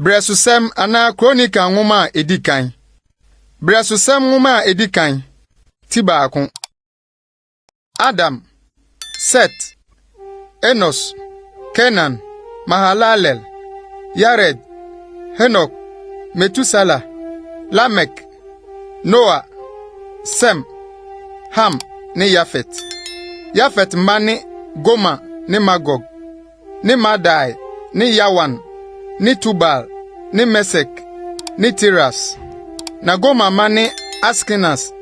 Berɛsosɛm anaa Kronika nwoma a edi kan. Berɛsosɛm nwoma a edi kan, ti baako. Adam, Set, Enos, Kenan, Mahalalel, Yared, Henok, Metusela, Lamek, Noa, Sem, Ham ne Yafet. Yafet mma ne Gomer ne Magog. ne Madai ne Yawan ne Tubal ne Mesek ne Tiras. Na Gomer mma ne Askenas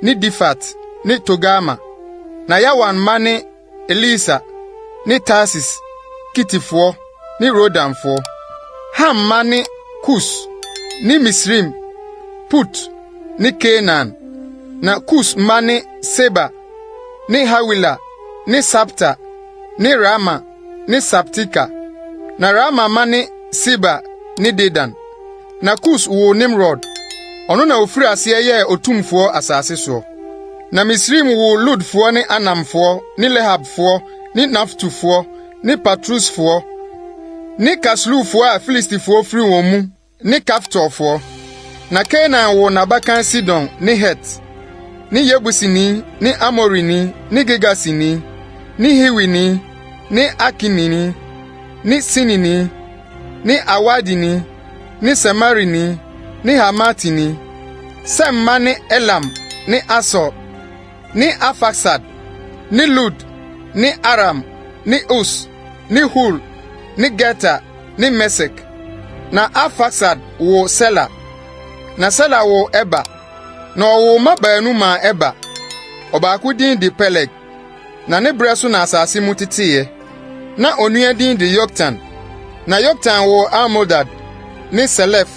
ne Difat ne Togarma. Na Yawan mma ne Elisa ne Tarsis, Kitifoɔ ne Rodanfoɔ. Ham mma ne Kus ne Misraim, Put ne Kanaan. Na Kus mma ne Seba ne Hawila ne Sabta ne Raama ne Sabteka. Na Raama mma ne Seba ne Dedan. Na Kus woo Nimrod. Ɔno na ofirii aseɛ yɛɛ otumfoɔ asase soɔ. Na Misraim woo Ludfoɔ ne Anamfoɔ ne Lehabfoɔ ne Naftuhfoɔ ne Patrusfoɔ ne Kasluhfoɔ a Filistifoɔ firi wɔn mu ne Kaftorfoɔ. Na Kanaan woo n'abakan Sidon ne Het, ne Yebusini ne Amorini ne Girgasini ne Hiwini ne Arkinini ne Sinini ne Arwadini ne Semarini ne Hamatini. Sem mma ne Elam ne Asur ne Arfaksad ne Lud ne Aram ne Us ne Hul ne Geter ne Mesek. Na Arfaksad woo Sela, na Sela woo Eber. Na ɔwoo mma baanu maa Eber. Ɔbaako din de Peleg, na ne bere so na asase mu teteeɛ. Na onua din de Yoktan. Na Yoktan woo Almodad ne Selef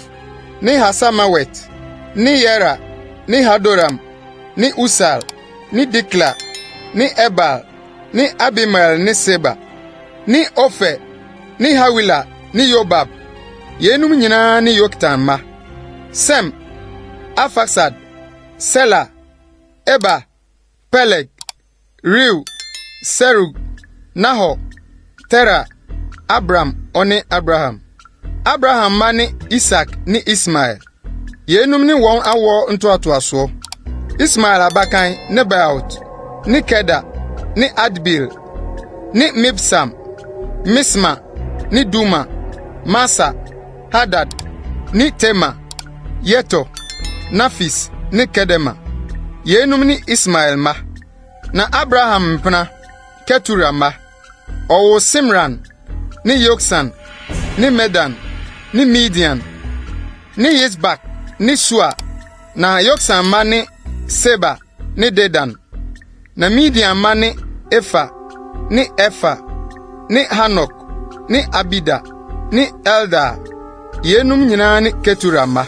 ne Hasarmawet ne Yera ne Hadoram ne Usal ne Dikla ne Ebal ne Abimael ne Seba ne Ofir ne Hawila ne Yobab. Yeinom nyinaa ne Yoktan mma. Sem, Arfaksad, Sela, Eber, Peleg, Reu, Serug, Nahor, Tera, Abram ɔne Abraham. Abraham mma ne Isak ne Ismael. Yeinom ne wɔn awoɔ ntoatoasoɔ: Ismael abakan Nebaiot ne Kedar ne Adbeel ne Mibsam, Misma ne Duma, Masa, Hadad ne Tema, Yetur, Nafis ne Kedema. Yeinom ne Ismael mma. Na Abraham mpena, Ketura mma. Ɔwoo Simran ne Yoksan ne Medan ne Midian ne Yisbak ne Sua. Na Yoksan mma ne Seba ne Dedan. Na Midian mma ne Efa ne Efer ne Hanok ne Abida ne Eldaa. Yeinom nyinaa ne Ketura mma.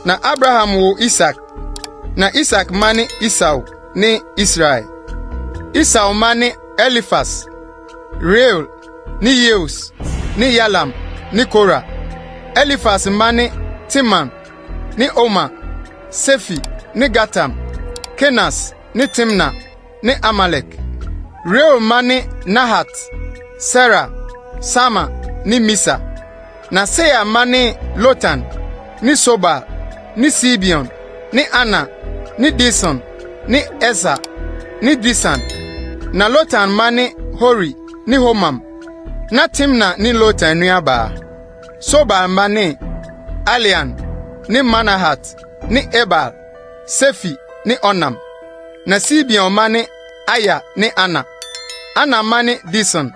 Na Abraham woo Isak. Na Isak mma ne Esau ne Israel. Esau mma ne Elifas, Reuel ne Yeus ne Yalam ne Kora. Elifas mma ne Teman ne Omar, Sefi ne Gatam, Kenas ne Timna ne Amalek. Reuel mma ne Nahat, Sera, Sama ne Misa. Na Seir mma ne Lotan ne Sobal ne Sibeon ne Ana ne Dison ne Eser ne Disan. Na Lotan mma ne Hori ne Homam. Na Timna ne Lotan nuabaa. Sobal mma ne Alian ne Manahat ne Ebal, Sefi ne Onam. Na Sibeon mma ne Aya ne Ana. Ana mma ne Dison.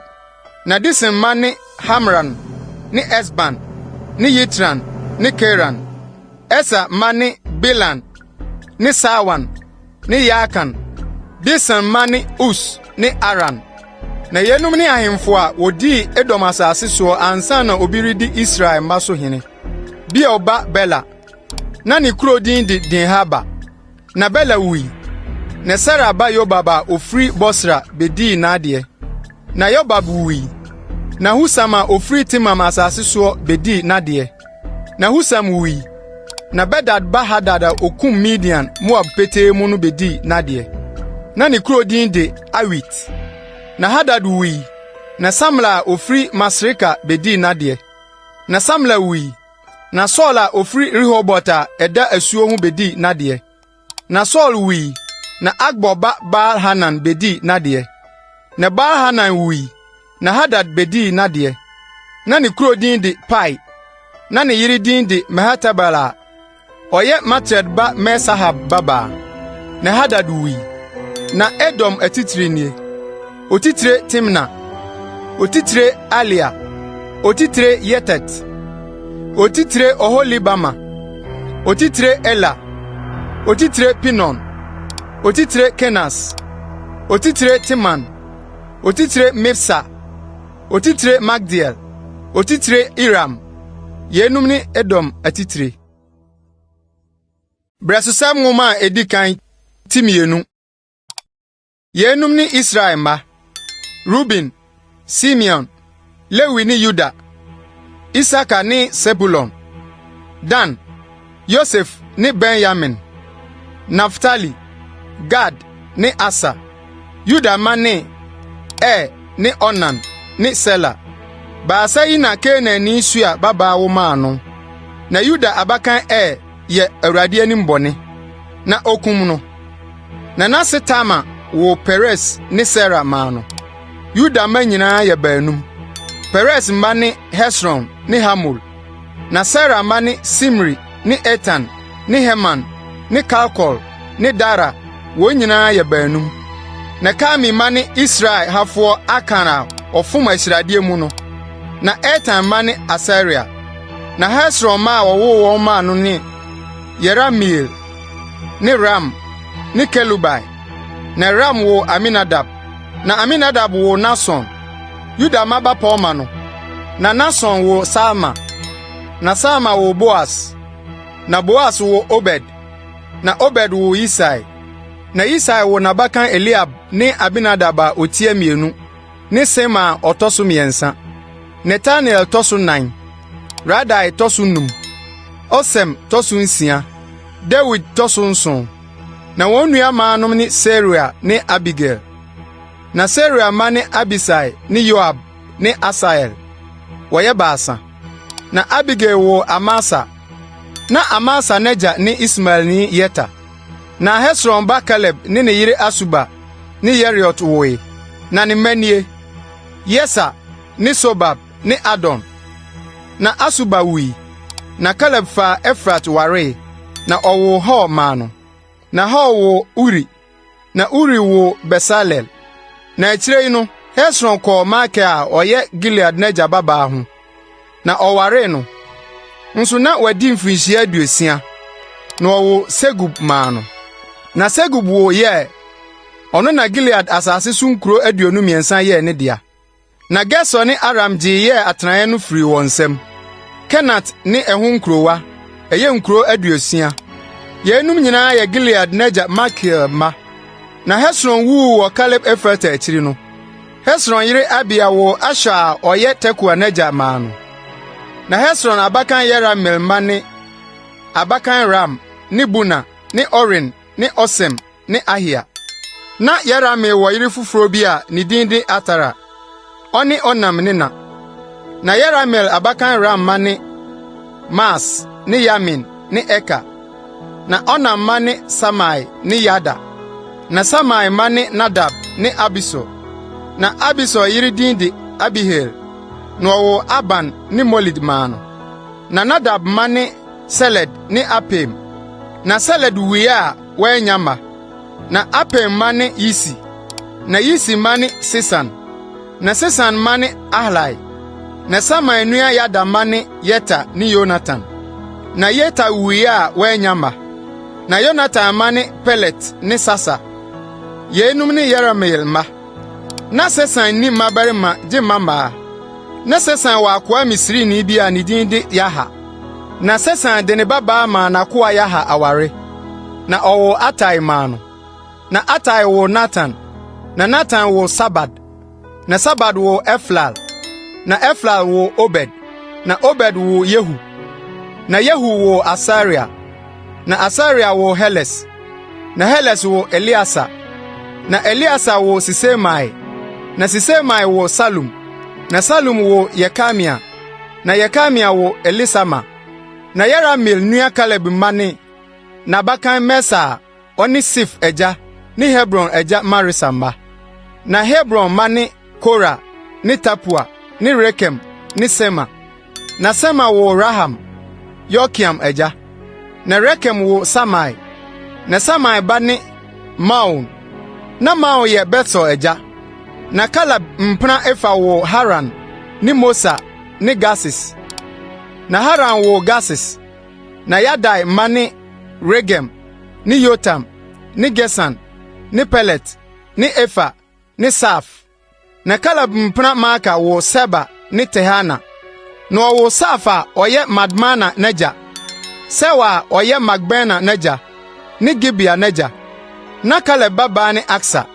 Na Dison mma ne Hamran ne Esban ne Yitran ne Keran. Eser mma ne Bilhan ne Saawan ne Yaakan. Dison mma ne Us ne Aran. Na yeinom ne ahemfo a wodii Edom asase soɔ ansa na obi redi Israel mma so hene. Beor ba Bela, na ne kurow din de Dinhaba. Na Bela wui, na Sera ba Yobab a ofiri Bosra bedii n'adeɛ. Na Yobab wui, na Husam a ofiri Teman asase soɔ bedii n'adeɛ. Na Husam wui, na Bedad ba Hadad a okum Midian, Moab petee mu no bedii n'adeɛ. Na ne kurow din de Awit. Na Hadad wui, na Samla a ofiri Masreka bedii n'adeɛ. Na Samla wui, Na Saul a ofiri Rehobot a ɛda asuo ho bedii n'adeɛ. Na Saul wui, na Akbor ba Baal-Hanan bedii n'adeɛ. Na Baal-Hanan wui, na Hadad bedii n'adeɛ. Na ne kurow din de Pai, na ne yere din de Mehetabel a ɔyɛ Matred ba Me-Sahab babaa. Na Hadad wui. Na Edom atitire nie: Otitire Timna, Otitire Alia, Otitire Yetet, Otitire Oholibama, Otitire Ela, Otitire Pinon, Otitire Kenas, Otitire Teman, Otitire Mibsar, Otitire Magdiel, Otitire Iram. Yeinom ne Edom atitire. Brɛsosɛm Nwoma a edi kan ti 2. Yeinom ne Israel mma: Ruben, Simeon, Lewi ne Yuda, Isakar ne Sebulon, Dan, Yosef ne Benyamin, Naftali, Gad ne Aser. Yuda mma ne Er ne Onan ne Sela. Baasa yi na Kanaanni Sua babaa wo maa no. Na Yuda abakan Er yɛ Awurade anim bɔne, na okum no. Na n'ase Tamar woo Peres ne Sera maa no. Yuda mma nyinaa yɛ baanum. Peres mma ne Hesron ne Hamul. Na Sera mma ne Simri ne Etan ne Heman ne Kalkol ne Dara, wɔn nyinaa yɛ baanum. Na Karmi mma ne Israel hafoɔ Akan a ɔfom ahyiradeɛ mu no. Na Etan mma ne Asaria. Na Hesron mma a wɔwoo wɔn maa no ne Yerahmeel ne Ram ne Kelubai. Na Ram woo Aminadab. Na Aminadab woo Nahson, Yuda mma bapɔmma no. Na Nahson woo Salma. Na Salma woo Boas. Na Boas woo Obed. Na Obed woo Yisai. Na Yisai woo n'abakan Eliab ne Abinadab a otia mmienu ne Sema a ɔtɔ so mmiɛnsa. Netanel tɔ so nnan, Radai tɔ so num, Osem tɔ so nsia, Dawid tɔ so nson. Na wɔn nuammaanom ne Seruia ne Abigail. Na Seruia mma ne Abisai ne Yoab ne Asael. Wɔyɛ baasa. Na Abigail woo Amasa. Na Amasa n'agya ne Ismaelni Yeter. Na Hesron ba Kaleb ne ne yere Asuba ne Yeriot woe. Na ne mma nie: Yeser ne Sobab ne Ardon. Na Asuba wui. Na Kaleb faa Efrat waree, na ɔwoo Hur maa no. Na Hur woo Uri, na Uri woo Besaleel. Na akyiri yi no, Hesron kɔɔ Makir a ɔyɛ Gilead n'agya babaa ho, na ɔwaree no. Nso na wadi mfirihyia 60, na ɔwoo Segub maa no. Na Segub woo Yair. Ɔno na Gilead asase so nkurow 23 yɛɛ ne dea. Na Gesur ne Aram gyee Yair atenae no firii wɔn nsam. Kenat ne ɛho nkurowa, ɛyɛ nkurow 60. Yeinom nyinaa yɛ Gilead n'agya Makir mma. Na Hesron wuu wɔ Kaleb Efrata akyiri no, Hesron yere Abia woo Ashur a ɔyɛ Tekoa n'agya maa no. Na Hesron abakan Yerahmeel mma ne: Abakan Ram ne Buna ne Oren ne Osem ne Ahia. Na Yerahmeel wɔ yere foforo bi a ne din de Atara. Ɔne Onam ne na. Na Yerahmeel abakan Ram mma ne Maas ne Yamin ne Eker. Na Onam mma ne Samai ne Yada. Na Samai mma ne Nadab ne Abisur. Na Abisur yere din de Abihail, na ɔwoo Ahban ne Molid maa no. Na Nadab mma ne Seled ne Apaim. Na Seled wui a wannya mma. Na Apaim mma ne Yisi. Na Yisi mma ne Sesan. Na Sesan mma ne Ahlai. Na Samai nua Yada mma ne Yeter ne Yonatan. Na Yeter wui a wannya mma. Na Yonatan mma ne Pelet ne Sasa. Yeinom ne Yerahmeel mma. Na Sesan nni mmabarima gye mmammaa. Na Sesan wɔ akoa Misrini bi a ne din de Yarha. Na Sesan de ne babaa maa n'akoa Yarha aware, na ɔwoo Atai maa no. Na Atai woo Natan, na Natan woo Sabad, na Sabad woo Eflal, na Eflal woo Obed, na Obed woo Yehu, na Yehu woo Asaria, na Asaria woo Heles, na Heles woo Eleasa, na Eleasa woo Sisemai, na Sisemai woo Salum, na Salum woo Yekamia, na Yekamia woo Elisama. Na Yerahmeel nua Kaleb mma ne: N'abakan Mesa a ɔne Sif agya ne Hebron agya Maresa mma. Na Hebron mma ne Kora ne Tapua ne Rekem ne Sema. Na Sema woo Raham, Yorkeam agya. Na Rekem woo Samai. Na Samai ba ne Maon. Na Maon yɛ Bet-Sur agya. Na Kaleb mpena Efa woo Haran ne Mosa ne Gases. Na Haran woo Gases. Na Yadai mma ne Regem ne Yotam ne Gesan ne Pelet ne Efa ne Saaf. Na Kaleb mpena Maaka woo Seba ne Tirhana. Na ɔwoo Saaf a ɔyɛ Madmana n'agya, Sewa a ɔyɛ Makbena n'agya ne Gibea n'agya. Na Kaleb babaa ne Aksa.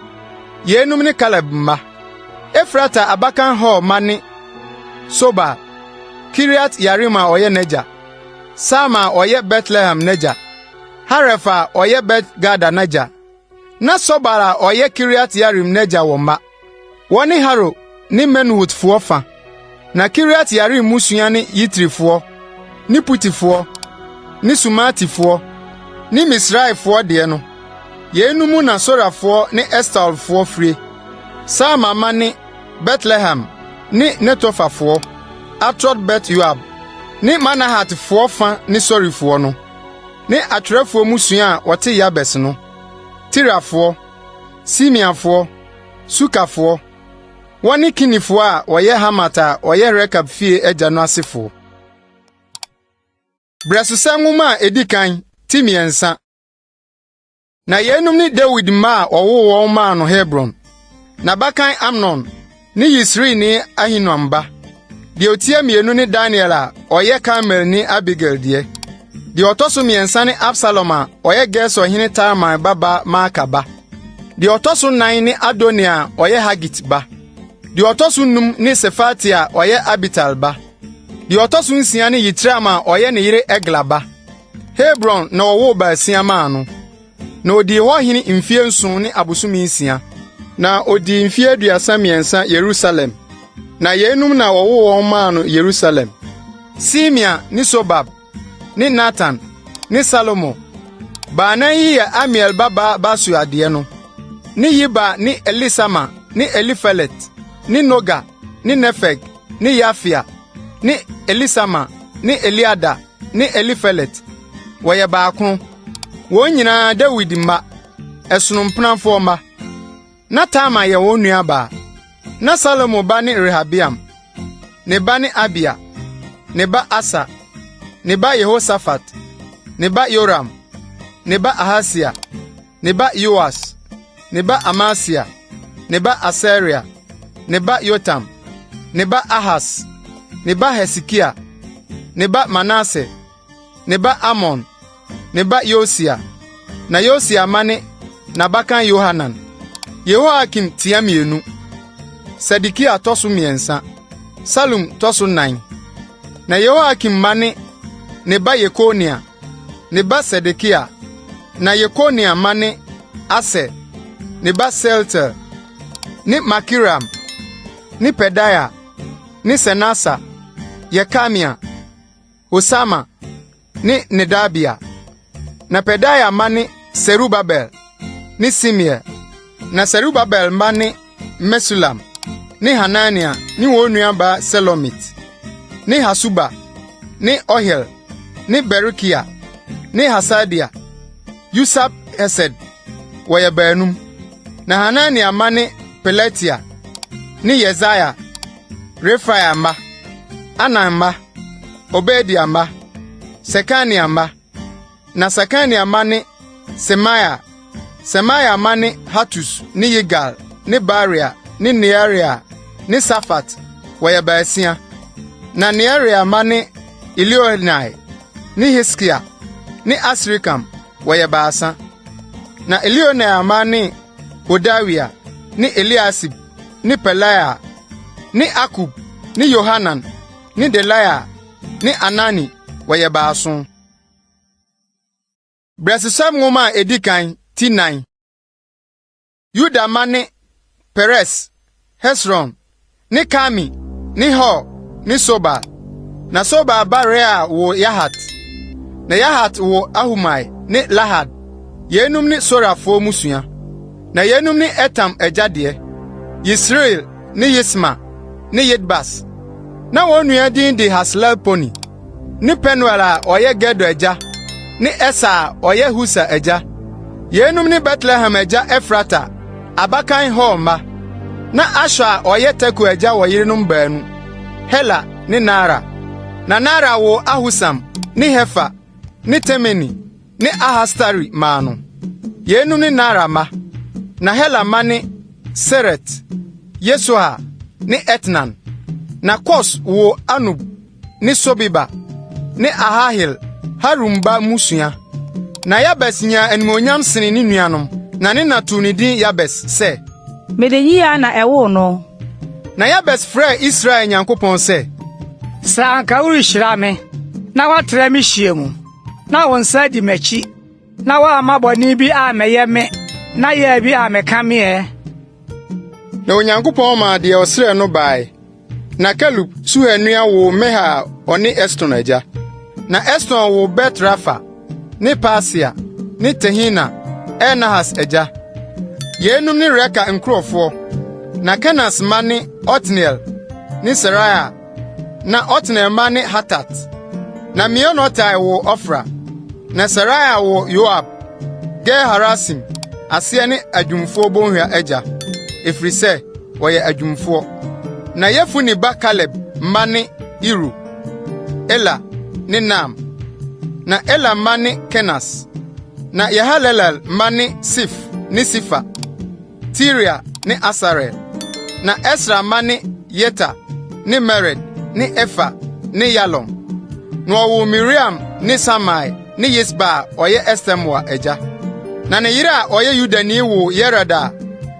Yeinom ne Kaleb mma. Efrata abakan Hur mma ne Sobal, Kiriat-Yearim a ɔyɛ n'agya, Salma a ɔyɛ Betlehem n'agya, Haref a ɔyɛ Bet-Gader n'agya. Na Sobal a ɔyɛ Kiriat-Yearim n'agya wɔ mma. Wɔne Haro ne Menuhotfoɔ fa. Na Kiriat-Yearim mmusua ne Yitrifoɔ, ne Putifoɔ, ne Sumatifoɔ, ne Misraifoɔ deɛ no. Yeinom mu na Sorafoɔ ne Estaolfoɔ fire. Salma mma ne Betlehem ne Netofafoɔ, Atrot-Bet-Yoab, ne Manahatfoɔ fa ne Sorifoɔ no, ne atwerɛfoɔ mmusua a wɔte Yabes no, Tirafoɔ, Simeafoɔ, Sukafoɔ. Wɔne Kinifoɔ a wɔyɛ Hamat a ɔyɛ Rekab fie agya no asefoɔ. Brɛsosɛm Nwoma a edi kan, ti mmiɛnsa. Na yeinom ne Dawid mma a wɔwoo wɔn maa no Hebron: N'abakan Amnon ne Yesreelni Ahinoam ba. Deɛ otia mmienu ne Daniel a ɔyɛ Karmelni Abigail deɛ. Deɛ ɔtɔ so mmiɛnsa ne Absalom a ɔyɛ Gesur hene Talmai babaa Maaka ba. Deɛ ɔtɔ so nnan ne Adoniya a ɔyɛ Hagit ba. Deɛ ɔtɔ so num ne Sefatia a ɔyɛ Abital ba. Deɛ ɔtɔ so nsia ne Yitream a ɔyɛ ne yere Egla ba. Hebron na wɔwoo baasia maa no. Na odii hɔ hene mfe nson ne abosome nsia. Na odii mfe 33 Yerusalem. Na yeinom na wɔwoo wɔn maa no Yerusalem: Simea ne Sobab ne Natan ne Salomo. Baanan yi yɛ Amiel babaa Batsua deɛ no, ne Yibhar ne Elisama ne Elifelet ne Noga ne Nefeg ne Yafia ne Elisama ne Eliada ne Elifelet. Wɔyɛ baakron. Wɔn nyinaa Dawid mma, ɛsono mpenafoɔ mma. Na Tamar yɛ wɔn nuabaa. Na Salomo ba ne Rehabeam, ne ba ne Abia, ne ba Asa, ne ba Yehosafat, ne ba Yoram, ne ba Ahasia, ne ba Yoas, ne ba Amasia, ne ba Asaria, ne ba Yotam, ne ba Ahas, ne ba Hesekia, ne ba Manase, ne ba Amon, ne ba Yosia. Na Yosia mma ne n'abakan Yohanan, Yehoiakim tia mmienu, Sedekia tɔ so mmiɛnsa, Salum tɔ so nnan. Na Yehoiakim mma ne ne ba Yekonia, ne ba Sedekia. Na Yekonia mma ne Aser, ne ba Sealtiel, ne Malkiram, ne Pedaia, ne Senasar, Yekamia, Hosama ne Nedabia. Na Pedaia mma ne Serubabel ne Simei. Na Serubabel mma ne Mesulam ne Hanania ne wɔn nuabaa Selomit, ne Hasuba ne Ohel ne Berekia ne Hasadia, Yusab-Hesed, wɔyɛ baanum. Na Hanania mma ne Pelatia ne Yesaia, Refaia mma, Anan mma, Obadia mma, Sekania mma. Na Sekania mma ne Semaia. Semaia mma ne Hatus ne Yigal ne Baria ne Nearia ne Safat, wɔyɛ baasia. Na Nearia mma ne Elioenai ne Hiskia ne Asrikam, wɔyɛ baasa. Na Elioenai mma ne Hodawia ne Eliasib ne Pelaia ne Akub ne Yohanan ne Delaia ne Anani, wɔyɛ baason. Brɛsosɛm Nwoma a edi kan, ti nnan. Yuda mma ne Peres, Hesron, ne Karmi, ne Hur ne Sobal. Na Sobal ba Reaia woo Yahat. Na Yahat woo Ahumai ne Lahad. Yeinom ne Sorafoɔ mmusua. Na yeinom ne Etam agya deɛ: Yesreel ne Yisma ne Yidbas. Na wɔn nua din de Haslelponi; ne Penuel a ɔyɛ Gedor agya ne Eser a ɔyɛ Husa agya. Yeinom ne Betlehem agya Efrata abakan Hur mma. Na Ashur a ɔyɛ Tekoa agya wɔ yerenom baanu, Hela ne Naara. Na Naara woo Ahusam ne Hefer ne Temeni ne Ahastari maa no. Yeinom ne Naara mma. Na Hela mma ne Seret, Yesohar ne Etnan. Na Kos woo Anub ne Sobeba ne Aharhel Harum ba mmusua. Na Yabes nyaa animuonyam senee ne nuanom, na ne na too ne din Yabes sɛ, Mede yea na ɛwoo no. Na Yabes frɛɛ Israel Nyankopɔn sɛ, Sɛ anka worehyira me na woatrɛw me hye mu, na wo nsa adi m'akyi, na woamma bɔne bi ammɛyɛ me na yea bi ammɛka me ɛ! Na Onyankopɔn maa deɛ ɔsrɛɛ no bae. Na Kelub, Suha nua woo Mehir a ɔne Eston agya. Na Eston woo Bet-Rafa ne Pasea ne Tehina, Ir-Nahas agya. Yeinom ne Reka nkurɔfoɔ. Na Kenas mma ne Otniel ne Seraia. Na Otniel mma ne Hatat. Na Meonotai woo Ofra. Na Seraia woo Yoab, Ge-Harasim aseɛ ne adwumfoɔ bɔnhwa agya, ɛfiri sɛ wɔyɛ adwumfoɔ. Na Yefune ba Kaleb mma ne Iru, Ela ne Naam. Na Ela mma ne Kenas. Na Yehalelel mma ne Sif ne Sifa, Tiria ne Asarel. Na Esra mma ne Yeter ne Mered ne Efer ne Yalon. Na wɔwoo Miriam ne Samai ne Yisba a ɔyɛ Estemoa agya. Na ne yere a ɔyɛ Yudani woo Yered a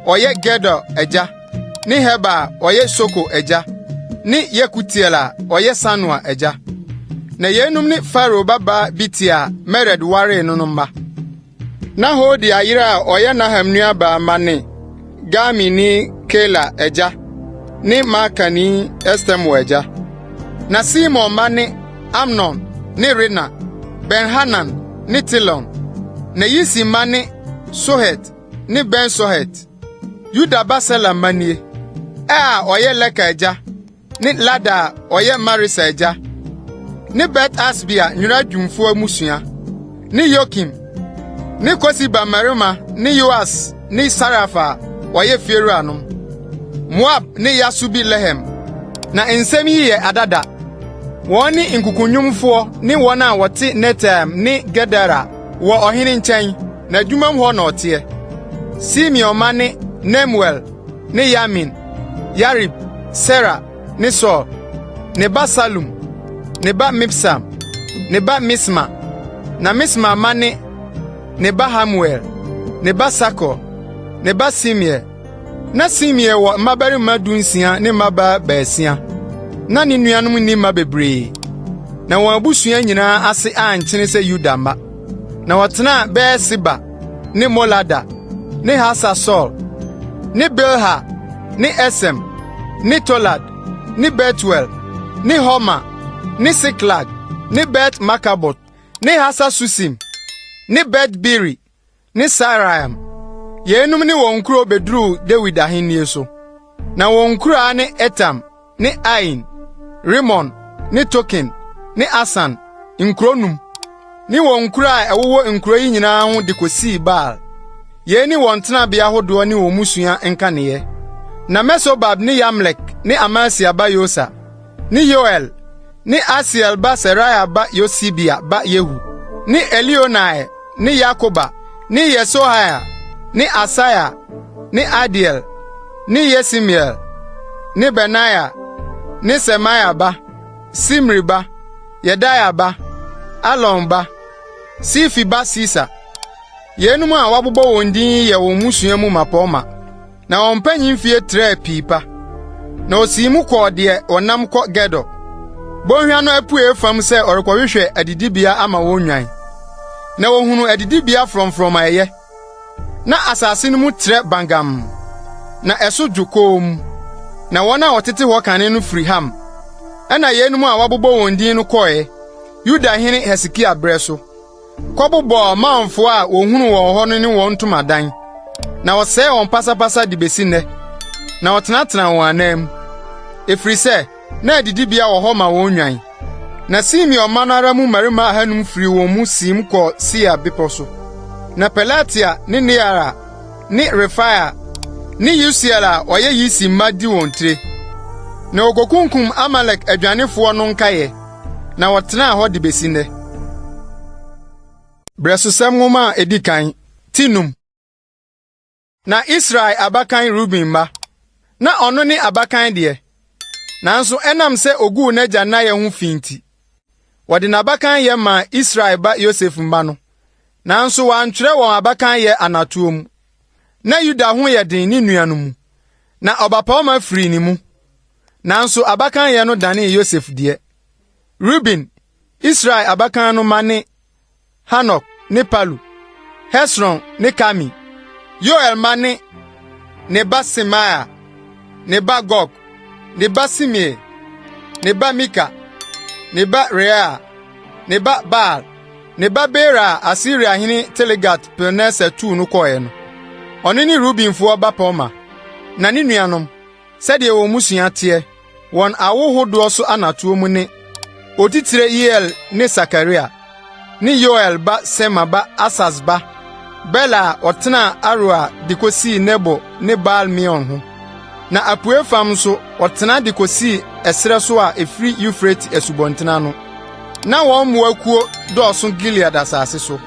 ɔyɛ Gedor agya ne Heber a ɔyɛ Soko agya ne Yekutiel a ɔyɛ Sanoa agya. Na yeinom ne Farao babaa Bitia a Mered waree no no mma. Na Hodia yere a ɔyɛ Naham nuabaa mma ne Garmini Keila agya ne Maakani Estemoa agya. Na Simon mma ne Amnon ne Rina, Ben-Hanan ne Tilon. Na Yisi mma ne Sohet ne Ben-Sohet. Yuda ba Sela mma nie: Er a ɔyɛ Leka agya ne Lada a ɔyɛ Maresa agya, ne Bet-Asbea nwera dwumfo mmusua, ne Yokim, ne Kosiba mmarima ne Yoas ne Saraf a wɔyɛ fiewuranom, Moab ne Yasubi-Lehem. Na nsɛm yi yɛ adada. Wɔn ne nkukunwomfoɔ ne wɔn a wɔte Netaim ne Gedera wɔ ɔhene nkyɛn, n'adwumam hɔ na ɔteɛ. Simeon mma ne Nemuel ne Yamin, Yarib, Sera ne Saul, ne ba Salum, ne ba Mibsam, ne ba Misma. Na Misma mma ne: Ne ba Hamuel, ne ba Sakur, ne ba Simei. Na Simei wɔ mmabarima dunsia ne mmabaa baasia. Na ne nuanom nni mma bebree, na wɔn abusua nyinaa ase ankyene sɛ Yuda mma. Na wɔtenaa Beer-Seba ne Molada ne Hasar-Sual ne Bilha ne Esem ne Tolad ne Betuel ne Horma ne Siklag ne Bet-Markabot ne Hasar-Susim ne Bet-Biri ne Saaraim. Yeinom ne wɔn nkurow beduruu Dawid ahenni so. Na wɔn nkuraa ne Etam ne Ain, Rimon ne Token ne Asan, nkurow num, ne wɔn nkuraa a ɛwowɔ nkurow yi nyinaa ho de kosii Baal. Yei ne wɔn tenabea ahodoɔ ne wɔn mmusua nkaneeɛ. Na Mesobab ne Yamlek ne Amasia ba Yosa, ne Yoel ne Asiel ba Seraia ba Yosibia ba Yehu, ne Elioenai ne Yaakoba ne Yesohaia ne Asaia ne Adiel ne Yesimiel ne Benaia ne Semaia ba, Simri ba, Yedaia ba, Alon ba, Sifi ba Sisa. Yeinom a wɔabobɔ wɔn din yi yɛ wɔn mmusua mu mmapɔmma, na wɔn mpanyin mfie trɛɛ pii pa. Na osii mu kɔɔ deɛ wɔnam kɔ Gedor, bɔnhwa no apuei fam sɛ ɔrekɔhwehwɛ adidibea ama wɔn nnwan. Na ohunuu adidibea frɔmfrɔm a ɛyɛ. Na asase no mu trɛ bangam, na ɛso dwo komm. Na wɔn a wɔtete hɔ kane no firi Ham. Ɛnna yeinom a wɔabobɔ wɔn din no kɔe. Yuda hene Hesekia berɛ so, kɔbobɔɔ Maonfoɔ a wɔhunuu wɔn hɔ no ne wɔn ntomadan, na wɔsɛee wɔn pasapasa de besi nnɛ, na wɔtenatenaa wɔn ananmu, ɛfiri sɛ na adidibea wɔ hɔ ma wɔn nnwan. Na Simeon mma no ara mu mmarima ahannum firii wɔn mu siim kɔɔ Seir bepɔ so. Na Pelatia ne Neara ne Refaia ne Usiel a ɔyɛ Yisi mma di wɔn tire. Na wɔkokunkum Amalek adwanefoɔ no nkaeɛ, na wɔtenaa hɔ de besi nnɛ. Berɛsosɛm Nwoma a edi kan, ti num. Na Israel abakan Ruben mma, na ɔno ne abakan deɛ, nanso ɛnam sɛ oguu n'agya nnaeɛ ho fi nti, wɔde n'abakanyɛ maa Israel ba Yosef mma no, nanso wɔantwerɛ wɔn abakanyɛ anatoɔ mu. Na Yuda ho yɛ den ne nuanom mu, na ɔbapɔmma firii ne mu, nanso abakanyɛ no danee Yosef deɛ. Ruben, Israel abakan no mma ne Hanok ne Palu, Hesron ne Karmi. Yoel mma ne: Ne ba Semaia, ne ba Gog, ne ba Simei, ne ba Mika, ne ba Reaia, ne ba Baal, ne ba Beera a Asiriahene Tilgat-Pilneser tuu no kɔe no. Ɔno ne Rubenfoɔ bapɔmma. Na ne nuanom, sɛdeɛ wɔn mmusua teɛ, wɔn awo hodoɔ so anatoɔ mu ne: Otitire Yeiel ne Sakaria, ne Yoel ba Sema ba Asas ba Bela a ɔtenaa Aroer de kosii Nebo ne Baal-Meon ho. Na apuei fam nso ɔtena de kosii ɛserɛ so a ɛfiri Eufrate asubɔnten ano. Na wɔn mmoakuo dɔɔso Gilead asase so.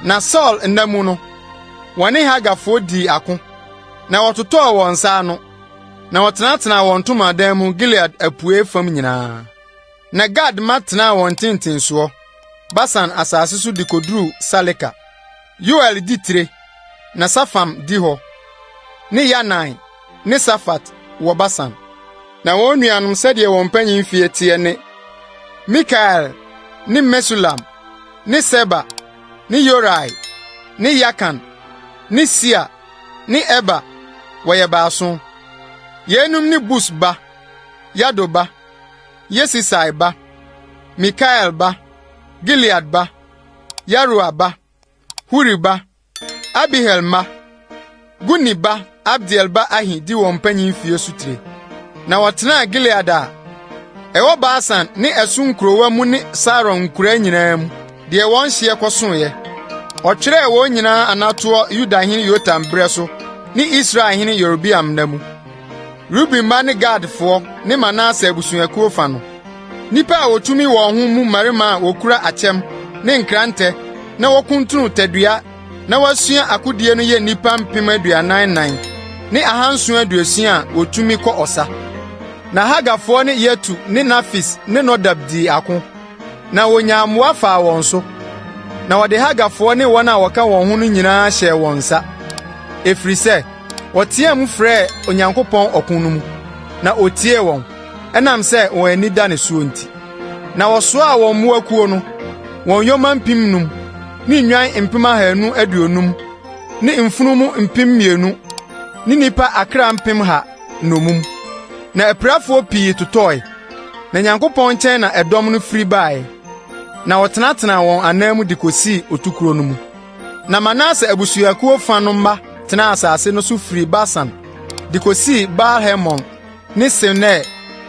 Na Saulo nna mu no, wɔne Hagarfoɔ dii ako, na wɔtotɔɔ wɔn nsa ano. Na wɔtenatenaa wɔn ntomadan mu Gilead apuei fam nyinaa. Na Gad mma tenaa wɔn ntentensoɔ, Basan asase so de koduruu Saleka. Yoel di tire, na Safam di hɔ, ne Yanai ne Safat wɔ Basan. Na wɔn nuanom sɛdeɛ wɔn mpanyin mfie teɛ ne Mikael ne Mesulam ne Seba ne Yorai ne Yakan ne Sia ne Eber, wɔyɛ baason. Yeinom ne Bus ba, Yahdo ba, Yesisai ba, Mikael ba, Gilead ba, Yaroa ba, Huri ba, Abihail mma, Guni ba Abdiel ba Ahi di wɔn mpanyin fie so tire. Na wɔtenaa Gilead a ɛwɔ Basan ne ɛso nkurowa mu ne Saron nkuraa nyinaa mu, deɛ wɔn hyeɛ kɔsoeɛ. Ɔtwerɛɛ wɔn nyinaa anatoɔ Yudahene Yotam berɛ so ne Israelhene Yerobeam nna mu. Ruben mma ne Gadfoɔ ne Manase abusuakuo fa no, nnipa a wotumi wɔn ho mu mmarima a wokura akyɛm ne nkrantɛ na wɔkuntunu tadua na wɔasua akodie no yɛ nnipa 44,760 a wotumi kɔ ɔsa. Na Hagarfoɔ ne Yetur ne Nafis ne Nodab dii ako, na wonyaa mmoa faa wɔn so. Na wɔde Hagarfoɔ ne wɔn a wɔka wɔn ho no nyinaa hyɛɛ wɔn nsa, ɛfiri sɛ wɔteɛɛ mu frɛɛ Onyankopɔn ɔko no mu, na otiee wɔn, ɛnam sɛ wɔn ani da ne soɔ nti. Na wɔsoaa wɔn mmoakuo no, wɔn yoma 5,000 ne nnwan 250,000 ne mfunumu 2,000 ne nnipa akra 500 nnommum. Na apirafoɔ pii totɔe. Na Nyankopɔn nkyɛn na ɛdɔm no firi bae, na wɔtenatenaa wɔn anan mu de kosii otukuro no mu. Na Manase abusuakuo fa no mma tenaa asase no so firi Basan de kosii Baal-Hermon ne Senir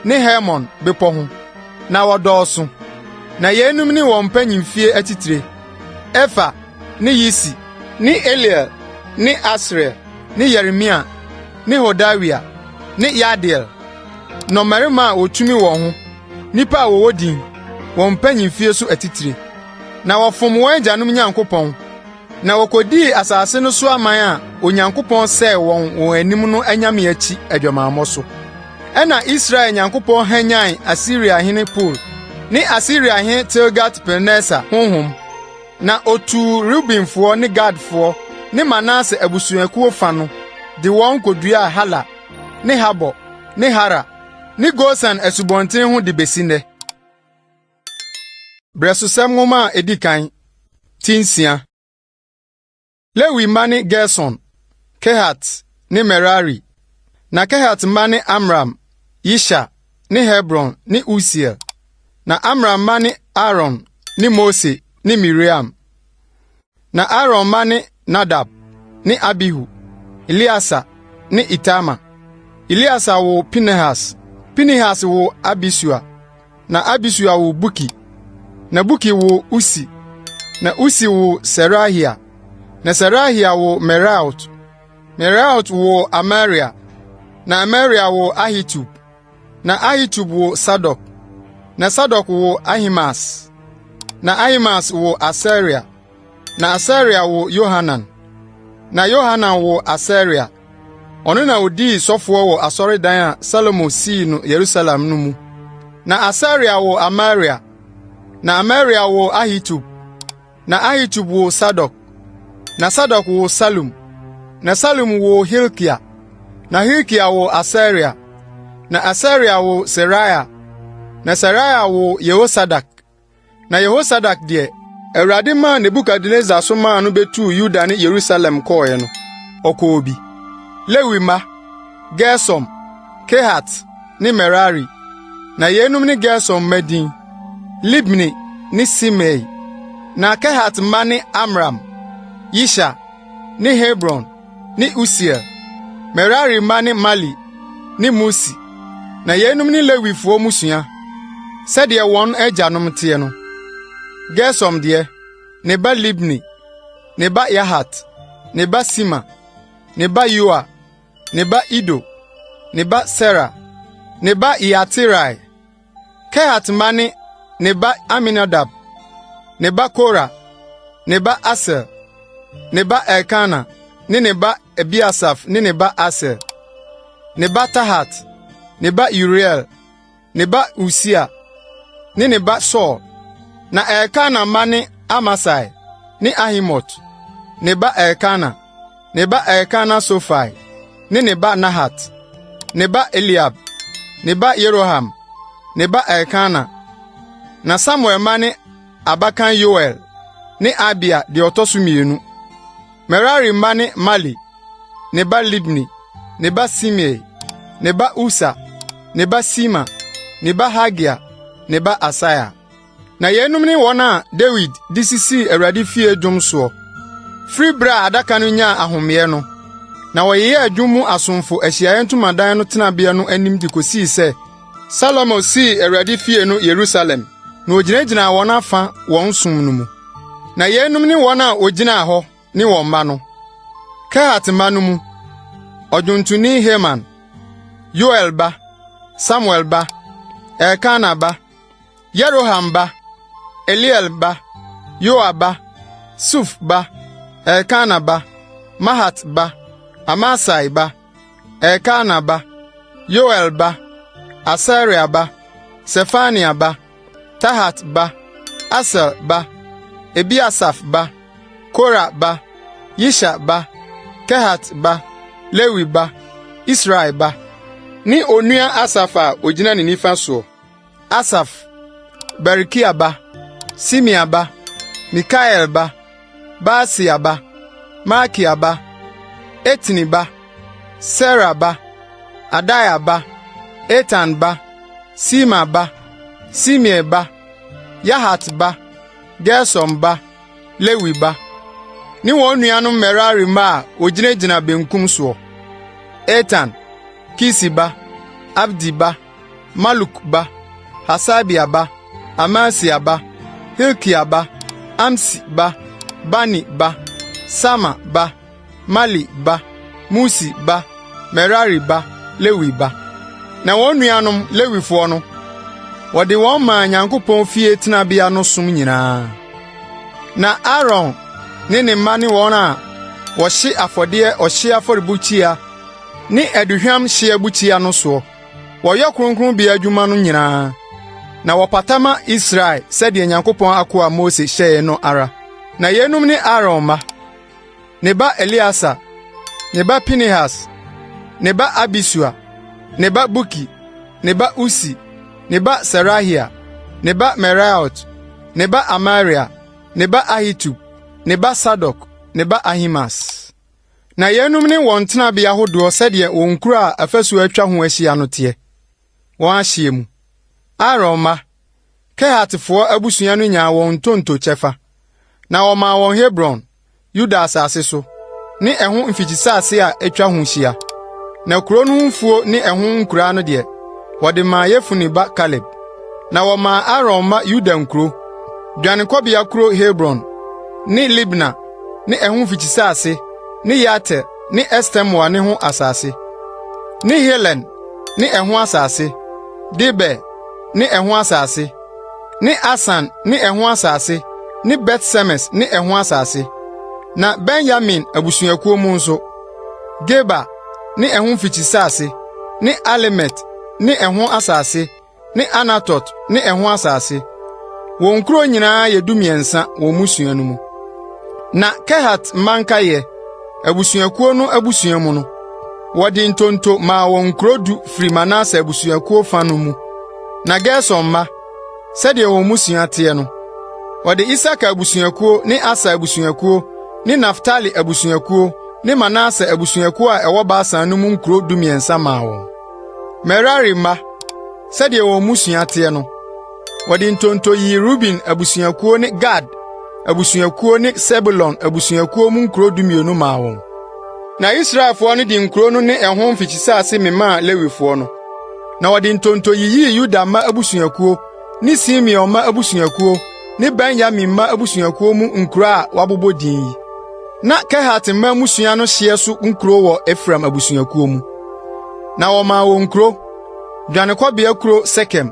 ne Hermon bepɔ ho. Na wɔdɔɔso. Na yeinom ne wɔn mpanyimfie atitire: Efer ne Yisi ne Eliel ne Asriel ne Yeremia ne Hodawia ne Yahdiel, nnɔmmarima a wotumi wɔn ho, nnipa a wɔwɔ din, wɔn mpanyimfie so atitire. Na wɔfom wɔn agyanom Nyankopɔn, na wokodii asase no so aman a Onyankopɔn sɛee wɔn wɔn anim no anyame akyi adwamammɔ so. Ɛnna Israel Nyankopɔn hwanyan Asiriahene Pul ne Asiriahene Tilgat-Pilneser honhom, na otuu Rubenfoɔ ne Gadfoɔ ne Manase abusuakuo fa no de wɔn koduaa Hala ne Habor ne Hara ne Gosan asubɔnten ho de besi nnɛ. Berɛsosɛm Nwoma a edi kan, ti nsia. Lewi mma ne Gerson, Kehat ne Merari. Na Kehat mma ne Amram, Yishar ne Hebron ne Usiel. Na Amram mma ne Aaron ne Mose ne Miriam. Na Aaron mma ne Nadab ne Abihu, Eleasar ne Itamar. Eleasar woo Pinehas, Pinehas woo Abisua, na Abisua woo Buki, na Buki woo Usi, na Usi woo Serahia, na Serahia woo Meraiot. Meraiot woo Amaria, na Amaria woo Ahitub, na Ahitub woo Sadok, na Sadok woo Ahimaas, na Ahimaas woo Asaria, na Asaria woo Yohanan, na Yohanan woo Asaria. Ɔno na odii sɔfoɔ wɔ asɔredan a Salomo sii no Yerusalem no mu. Na Asaria woo Amaria, na Amaria woo Ahitub, na Ahitub woo Sadok, na Sadok woo Salum, na Salum woo Hilkia, na Hilkia woo Asaria, na Asaria woo Seraia, na Seraia woo Yehosadak. Na Yehosadak deɛ, Awurade maa Nebukadnesar so maa no betuu Yuda ne Yerusalem kɔe no, ɔkɔɔ bi. Lewi mma: Gersom, Kehat ne Merari. Na yeinom ne Gersom mma din: Libni ne Simei. Na Kehat mma ne Amram, Yishar ne Hebron ne Usiel. Merari mma ne Mali ne Musi. Na yeinom ne Lewifoɔ mmusua, sɛdeɛ wɔn agyanom teɛ no. Gersom deɛ, ne ba Libni, ne ba Yahat, ne ba Sima, ne ba Yoa, ne ba Ido, ne ba Sera, ne ba Yeaterai. Kehat mma ne: Ne ba Aminadab, ne ba Kora, ne ba Asir, ne ba Elkana ne ne ba Ebiasaf ne ne ba Asir, ne ba Tahat, ne ba Uriel, ne ba Usia ne ne ba Saul. Na Elkana mma ne Amasai ne Ahimot, ne ba Elkana, ne ba Elkana Sofai ne ne ba Nahat, ne ba Eliab, ne ba Yeroham, ne ba Elkana. Na Samuel mma ne abakan Yoel ne Abia deɛ ɔtɔ so mmienu. Merari mma ne Mali, ne ba Libni, ne ba Simei, ne ba Usa, ne ba Sima, ne ba Hagia, ne ba Asaia. Na yeinom ne wɔn a Dawid de sisii Awurade fie dwom soɔ, firi bere a adaka no nyaa ahomeɛ no. Na wɔyeyɛɛ dwom mu asomfo Ahyiae Ntamadan no tenabea no anim de kosii sɛ Salomo sii Awurade fie no Yerusalem, na ogyinagyinaa wɔn afa wɔn som no mu. Na yeinom ne wɔn a wogyinaa hɔ ne wɔn mma no: Kehat mma no mu, ɔdwontoni Heman, Yoel ba, Samuel ba, Elkana ba, Yeroham ba, Eliel ba, Yoa ba, Suf ba, Elkana ba, Mahat ba, Amasai ba, Elkana ba, Yoel ba, Asaria ba, Sefania ba, Tahat ba, Asir ba, Ebiasaf ba, Kora ba, Yishar ba, Kehat ba, Lewi ba, Israel ba, ne onua Asaf a ogyina ne nifa soɔ. Asaf, Berekia ba, Simea ba, Mikael ba, Baaseia ba, Malkia ba, Etni ba, Sera ba, Adaia ba, Etan ba, Sima ba, Simei ba, Yahat ba, Gersom ba, Lewi ba, ne wɔn nuanom Merari mma a wogyinagyina benkum soɔ: Etan, Kisi ba, Abdi ba, Maluk ba, Hasabia ba, Amasia ba, Hilkia ba, Amsi ba, Bani ba, Sama ba, Mali ba, Musi ba, Merari ba, Lewi ba. Na wɔn nuanom Lewifoɔ no, wɔde wɔn maa Nyankopɔn fie tenabea no som nyinaa. Na Aaron ne ne mma ne wɔn a wɔhye afɔdeɛ ɔhyeɛ afɔrebukyia ne aduhwam hyeɛbukyia no soɔ. Wɔyɛ kronkronbea adwuma no nyinaa, na wɔpata ma Israel sɛdeɛ Nyankopɔn akoa Mose hyɛeɛ no ara. Na yeinom ne Aaron mma: Ne ba Eleasar, ne ba Pinehas, ne ba Abisua, ne ba Buki, ne ba Usi, ne ba Serahia, ne ba Meraiot, ne ba Amaria, ne ba Ahitub, ne ba Sadok, ne ba Ahimaas. Na yeinom ne wɔn tenabea ahodoɔ sɛdeɛ wɔn nkuro a afasu atwa ho ahyia no teɛ, wɔn ahyeɛ mu. Aaron mma: Kehatfoɔ abusua no nyaa wɔn ntonto kyɛfa, na wɔmaa wɔn Hebron, Yuda asase so, ne ɛho mfikyisase a atwa ho hyia. Na kurow no ho mfuo ne ɛho nkuraa no deɛ, wɔde maa Yefune ba Kaleb. Na wɔmaa Aaron mma Yuda nkurow, dwanekɔbea kurow Hebron ne Libna ne ɛho mfikyisase ne Yatir ne Estemoa ne ho asase, ne Hilen ne ɛho asase, Debir ne ɛho asase, ne Asan ne ɛho asase ne Bet-Semes ne ɛho asase. Na Benyamin abusuakuo mu nso, Geba ne ɛho mfikyisase ne Alemet ne ɛho asase ne Anatot ne ɛho asase. Wɔn nkurow nyinaa yɛ dumiɛnsa wɔn mmusua no mu. Na Kehat mma nkaeɛ, abusuakuo no abusua mu no, wɔde ntonto maa wɔn nkuro du firi Manase abusuakuo fa no mu. Na Gerson mma, sɛdeɛ wɔn mmusua teɛ no, wɔde Isakar abusuakuo ne Aser abusuakuo ne Naftali abusuakuo ne Manase abusuakuo a ɛwɔ Basan no mu nkuro dumiɛnsa maa wɔn. Merari mma, sɛdeɛ wɔn mmusua teɛ no, wɔde ntonto yii Ruben abusuakuo ne Gad abusuakuo ne Sebulon abusuakuo mu nkuro dumienu maa wɔn. Na Israelfoɔ no de nkuro no ne ɛho mfikyisase memaa Lewifoɔ no. Na wɔde ntonto yiyii Yuda mma abusuakuo ne Simeon mma abusuakuo ne Benyamin mma abusuakuo mu nkuro a wɔabobɔ din yi. Na Kehat mma mmusua no hyeɛ so nkuro wɔ Efraim abusuakuo mu. Na wɔmaa wɔn nkuro, dwanekɔbea kuro Sekem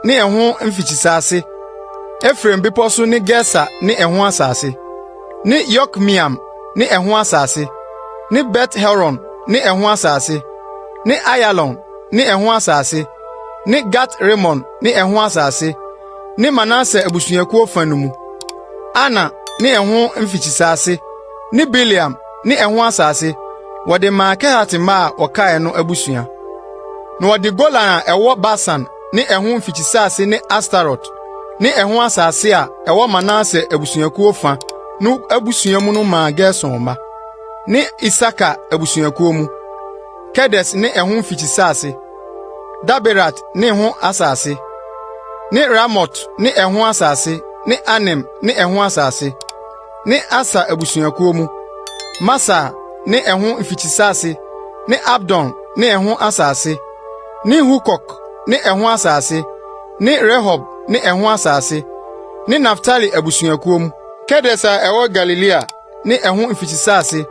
ne ɛho mfikyisase, Efraim bepɔ so ne Geser ne ɛho asase, ne Yokmeam ne ɛho asase, ne Bet-Horon ne ɛho asase, ne Ayalon ne ɛho asase, ne Gat-Rimon ne ɛho asase, ne Manase abusuakuo fa no mu, Ana ne ɛho mfikyisase, ne Bileam ne ɛho asase, wɔde maa Kehat mma a wɔkae no abusua. Na wɔde Golan a ɛwɔ Basan ne ɛho mfikyisase ne Astarot ne ɛho asase a ɛwɔ Manase abusuakuo fa no abusua mu no maa Gerson mma, ne Isakar abusuakuo mu, Kedes ne ɛho mfikyisase, Daberat ne ho asase, ne Ramot ne ɛho asase ne Anem ne ɛho asase, ne Aser abusuakuo mu, Masal ne ɛho mfikyisase ne Abdon ne ɛho asase, ne Hukok ne ɛho asase, ne Rehob ne ɛho asase, ne Naftali abusuakuo mu, Kedes a ɛwɔ Galilea ne ɛho mfikyisase,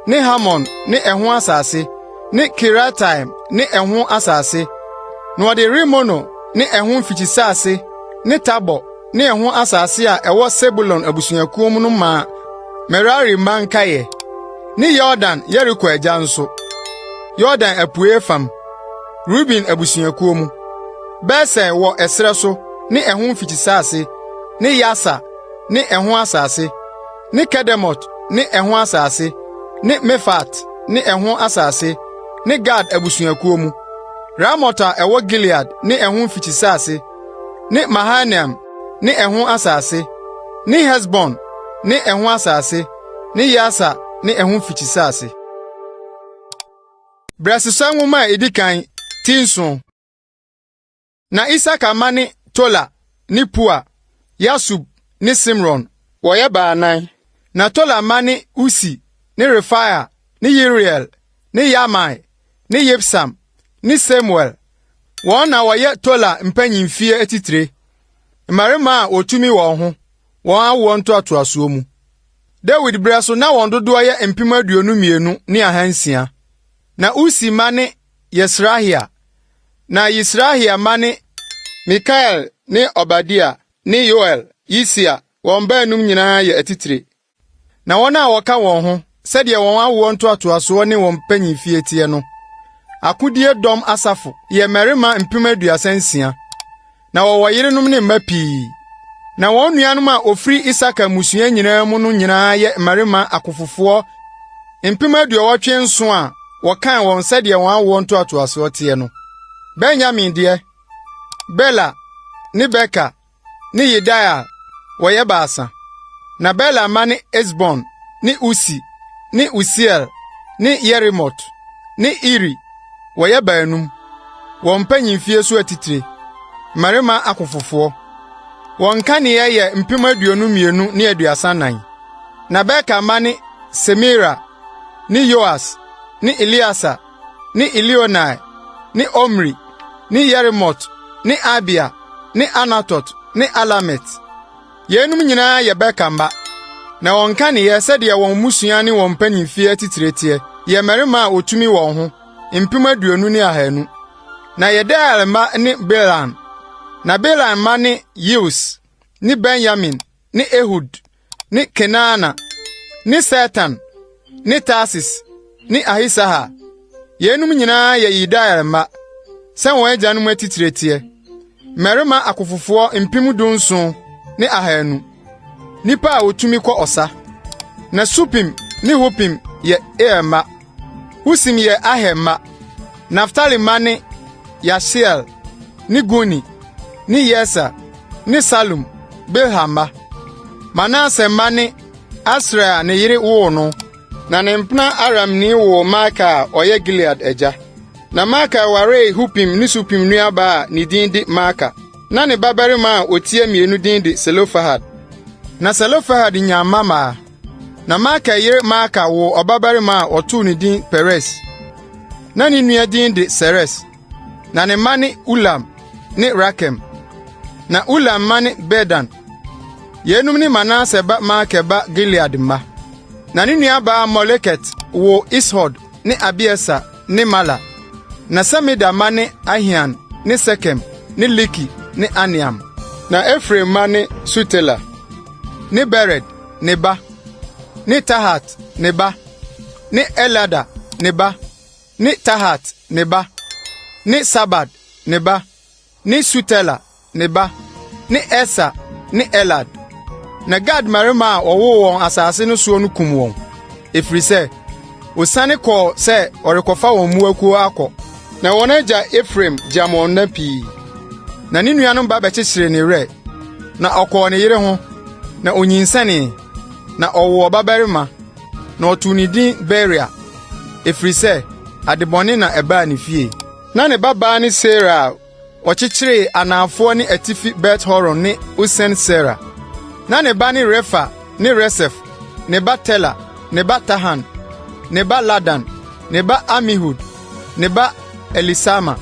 ne Hamon ne ɛho asase, ne Kiriataim ne ɛho asase. Na wɔde Rimono ne ɛho mfikyisase ne Tabor ne ɛho asase a ɛwɔ Sebulon abusuakuo mu no maa Merari mma nkaeɛ, ne Yordan Yeriko agya nso, Yordan apuei fam, Ruben abusuakuo mu, Beser wɔ ɛserɛ so ne ɛho mfikyisase ne Yahsa ne ɛho asase, ne Kedemot ne ɛho asase, ne Mefaat ne ɛho asase, ne Gad abusuakuo mu, Ramot a ɛwɔ Gilead ne ɛho mfikyisase, ne Mahanaim ne ɛho asase, ne Hesbon ne ɛho asase, ne Yaser ne ɛho mfikyisase. Brɛsosɛm Nwoma a edi kan, ti nson. Na Isakar mma ne Tola ne Pua, Yasub ne Simron, wɔyɛ baanan. Na Tola mma ne Usi ne Refaia ne Yeriel ne Yahmai ne Yibsam ne Semuel. Wɔn na wɔyɛ Tola mpanyimfie atitire, mmarima a wotumi wɔn ho, wɔn awoɔ ntoatoasoɔ mu. Dawid berɛ so na wɔn dodoɔ yɛ 22,600. Na Usi mma ne Yisrahia. Na Yisrahia mma ne Mikael ne Obadia ne Yoel, Yisia, wɔn baanum nyinaa yɛ atitire. Na wɔn a wɔka wɔn ho, sɛdeɛ wɔn awoɔ ntoatoasoɔ ne wɔn mpanyimfie teɛ no, akodie dɔm asafo yɛ mmarima 36,000. Na wɔwɔ yerenom ne mma pii. Na wɔn nuanom a wɔfiri Isakar mmusua nyinaa mu no nyinaa yɛ mmarima akofofoɔ 87,000 a wɔkan wɔn sɛdeɛ wɔn awoɔ ntoatoasoɔ teɛ no. Benyamin deɛ, Bela ne Beker ne Yediael, wɔyɛ baasa. Na Bela mma ne Esbon ne Usi ne Usiel ne Yerimot ne Iri, wɔyɛ baanum, wɔn mpanyimfie so atitire, mmarima akofofoɔ. Wɔn nkaneeɛ yɛ 22,034. Na Beker mma ne Semira ne Yoas ne Eleasa ne Elioenai ne Omri ne Yeremot ne Abia ne Anatot ne Alamet. Yeinom nyinaa yɛ Beker mma. Na wɔn nkaneeɛ sɛdeɛ wɔn mmusua ne wɔn mpanyimfie atitire teɛ yɛ mmarima a wotumi wɔn ho, 20,200. Na Yediael mma ne Bilhan. Na Bilhan mma ne Yeus ne Benyamin ne Ehud ne Kenaana ne Setan ne Tarsis ne Ahisahar. Yeinom nyinaa yɛ Yediael mma, sɛ wɔn agyanom atitire teɛ, mmarima akofofoɔ 17,200, nnipa a wotumi kɔ ɔsa. Na Supim ne Hupim yɛ Ir mma. Husim yɛ Aher mma. Naftali mma ne Yahsiel ne Guni ne Yeser ne Salum, Bilha mma. Manase mma ne Asriel a ne yere woo no. Na ne mpena Aramni woo Makir a ɔyɛ Gilead agya. Na Makir waree Hupim ne Supim nuabaa a ne din de Maaka. Na ne babarima a otia mmienu din de Selofehad. Na Selofehad nyaa mma mmaa. Na Makir yere Maaka woo ɔbabarima a ɔtoo no din Peres. Na ne nua din de Seres. Na ne mma ne Ulam ne Rakem. Na Ulam mma ne Bedan. Yeinom ne Manase ba Makir ba Gilead mma. Na ne nuabaa Moleket woo Ishod ne Abieser ne Mala. Na Semida mma ne Ahian ne Sekem ne Liki ne Aniam. Na Efraim mma ne Sutela ne Bered ne ba, ne Tahat ne ba, ne Elada ne ba, ne Tahat ne ba, ne Sabad ne ba, ne Sutela ne ba, ne Eser ne Elad. Na Gad mmarima a wɔwoo wɔn asase no soɔ no kum wɔn, ɛfiri sɛ, wɔsiane kɔɔ sɛ wɔrekɔfa wɔn mmoakuo akɔ. Na wɔn agya Efraim gyam wɔn nna pii. Na ne nuanom ba bɛkyekyeree ne werɛ, na ɔkɔɔ ne yere ho, na onyinsɛnee, na ɔwoo ɔbabarima, na ɔtoo ne din Beria, ɛfiri sɛ adebɔne na ɛbaa ne fie. Na ne babaa ne Seera a ɔkyekyeree anafoɔ ne atifi Bet-Horon ne Usen-Seera. Na ne ba ne Refa ne Resef, ne ba Tela, ne ba Tahan, ne ba Ladan, ne ba Amihud, ne ba Elisama,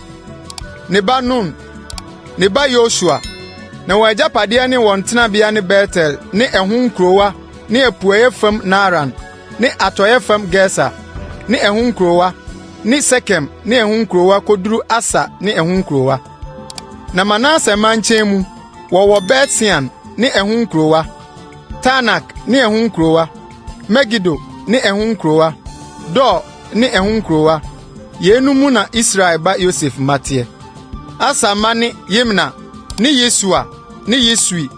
ne ba Nun, ne ba Yosua. Na wɔn agyapadeɛ ne wɔn tenabea ne Betel ne ɛho nkurowa ne apueeɛ fam Naaran ne atɔeɛ fam Geser ne ɛho nkurowa ne Sekem ne ɛho nkurowa koduru Asa ne ɛho nkurowa. Na Manase mma nkyɛn mu, wɔwɔ Bet-Sean ne ɛho nkurowa, Taanak ne ɛho nkurowa, Megido ne ɛho nkurowa, Dor ne ɛho nkurowa. Yeinom mu na Israel ba Yosef mma teɛ. Aser mma ne Yimna ne Yisua ne Yisui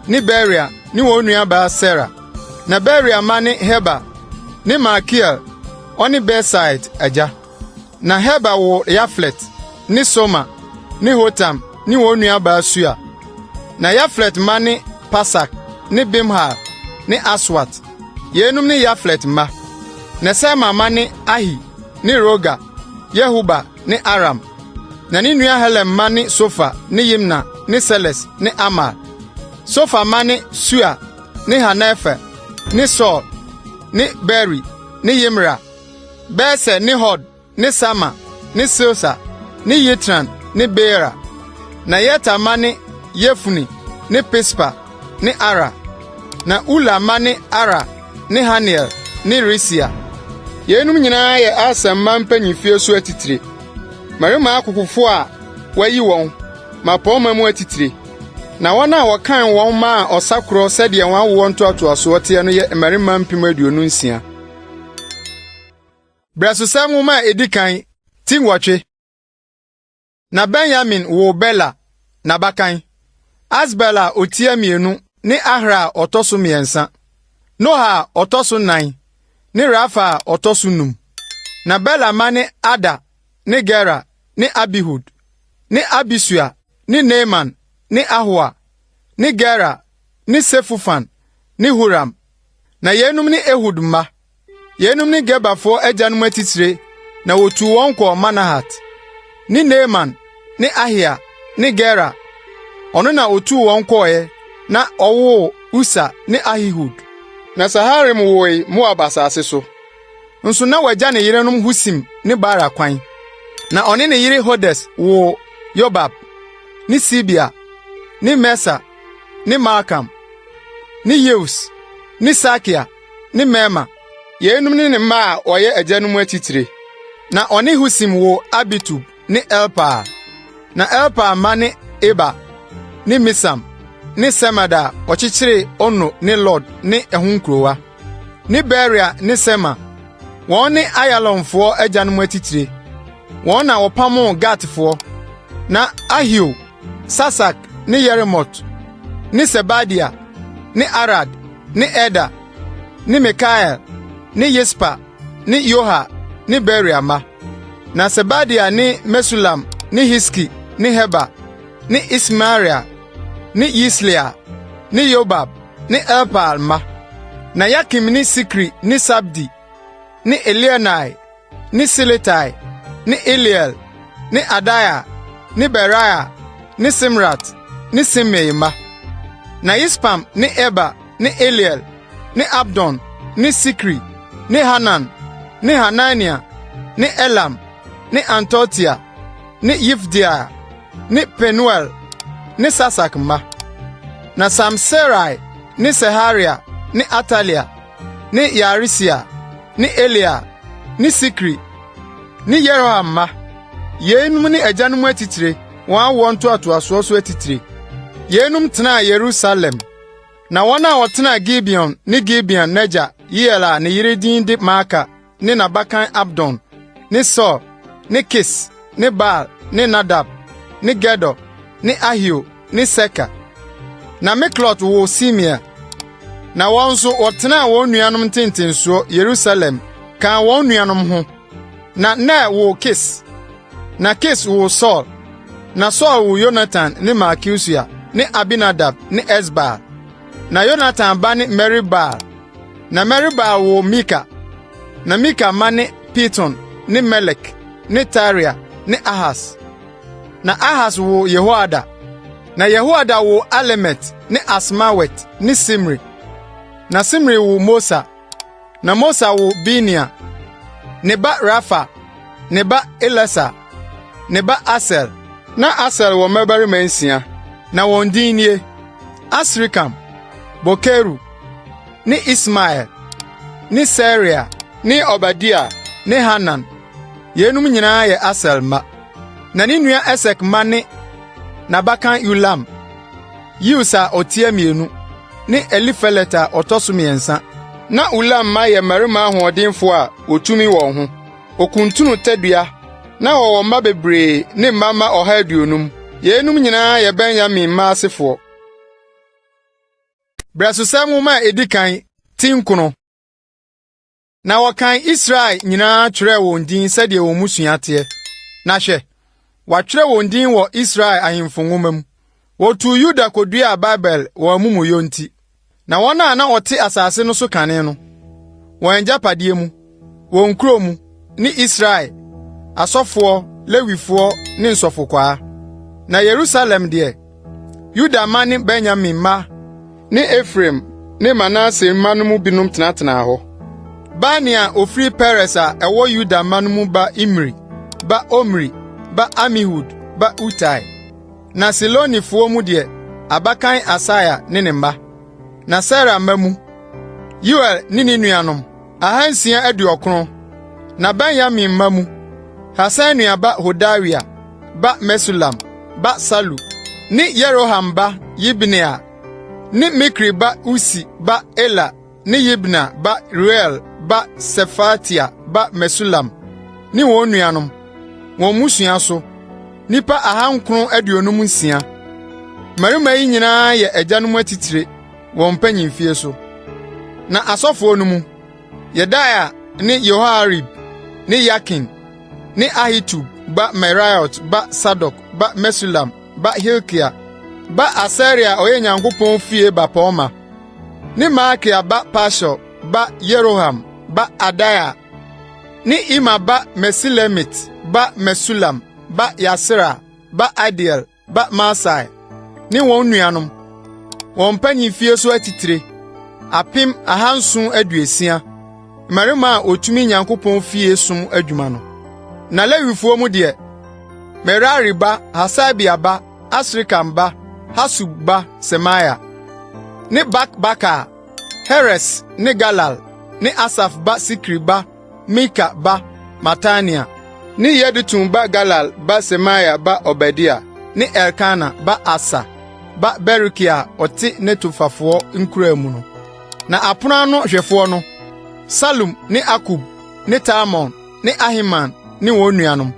ne Beria ne wɔn nuabaa Sera. Na Beria mma ne Heber ne Malkiel, ɔne Birsait agya. Na Heber woo Yaflet ne Somer ne Hotam ne wɔn nuabaa Sua. Na Yaflet mma ne Pasak ne Bimhal ne Aswat. Yeinom ne Yaflet mma. Na Sema mma ne Ahi ne Roga, Yehuba ne Aram. Na ne nua Helem mma ne Sofa ne Yimna ne Seles ne Amal. Sofa mma ne Sua ne Harnefer ne Saul ne Beri ne Yimra, Beser ne Hod ne Sama ne Silsa ne Yitran ne Beera. Na Yeter mma ne Yefune ne Pispa ne Ara. Na Ula mma ne Ara ne Haniel ne Risia. Yeinom nyinaa yɛ Aser mma mpanyimfie so atitire, mmarima akokofo a wɔayi wɔn, mmapɔmma mu atitire. Na wɔn a wɔkan wɔn maa ɔsakorɔ sɛdeɛ wɔn awoɔ ntoatoasoɔ teɛ no yɛ mmarima 26,000. Brɛsosɛm Nwoma a edi kan, ti 8. Na Benyamin woo Bela, n'abakan, Asbel a otia mmienu ne Ahra a ɔtɔ so mmiɛnsa, Noha a ɔtɔ so nnan ne Rafa a ɔtɔ so num. Na Bela mma ne Ada ne Gera ne Abihud ne Abisua ne Naaman ne Ahoa ne Gera ne Sefufan ne Huram. Na yeinom ne Ehud mma. Yeinom ne Gebafoɔ agyanom atitire na wotuu wɔn kɔɔ Manahat, ne Naaman ne Ahia ne Gera. Ɔno na otuu wɔn kɔeɛ. na ɔwoo Usa ne Ahihud. Na Saharaim woe Moab asase so. Nso na wagya ne yerenom Husim ne Baara kwan. Na ɔne ne yere Hodes woo Yobab ne Sibia ne Mesa ne Malkam ne Yeus ne Sakia ne Mirma. Yeinom ne ne mma a wɔyɛ agyanom atitire. Na ɔne Husim woo Abitub ne Elpaal. Na Elpaal mma ne Eber ne Misam ne Semed a ɔkyekyeree Ono ne Lod ne ɛho nkurowa, ne Beria ne Sema. Wɔn ne Ayalonfoɔ agyanom atitire. Wɔn na wɔpamoo Gatfoɔ. Na Ahio, Sasak ne Yeremot, ne Sebadia, ne Arad, ne Eder, ne Mikael, ne Yispa, ne Yoha ne Beria mma. Na Sebadia ne Mesulam ne Hiski ne Heber ne Ismaria ne Yislia ne Yobab ne Elpaal mma. Na Yakim ne Sikri ne Sabdi ne Elioenai ne Siletai ne Eliel ne Adaia ne Beraia ne Simrat ne Simei mma. Na Yispam ne Eber ne Eliel ne Abdon ne Sikri ne Hanan ne Hanania ne Elam ne Antotia ne Yifdeia ne Penuel ne Sasak mma. Na Samserai ne Seharia ne Atalia ne Yaarisia ne Elia ne Sikri ne Yeroham mma. Yeinom ne agyanom atitire, wɔn awoɔ ntoatoasoɔ so atitire. Yeinom tenaa Yerusalem. Na wɔn a wɔtenaa Gibeon ne Gibeon n'agya Yeiel a ne yere din de Maaka ne n'abakan Abdon ne Sur ne Kis ne Baal ne Nadab ne Gedor ne Ahio ne Seker. Na Miklot woo Simea. Na wɔn nso wɔtenaa wɔn nuanom ntentensoɔ Yerusalem kaa wɔn nuanom ho. Na Ner woo Kis, na Kis woo Saul, na Saul woo Yonatan ne Malkisua ne Abinadab ne Esbaal. Na Yonatan ba ne Merib-Baal, na Merib-Baal woo Mika. Na Mika mma ne Piton ne Melek ne Tarea ne Ahas. Na Ahas woo Yehoada. Na Yehoada woo Alemet ne Asmawet ne Simri. Na Simri woo Mosa. Na Mosa woo Binea, ne ba Rafa, ne ba Elasa, ne ba Asel. Na Asel wɔ mmabarima nsia, na wɔn din nie: Asrikam, Bokeru, ne Ismael, ne Searia, ne Obadia ne Hanan. Yeinom nyinaa yɛ Asel mma. Na ne nua Esek mma ne: N'abakan Ulam, Yeus a ɔtia mmienu ne Elifelet a ɔtɔ so mmiɛnsa. Na Ulam mma yɛ mmarima ahoɔdenfo a wotumi wɔn ho. Okuntunu tadua, na wɔwɔ mma bebree ne mma mma 150. Yeinom nyinaa yɛ Benyamin mma asefoɔ. Brɛsosɛm Nwoma a edi kan, ti 9. Na wɔkan Israel nyinaa twerɛɛ wɔn din sɛdeɛ wɔn mmusua teɛ. Na hwɛ, wɔatwerɛ wɔn din wɔ Israel ahemfo nwoma mu. Wɔtuu Yuda koduaa Babel wɔn amumuyɔ nti. Na wɔn a na wɔte asase no so kane no, wɔn agyapadeɛ mu, wɔn nkuro mu, ne Israel, asɔfoɔ, Lewifoɔ ne nsɔfokwaa. Na Yerusalem deɛ, Yuda mma ne Benyamin mma ne Efraim ne Manase mma no mu binom tenatenaa hɔ. Bani a ofiri Peres a ɛwɔ Yuda mma no mu ba Imri ba Omri ba Amihud ba Utai. Na Silonifoɔ mu deɛ, abakan Asaia ne ne mma. Na Sera mma mu, Yeuel ne ne nuanom, 690. Na Benyamin mma mu, Hasenua ba Hodawia ba Mesulam ba Salu ne Yeroham ba Yibneia ne Mikri ba Usi ba Ela ne Yibnia ba Reuel ba Sefatia ba Mesulam ne wɔn nuanom, wɔn mmusua so, nnipa 956. Mmarima yi nyinaa yɛ agyanom atitire, wɔn mpanyimfie so. Na asɔfoɔ no mu, Yedaia ne Yehoiarib ne Yakin ne Ahitub ba Meraiot ba Sadok ba Mesulam ba Hilkia ba Asaria a ɔyɛ Nyankopɔn fie bapɔmma, ne Malkia ba Pashur ba Yeroham ba Adaia ne Imer ba Mesilemit ba Mesulam ba Yahsera ba Adiel ba Maasai ne wɔn nuanom. Wɔn mpanyimfie so atitire, 1 760, mmarima a wotumi Nyankopɔn fie som adwuma no. Na Lewifoɔ mu deɛ, Merari ba Hasabia ba Asrikam ba Hasub ba Semaia, ne Bakbakar, Heres ne Galal ne Asaf ba Sikri ba Mika ba Matania, ne Yedutun ba Galal ba Semaia ba Obadia ne Elkana ba Asa ba Berekia a ɔte Netofafoɔ nkuraa mu no. Na apono ano hwɛfoɔ no, Salum ne Akub ne Talmon ne Ahiman ne wɔn nuanom.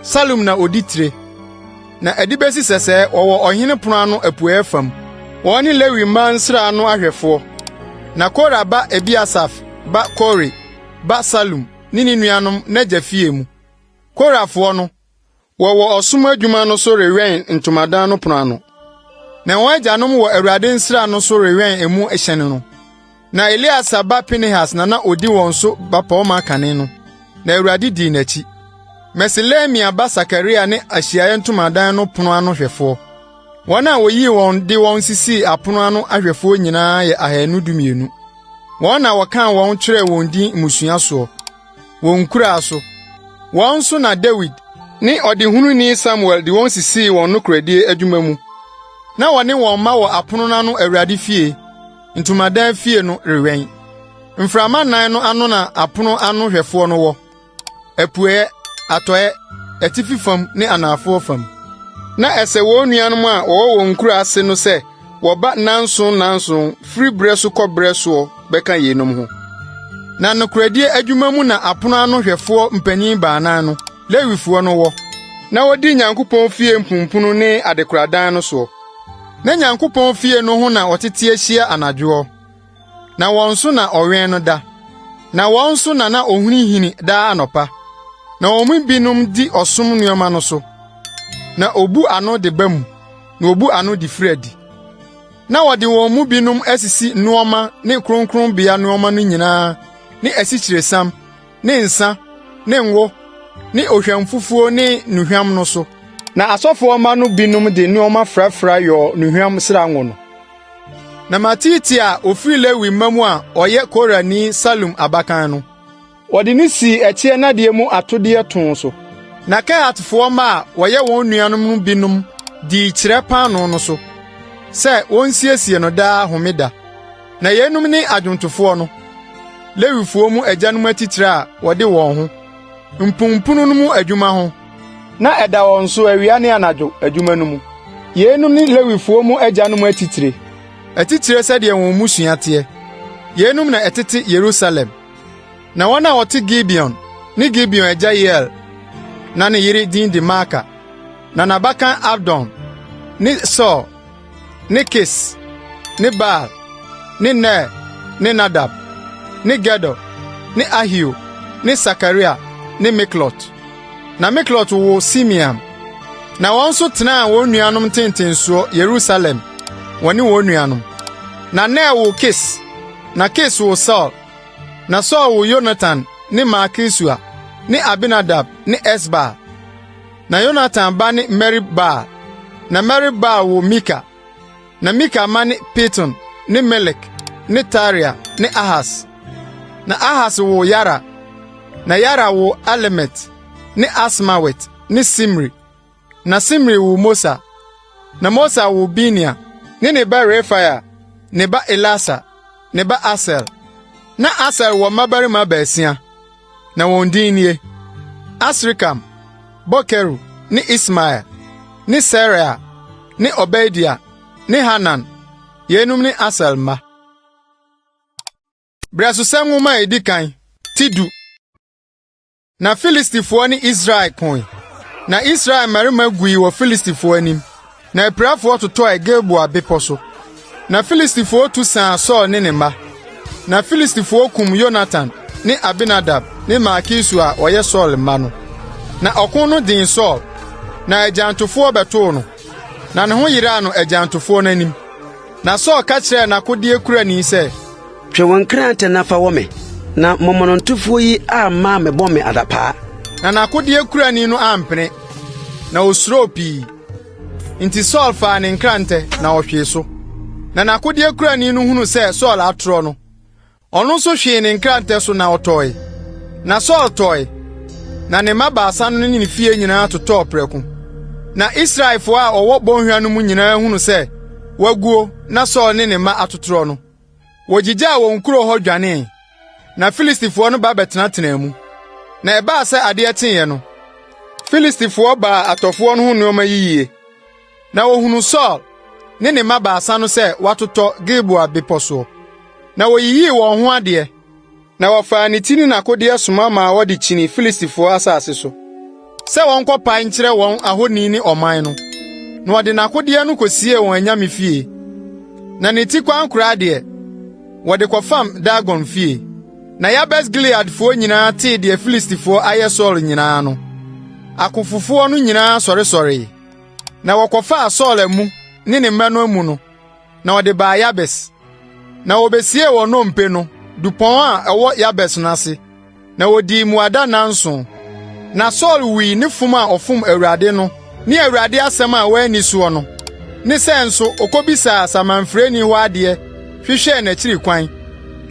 Salum na odi tire, na ɛde besi sɛsɛɛ wɔwɔ ɔhene pon ano apuei fam. Wɔn ne Lewi mma nsra ano ahwɛfoɔ. Na Kora ba Ebiasaf ba Kore ba Salum ne ne nuanom n'agya fie mu. Korafoɔ no, wɔwɔ ɔsom adwuma no so rewɛn ntomadan no pon ano. Na wɔn agyanom wɔ Awurade nsra no so rewɛn emu hyɛn no. Na Eleasar ba Pinehas na na odi wɔn so bapɔmma kane no, na Awurade dii n'akyi. Meselemia ba Sakaria ne Ahyiae Ntomadan no pon ano hwɛfoɔ. Wɔn a woyii wɔn de wɔn sisii apono ano ahwɛfoɔ nyinaa yɛ 212. Wɔn na wɔkan wɔn kyerɛɛ wɔn din mmusua soɔ, wɔn nkuraa so. Wɔn nso na Dawid ne ɔdehununi Samuel de wɔn sisii wɔn nokorɛdie adwuma mu. Na wɔne wɔn mma wɔ apono no ano Awurade fie, ntomadan fie no rewɛn. Mframa nnan no ano na apono ano hwɛfoɔ no wɔ. Apueɛ, atɔeɛ, atifi fam ne anafoɔ fam. Na ɛsɛ wɔn nuanom a wɔwɔ wɔn nkuraa ase no sɛ wɔba nnanson nnanson firi berɛ so kɔ berɛ soɔ bɛka yeinom ho. Na nokorɛdie adwuma mu na apono ano hwɛfoɔ mpanyin baanan no, Lewifoɔ no wɔ, na wodi Nyankopɔn fie mpumpunu ne adekoradan no soɔ. Na Nyankopɔn fie no ho na wɔtete ahyia anadwoɔ. Na wɔn so na ɔwɛn no da, na wɔn so na na ohinihini daa anɔpa. Na wɔn mu binom di ɔsom nneɛma no so, na obu ano de ba mu, na obu ano de firi adi. Na wɔde wɔn mu binom asisi nneɛma ne kronkronbea nneɛma no nyinaa ne asikyiresiam, ne nsa, ne ngo, ne ohwamfufuo ne nnuhwam no so. Na asɔfoɔ mma no binom de nneɛma frafra yɔɔ nnuhwam srango no. Na Matitia a ofiri Lewi mma mu a ɔyɛ Korani Salum abakan no, wɔde no sii ɛkyeɛ nnadeɛ mu atodeɛ too so. Na Kehatfoɔ mma a wɔyɛ wɔn nuanom no binom dii kyerɛ paanoo no so, sɛ wonsiesie no daa homeda. Na yeinom ne adwontofoɔ no, Lewifoɔ mu agyanom atitire a wɔde wɔn ho, mpumpunu no mu adwuma ho, na ɛda wɔn so awia ne anadwo adwuma no mu. Yeinom ne Lewifoɔ mu agyanom atitire, atitire sɛdeɛ wɔn mmusua teɛ. Yeinom na ɛtete Yerusalem. Na wɔn a wɔte Gibeon ne Gibeon agya Yeiel na ne yere din de Maaka, na n'abakan Abdon ne Sur ne Kis ne Baal ne Ner ne Nadab ne Gedor ne Ahio ne Sakaria ne Miklot. Na Miklot woo Simeam. Na wɔn nso tenaa wɔn nuanom ntentensoɔ Yerusalem, wɔne wɔn nuanom. Na Ner woo Kis, na Kis woo Saulo. Na Saulo woo Yonatan ne Malkisua ne Abinadab ne Esbaal. Na Yonatan ba ne Merib-Baal, na Merib-Baal woo Mika. Na Mika mma ne Piton ne Melek ne Tarea ne Ahas. Na Ahas woo Yara, na Yara woo Alemet ne Asmawet ne Simri. Na Simri woo Mosa, na Mosa woo Binea ne ne ba Refaia, ne ba Elasa, ne ba Asel. Na Asel wɔ mmabarima baasia. Na wɔn din nie: Asrikam, Bokeru ne Ismael, ne Searia ne Obadia ne Hanan. Yeinom ne Asel mma. Brɛsosɛm Nwoma a edi kan, ti du. Na Filistifoɔ ne Israel koe. Na Israel mmarima gui wɔ Filistifoɔ anim, na apirafoɔ totɔe Gilboa bepɔ so. Na Filistifoɔ tu saa Saul ne ne mma. Na Filistifoɔ kum Yonatan ne Abinadab ne Malkisua a wɔyɛ Saul mma no. Na ɔko no den Saul, na agyantofoɔ bɛtoo no, na ne ho yeraa no agyantofoɔ no anim. Na Saul ka kyerɛɛ n'akodeɛ kurani sɛ, Twe wo nkrante na fa wɔ me, na momonotofoɔ yi amma ammɛbɔ me adapaa. Na n'akodeɛ kurani no ampene, na osuroo pii. Enti Saul faa ne nkrante na ɔhwee so. Na n'akodeɛkurani no hunuu sɛ Saul atorɔ no, ɔno nso hwee ne nkrantɛ so na ɔtɔe. Na Saul tɔe, na ne mma baasa no ne ne fie nyinaa totɔɔ prɛko. Na Israelfoɔ a wɔwɔ bɔnhwa no mu nyinaa hunuu sɛ wɔaguo na Saul ne ne mma atotorɔ no, wogyigyaa wɔn nkuro hɔ dwanee. Na Filistifoɔ no ba bɛtenatenaa mu. Na ɛbaa sɛ adeɛ kyeeɛ no, Filistifoɔ baa atɔfoɔ no ho nneɛma yiyie. Na wɔhunuu Saul ne ne mma baasa no sɛ wɔatotɔ Gilboa bepɔ soɔ. Na wɔyiyii wɔn ho adeɛ, na wɔfaa ne ti ne n'akodeɛ soma maa wɔde kyinii Filistifoɔ asase so, sɛ wɔnkɔpae nkyerɛ wɔn ahoni ne ɔman no. Na wɔde n'akodeɛ no kosiee wɔn anyame fie. Na ne ti kwankoraa deɛ, wɔde kɔfam Dagon fie. Na Yabes Gileadfoɔ nyinaa tee deɛ Filistifoɔ ayɛ Saul nyinaa no, akofofoɔ no nyinaa sɔresɔree, na wɔkɔfaa Saul amu ne ne mma no amu no, na wɔde baa Yabes. Na wobesiee wɔn nnompe no dupɔn a ɛwɔ Yabes no ase, na wodii mmuada nnanson. Na Saul wui ne fom a ɔfom Awurade no ne Awurade asɛm a wanni soɔ no, ne sɛ nso okobisaa samanfrɛni hɔ adeɛ hwehwɛɛ n'akyiri kwan,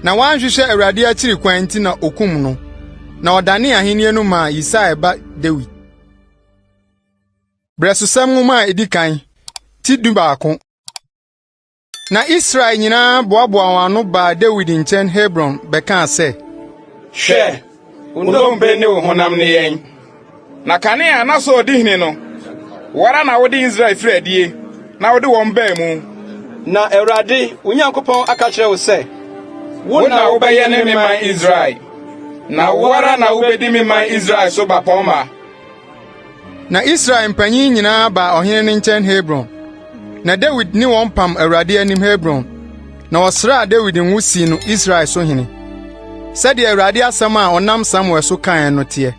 na wanhwehwɛ Awurade akyiri kwan nti na okum no. Na ɔdanee ahenni no maa Yisai ba Dawid. Brɛsosɛm Nwoma a edi kan, ti dubaako. Na Israel nyinaa boaboaa wɔn ano baa Dawid nkyɛn Hebron bɛkaa sɛ, Hwɛ, wo nnompe ne wo honam ne yɛn. Na kane a na Saul di hene no, wo ara na wode Israel firi adie, na wode wɔn baa mu. Na Awurade, wo Nyankopɔn aka kyerɛ wo sɛ, 'Wo na wobɛyɛne me man Israel, na wo ara na wubedi me man Israel so bapɔmma. Na Israel mpanyin nyinaa baa ɔhene no nkyɛn Hebron. Na Dawid ne wɔn pam Awurade anim Hebron, na wɔsraa Dawid ngo sii no Israel so hene, sɛdeɛ Awurade asɛm a ɔnam Samuel so kae no teɛ.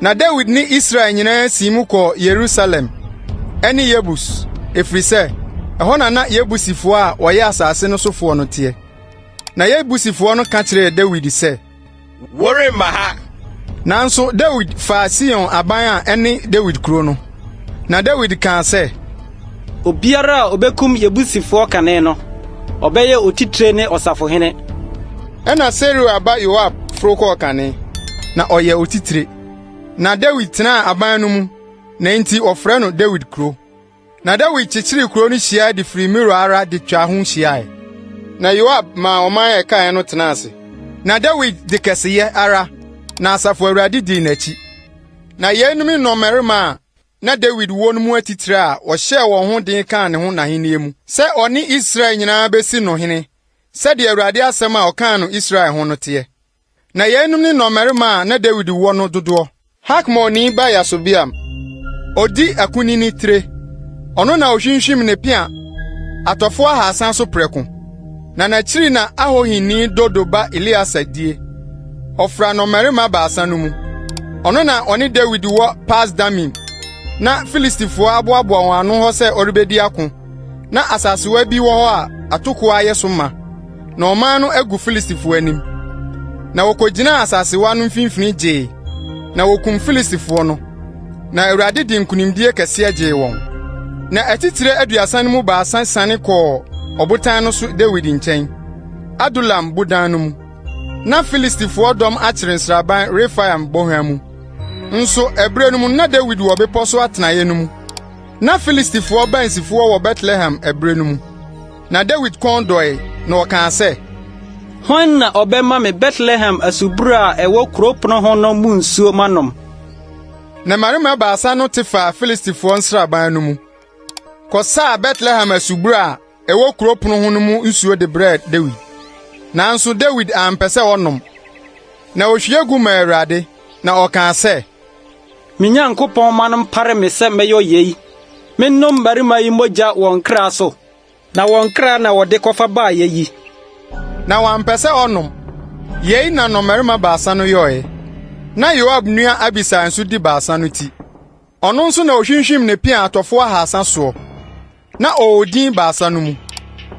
Na Dawid ne Israel nyinaa sii mu kɔɔ Yerusalem, ɛne Yebus, ɛfiri sɛ, ɛhɔ na na Yebusifoɔ a wɔyɛ asase no sofoɔ no teɛ. Na Yebusifoɔ no ka kyerɛɛ Dawid sɛ, Woremma ha! Nanso Dawid faa Sion aban a ɛne Dawid kuro no. Na Dawid kaa sɛ. Obiara a obekum Yebusifoɔ kane no, ɔbɛyɛ otitire ne ɔsafohene. Ɛnna Seruia ba Yoab foro kɔɔ kane, na ɔyɛɛ otitire. Na Dawid tenaa aban no mu, na enti wɔfrɛ no Dawid kuro. Na Dawid kyekyeree kurow no hyiae de firi Milo ara de twaa ho hyiae. Na Yoab maa ɔman a ɛkae no tenaa ase. Na Dawid de kɛseyɛ ara na asafo Awurade dii n'akyi. Na yeinom ne nnɔmmarima a na Dawid wɔ no mu atitire a wɔhyɛɛ wɔn ho den kaa ne ho n'ahenni mu, sɛ ɔne Israel nyinaa besi no hene, sɛdeɛ Awurade asɛm a ɔkaa no Israel ho no teɛ. Na yeinom ne nnɔmmarima a na Dawid wɔ no dodoɔ. Hakmoni ba Yasobeam, ɔdi akunini tire. Ɔno na ɔhwinhwim ne pea atɔfoɔ ahasa so prɛko. Na n'akyiri na Ahohini Dodo ba Eleasa die. Ɔfra nnɔmmarima baasa no mu. Ɔno na ɔne Dawid wɔ Pas-Damim, na Filistifoɔ aboaboa wɔn ano hɔ sɛ ɔrebɛdi ako. Na asasewa bi wɔ hɔ a atokoɔ ayɛ so ma. Na ɔman no agu Filistifo anim. Na wokogyinaa asasewa no mfimfini gyee, na wokum Filistifoɔ no. Na Awurade de nkonimdie kɛseɛ gyee wɔn. Na atitire aduasa no mu baasa siane kɔɔ ɔbotan no so Dawid nkyɛn, Adulam bodan no mu. Na Filistifoɔ dɔm akyere nsraban Refaim bɔnhwa mu. Nso ɛberɛ no mu na Dawid wɔ bepɔ so atenaeɛ no mu. Na Filistifoɔ bansifoɔ wɔ Betlehem ɛberɛ no mu. Na Dawid kɔn dɔe, na ɔkaa sɛ, Hwan na ɔbɛma me Betlehem asubura a ɛwɔ kurow pon ho no mu nsuo manom? Na mmarima baasa no te faa Filistifoɔ nsraban no mu, kɔsaa Betlehem asubura a ɛwɔ kurow pon ho no mu nsuo de brɛɛ Dawid. Nanso Dawid ampɛ sɛ ɔnom, na ohwie gu maa Awurade, na ɔkaa sɛ, Me Nyankopɔn mma no mpare me sɛ mɛyɔ yei, mennom mmarima yi mogya wɔn kra so, na wɔn kra na wɔde kɔfa baeɛ yi. Na wampɛ sɛ ɔnom. Yei na nnɔmmarima baasa no yɔe. Na Yoab nua Abisai nso di baasa no ti. Ɔno nso na ohwinhwim ne pea atɔfo ahasa soɔ. Na ɔwɔ din baasa no mu.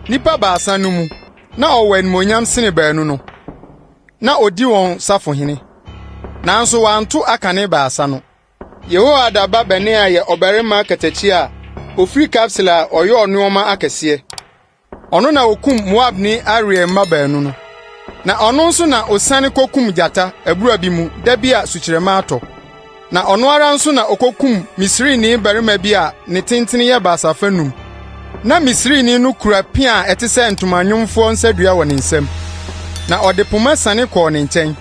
Nnipa baasa no mu, na ɔwɔ animuonyam sene baanu no. Na odi wɔn safohene. Nanso wanto akane baasa no. Yehoiada ba Benaia yɛ ɔbarima katakyi a ofiri Kabseel a ɔyɔɔ nneɛma akɛseɛ. Ɔno na okum Moabni Ariel mma baanu no. Na ɔno nso na osiane kokum gyata abura bi mu da bi a sukyerɛmma atɔ. Na ɔno ara nso na okokum Misrini barima bi a ne tenten yɛ basafa num. Na Misrini no kura pea a ɛte sɛ ntomanwomfo nsadua wɔ ne nsam. Na ɔde pema siane kɔɔ ne nkyɛn.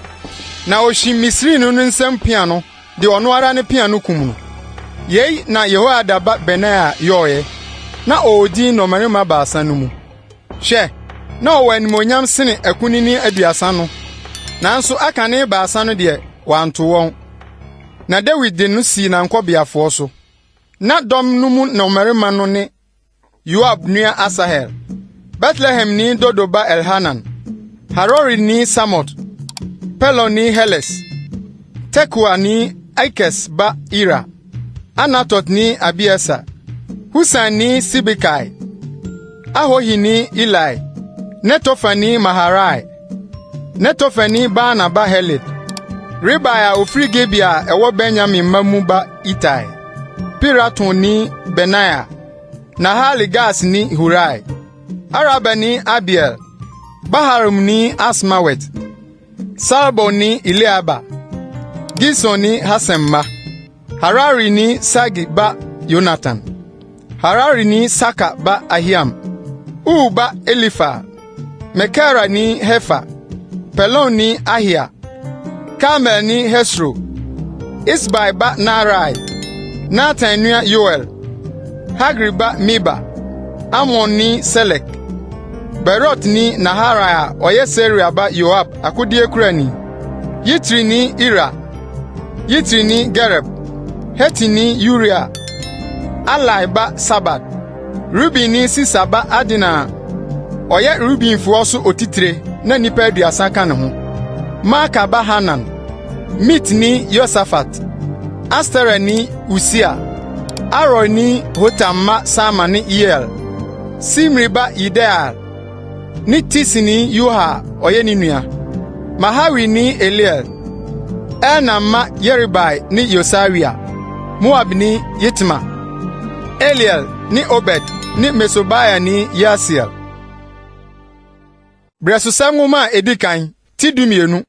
Na ohwim Misrini no nsam pea no de ɔno ara ne pea no kum no. Yei na Yehoiada ba Benaia yɔe. Na ɔwɔ din nnɔmmarima baasa no mu. Hwɛ, na ɔwɔ animuonyam sene akunini 30 no, nanso akane baasa no deɛ, wanto wɔn. Na Dawid de no sii n'ankɔbeafoɔ so. Na dɔm no mu nnɔmmarima no ne Yoab nua Asahel, Betlehemni Dodo ba Elhanan, Harorini Samot, Pelonni Heles, Tekoani Ikes ba Ira, Anatotni Abieser, Husani Sibekai, Ahohini Ilai, Netofani Maharai, Netofani Baana ba Heled, Ribai a ofiri Gibea a ɛwɔ Benyamin mma mu ba Itai, Piratonni Benaia, Nahale-Gaasni Hurai, Arabani Abiel, Baharumni Asmawet, Saalbonni Eliahba, Gisonni Hasem mma, Hararini Sage ba Yonatan, Hararini Sakar ba Ahiam, Ur ba Elifal, Mekerani Hefer, Pelonni Ahia, Karmelni Hesro, Isbai ba Naarai, Natan nua Yoel, Hagri ba Mibhar, Amonni Selek, Beerotni Naharai a ɔyɛ Seruia ba Yoab akodeɛkurani, Yitrini Ira, Yitrini Gereb, Hetini Uria, Ahlai ba Sabad, Rubenni Sisa ba Adina a ɔyɛ Rubenfoɔ so otitire na nnipa 30 ka ne ho, Maaka ba Hanan, Mitni Yosafat, Asterani Usia, Aroerni Hotam mma Sama ne Yeiel, Simri ba Yediael ne Tisini Yoha a ɔyɛ ne nua, Mahawini Eliel, Elnaam mma Yeribai ne Yosawia, Moabni Yitma, Eliel ne Obed ne Mesobaini Yasiel. Berɛsosɛm Nwoma a edi kan, ti 12.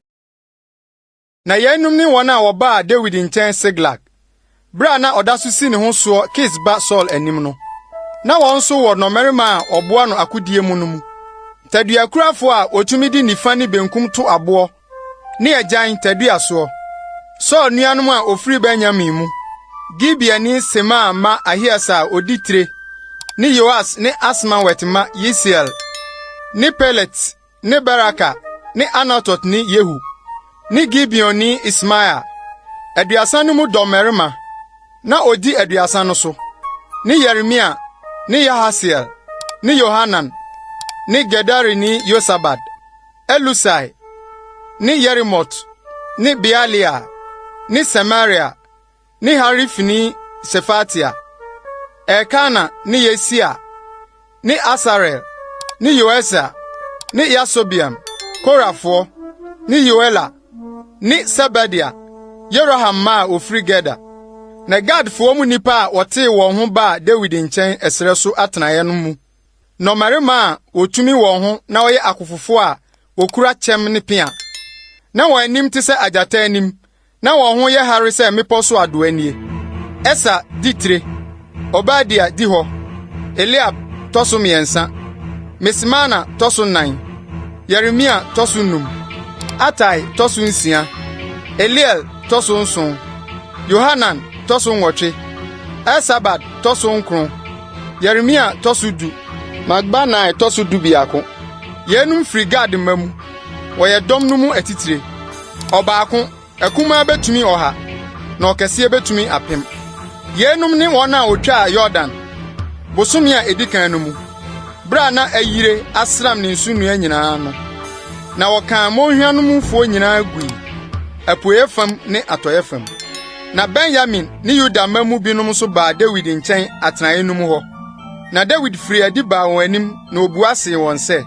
Na yeinom ne wɔn a wɔbaa Dawid nkyɛn Siklag, bere a na ɔda so si ne ho soɔ Kis ba Saulo anim no. Na wɔn nso wɔ nnɔmmarima a wɔboa no akodie mu no mu. Taduakurafo a wɔtumi de nifa ne benkum to aboɔ ne agyan tadua soɔ. Saulo nuanom a wɔfiri Benyamin mu, Gibeani Semaa mma Ahieser a odi tire ne Yoas ne Asmawet mma Yesiel ne Pelet ne Beraka ne Anatotni Yehu ne Gibeonni Ismaia, 30 no mu dɔmmarima, na odi 30 no so, ne Yeremia ne Yahasiel ne Yohanan ne Gederini Yosabad, Elusai ne Yerimot ne Bealia ne Semaria ne Harifini Sefatia, Elkana ne Yesia ne Asarel ne Yoeser ne Yasobeam, Korafoɔ, ne Yoela ne Sebadia, Yeroham mma a wɔfiri Gedor. Na Gadfoɔ mu nnipa a wɔtee wɔn ho baa Dawid nkyɛn ɛserɛ so atenaeɛ no mu nnɔmmarima a wɔtumi wɔn ho na wɔyɛ akofofo a wɔkura kyɛm ne pea, na wɔn anim te sɛ agyata anim na wɔn ho yɛ hare sɛ mmepɔw so adoa nie: Eser di tire, Obadia di hɔ, Eliab tɔ so mmiɛnsa, Mismana tɔ so nnan, Yeremia tɔ so num, Atai tɔ so nsia, Eliel tɔ so nson, Yohanan tɔ so nwɔtwe, Elsabad tɔ so nkron, Yeremia tɔ so du, Makbanai tɔ so 11. Yeinom firi Gad mma mu. Wɔyɛ dɔm no mu atitire. Ɔbaako, akumaa betumi 100, na ɔkɛseɛ betumi 1000. Yeinom ne wɔn a wotwaa Yordan, bosome a edi kan no mu, bere a na ayire asram ne nsunoa nyinaa no. Na wɔkaa mmonhwa no mufoɔ nyinaa gui, apueeɛ fam ne atɔeɛ fam. Na Benyamin ne Yuda mma mu binom nso baa Dawid nkyɛn atenae no mu hɔ. Na Dawid firii adi baa wɔn anim na obua see wɔn sɛ,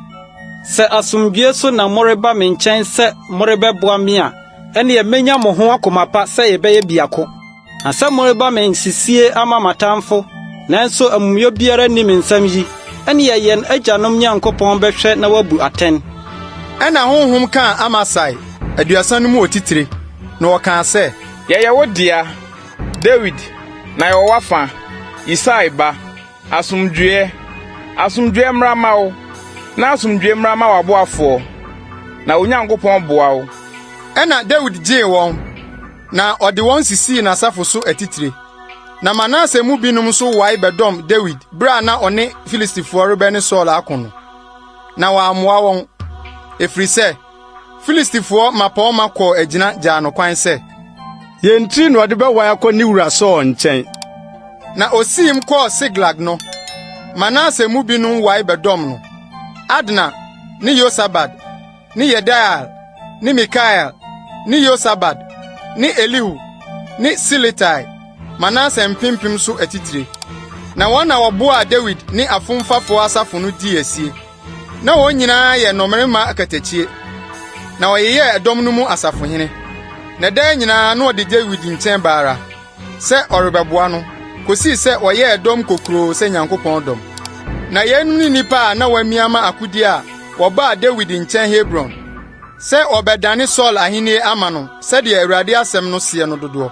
Sɛ asomdwoe so na moreba me nkyɛn sɛ morebɛboa me a, ɛnneɛ menya mo ho akoma pa sɛ yɛbɛyɛ biako. Na sɛ moreba me nsisie ama m'atamfo, nanso amumuyɛ biara nni me nsam yi. Ɛnneɛ yɛn agyanom Nyankopɔn bɛhwɛ na wabu atɛn. Ɛnna honhom kaa Amasai, Aduasa no mu otitire, na ɔkaa sɛ. Yɛyɛ wo dea, Dawid, na yɛwɔ w'afa, Yisai ba. Asomdwoeɛ, asomdwoeɛ mmra mma wo, na asomdwoeɛ mmra mma w'aboafoɔ, na wo Nyankopɔn boa wo. Ɛnna Dawid gyee wɔn, na ɔde wɔn sisii n'asafo so atitire. Na Manase mu binom nso wae bɛdɔm Dawid bere a na ɔne Filistifoɔ rebɛne Saul ako no. Na wammoa wɔn, ɛfiri sɛ Filistifoɔ mmapɔmma kɔɔ agyina gyaa no kwan sɛ, Yɛn tiri na ɔde bɛwae akɔ ne wura Saul nkyɛn. Na osiim kɔɔ Siklag no, Manase mu binom wae bɛdɔm no, Adna ne Yosabad ne Yediael ne Mikael ne Yosabad ne Elihu ne Siletai, Manase mpempem so atitire. Na wɔn na wɔboaa Dawid ne afomfafoɔ asafo no dii asie. Na wɔn nyinaa yɛ nnɔmmarima akatakyie, na wɔyeyɛɛ ɛdɔm no mu asafohene. Na daa nyinaa na wɔde Dawid nkyɛn ba ara, sɛ ɔrebɛboa no, kosii sɛ wɔyɛɛ dɔm kokuroo sɛ Nyankopɔn dɔm. Na yeinom ne nnipa a na wɔamia ama akodie a wɔbaa Dawid nkyɛn Hebron, sɛ wɔbɛdane Saul ahenni ama no sɛdeɛ Awurade asɛm no seɛ no dodoɔ.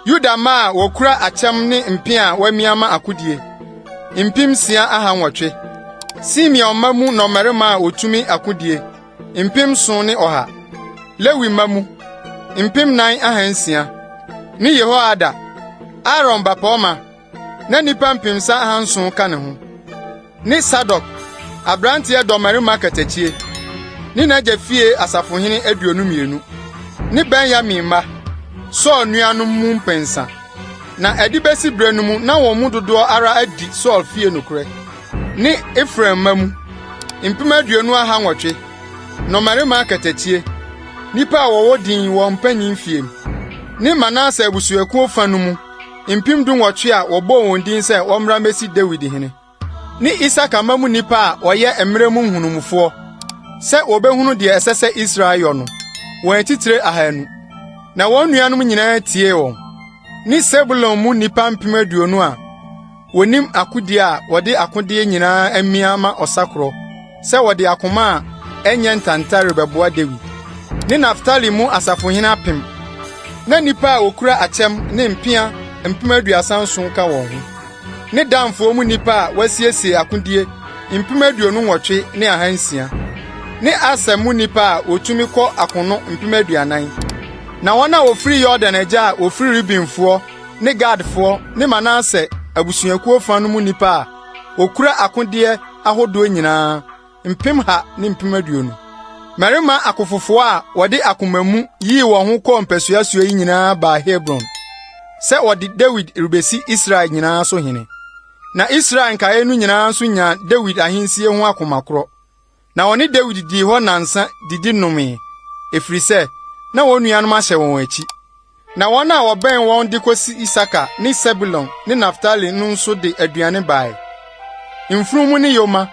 Yuda mma a wɔkura akyɛm ne mpea a wɔamia ama akodie, 6800. Simeon mma mu nnɔmmarima a wotumi akodie, 7,100. Lewi mma mu, 4,600. Ne Yehoiada, Aaron bapɔmma, na nnipa 3,700 ka ne ho. Ne Sadok, aberanteɛ dɔmmarima katakyie, ne n'agya fie asafohene 22. Ne Benyamin mma, Saul nuanom mu mpensa. Na ɛde besi bere no mu na wɔn mu dodoɔ ara adi Saul fie nokorɛ. Ne Efraim mma mu, 20,800, nnɔmmarima akatakyie, nnipa a wɔwɔ din wɔn mpanyin fie, ne Manase abusuakuo fa no mu 18,000 a wɔbɔɔ wɔn din sɛ wɔmmra mmesi Dawid hene. Ne Isakar mma mu nnipa a wɔyɛ mmerɛ mu nhunumufoɔ, sɛ wɔbɛhunu deɛ ɛsɛ sɛ Israel yɔ no, wɔn atitire 200. Na wɔn nuanom nyinaa tiee wɔn. Ne Sebulon mu nnipa 20,000 a wɔnim akodie a wɔde akodeɛ nyinaa amia ama ɔsakorɔ, sɛ wɔde akoma a ɛnyɛ ntanta rebɛboa Dawid. Ne Naftali mu asafohene 1,000, na nnipa a wɔkura akyɛm ne mpea 37,000 ka wɔn ho. Ne Danfoɔ mu nnipa a wɔasiesie akodie 28,600. Ne Aser mu nnipa a wɔtumi kɔ akono 40,000. Na wɔn a wɔfiri Yordan agya a wɔfiri Rubenfoɔ ne Gadfoɔ ne Manase abusuakuo fa no mu nnipa a wɔkura akodeɛ ahodoɔ nyinaa, 120,000. Mmarima akofofoɔ a wɔde akoma mu yii wɔn ho kɔɔ mpasua soɔ yi nyinaa baa Hebron sɛ wɔde Dawid rebesi Israel nyinaa so hene. Na Israel nkaeɛ no nyinaa nso nyaa Dawid ahensie ho akoma korɔ. Na wɔne Dawid dii hɔ nnansa didi nomee, ɛfiri sɛ, na wɔn nuanom ahyɛ wɔn akyi. Na wɔn a wɔbɛn wɔn de kosi Isakar ne Sebulon ne Naftali no nso de aduane bae: mfurum ne yoma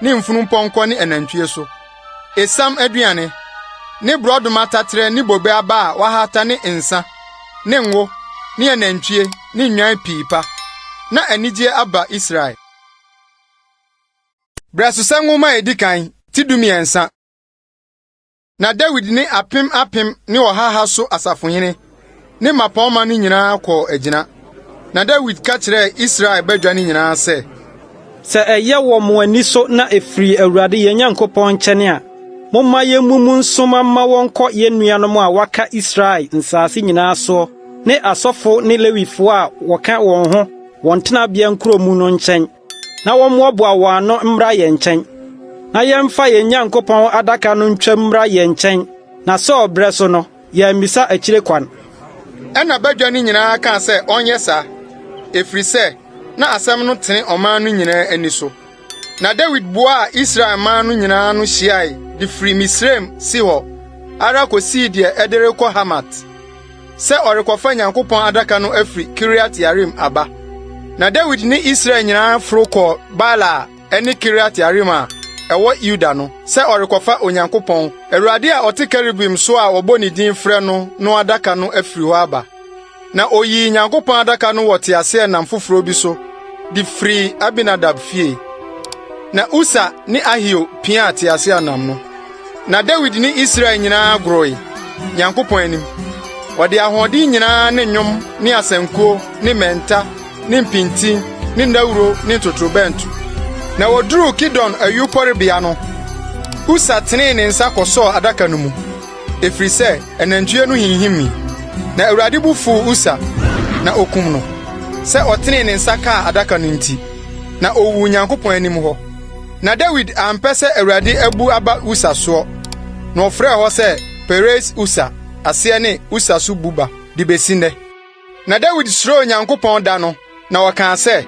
ne mfunumpɔnkɔ ne anantwie so, esiam aduane, ne borɔdɔma taterɛ ne bobe aba a wɔahata ne nsa, ne ngo, ne anantwie ne nnwan pii pa. Na anigye aba Israel. Brɛsosɛm Nwoma a edi kan, ti 13. Na Dawid ne apem apem ne ɔha ha so asafohene ne mmapɔmma no nyinaa kɔɔ agyina. Na Dawid ka kyerɛɛ Israel badwa no nyinaa sɛ, Sɛ ɛyɛ wɔ mo ani so na ɛfiri Awurade yɛn Nyankopɔn nkyɛn a, momma yemmu mu nsoma mma wɔnkɔ yɛn nuanom a wɔaka Israel nsase nyinaa soɔ ne asɔfo ne Lewifoɔ a wɔka wɔn ho wɔn tenabea nkuro mu no nkyɛn. na wɔmmoaboa wɔn ano mmra yɛn nkyɛn, na yɛmfa yɛn Nyankopɔn adaka no ntwam mmra yɛn nkyɛn, na Saul brɛ so no, yɛammisa akyire kwan. Ɛnna badwa no nyinaa kaa sɛ ɔnyɛ saa, ɛfiri sɛ na asɛm no tene ɔman no nyinaa ani so. Na Dawid boaa Israel man no nyinaa ano hyiae de firi Misraim Sihor ara kosii deɛ ɛde rekɔ Hamat. sɛ ɔrekɔfa Nyankopɔn adaka no afiri Kiriat-Yearim aba. Na Dawid ne Israel nyinaa foro kɔɔ Baala a ɛne Kiriat-Yearim a ɛwɔ Yuda no, sɛ ɔrekɔfa Onyankopɔn, Awurade a ɔte kerubim so a wɔbɔ ne din frɛ no no adaka no afiri hɔ aba. Na oyii Nyankopɔn adaka no wɔ teaseɛnam foforo bi so de firii Abinadab fie. Na Usa ne Ahio piaa teaseɛnam no. Na Dawid ne Israel nyinaa goroe, Nyankopɔn anim. Wɔde ahoɔden nyinaa ne nnwom ne asankuo ne mmɛnta ne mpintin ne nnawuro ne ntotorobɛnto. Na woduruu Kidon ayuporebea no, Usa tenee ne nsa kɔsɔɔ adaka no mu, efiri sɛ anantwie no hinhimii. Na Awurade bo fuw Usa, na okum no, sɛ ɔtenee ne nsa kaa adaka no nti, na owuu Nyankopɔn anim hɔ. Na Dawid ampɛ sɛ Awurade abu aba Usa soɔ, na ɔfrɛɛ hɔ sɛ Peres Usa, aseɛ ne Usa so bu ba, de besi nnɛ. Na Dawid suroo Nyankopɔn da no, na ɔkaa sɛ.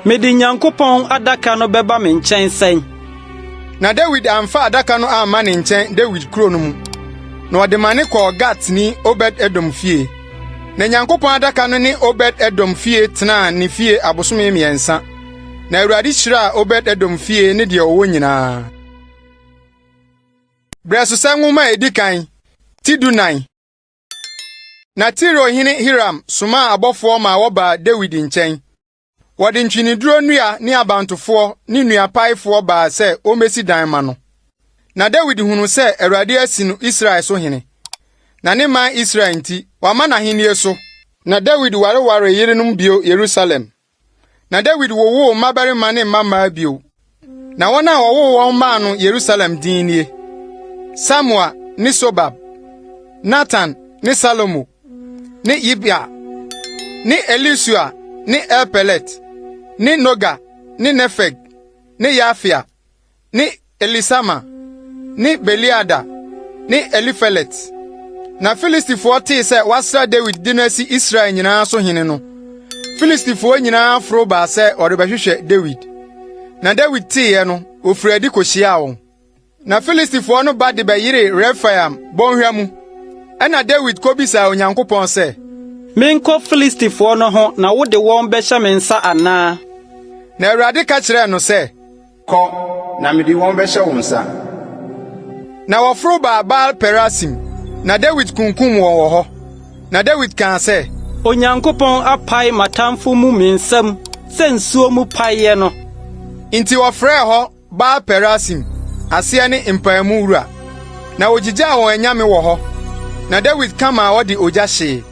Mede Nyankopɔn adaka no bɛba me nkyɛn sɛn? Na Dawid amfa adaka no amma ne nkyɛn Dawid kurow no mu, na ɔde mane kɔɔ Gatni Obed-Edom fie. Na Nyankopɔn adaka no ne Obed-Edom fie tenaa ne fie abosome mmiɛnsa, na Awurade hyiraa Obed-Edom fie ne deɛ ɔwɔ nyinaa. Berɛsosɛm Nwoma a edi kan, ti 14. Na Tiro hene Hiram somaa abɔfoɔ maa wɔbaa Dawid nkyɛn. Wɔde ntweneduro nnua ne abantofoɔ ne nnuapaefoɔ baa sɛ wɔmmesi dan mma no. Na Dawid hunuu sɛ Awurade asi no Israel so hene, na ne man Israel nti, wama n'ahennie so. Na Dawid warewaree yerenom bio Yerusalem. Na Dawid wowoo mmabarima ne mmammaa bio. Na wɔn a wɔwoo wɔn maa no Yerusalem din nie: Samua ne Sobab, Natan ne Salomo, ne Yibhar, ne Elisua ne Elpelet, ne Noga ne Nefeg ne Yafia, ne Elisama, ne Beeliada, ne Elifelet. Na Filistifoɔ tee sɛ wɔasra Dawid de no asi Israel nyinaa so hene no, Filistifoɔ nyinaa foro baa sɛ wɔrebɛhwehwɛ Dawid. Na Dawid teeɛ no, ofiri adi kohyiaa wɔn. Na Filistifoɔ no ba de bɛyeree Refaim bɔnhwa mu. Ɛnna Dawid kobisaa Onyankopɔn sɛ, Menkɔ Filistifoɔ no ho na wode wɔn bɛhyɛ me nsa anaa? Na Awurade ka kyerɛɛ no sɛ, Kɔ, na mede wɔn bɛhyɛ wo nsa. Na wɔforo baa Baal-Perasim, na Dawid kunkum wɔn wɔ hɔ. Na Dawid kaa sɛ. Onyankopɔn apae m'atamfo mu me nsam sɛ nsuo mu paeɛ no. Enti wɔfrɛɛ hɔ Baal-Perasim, aseɛ ne Mpaemu Wura. Na wogyigyaa wɔn anyame wɔ hɔ, na Dawid ka maa wɔde ogya hyee.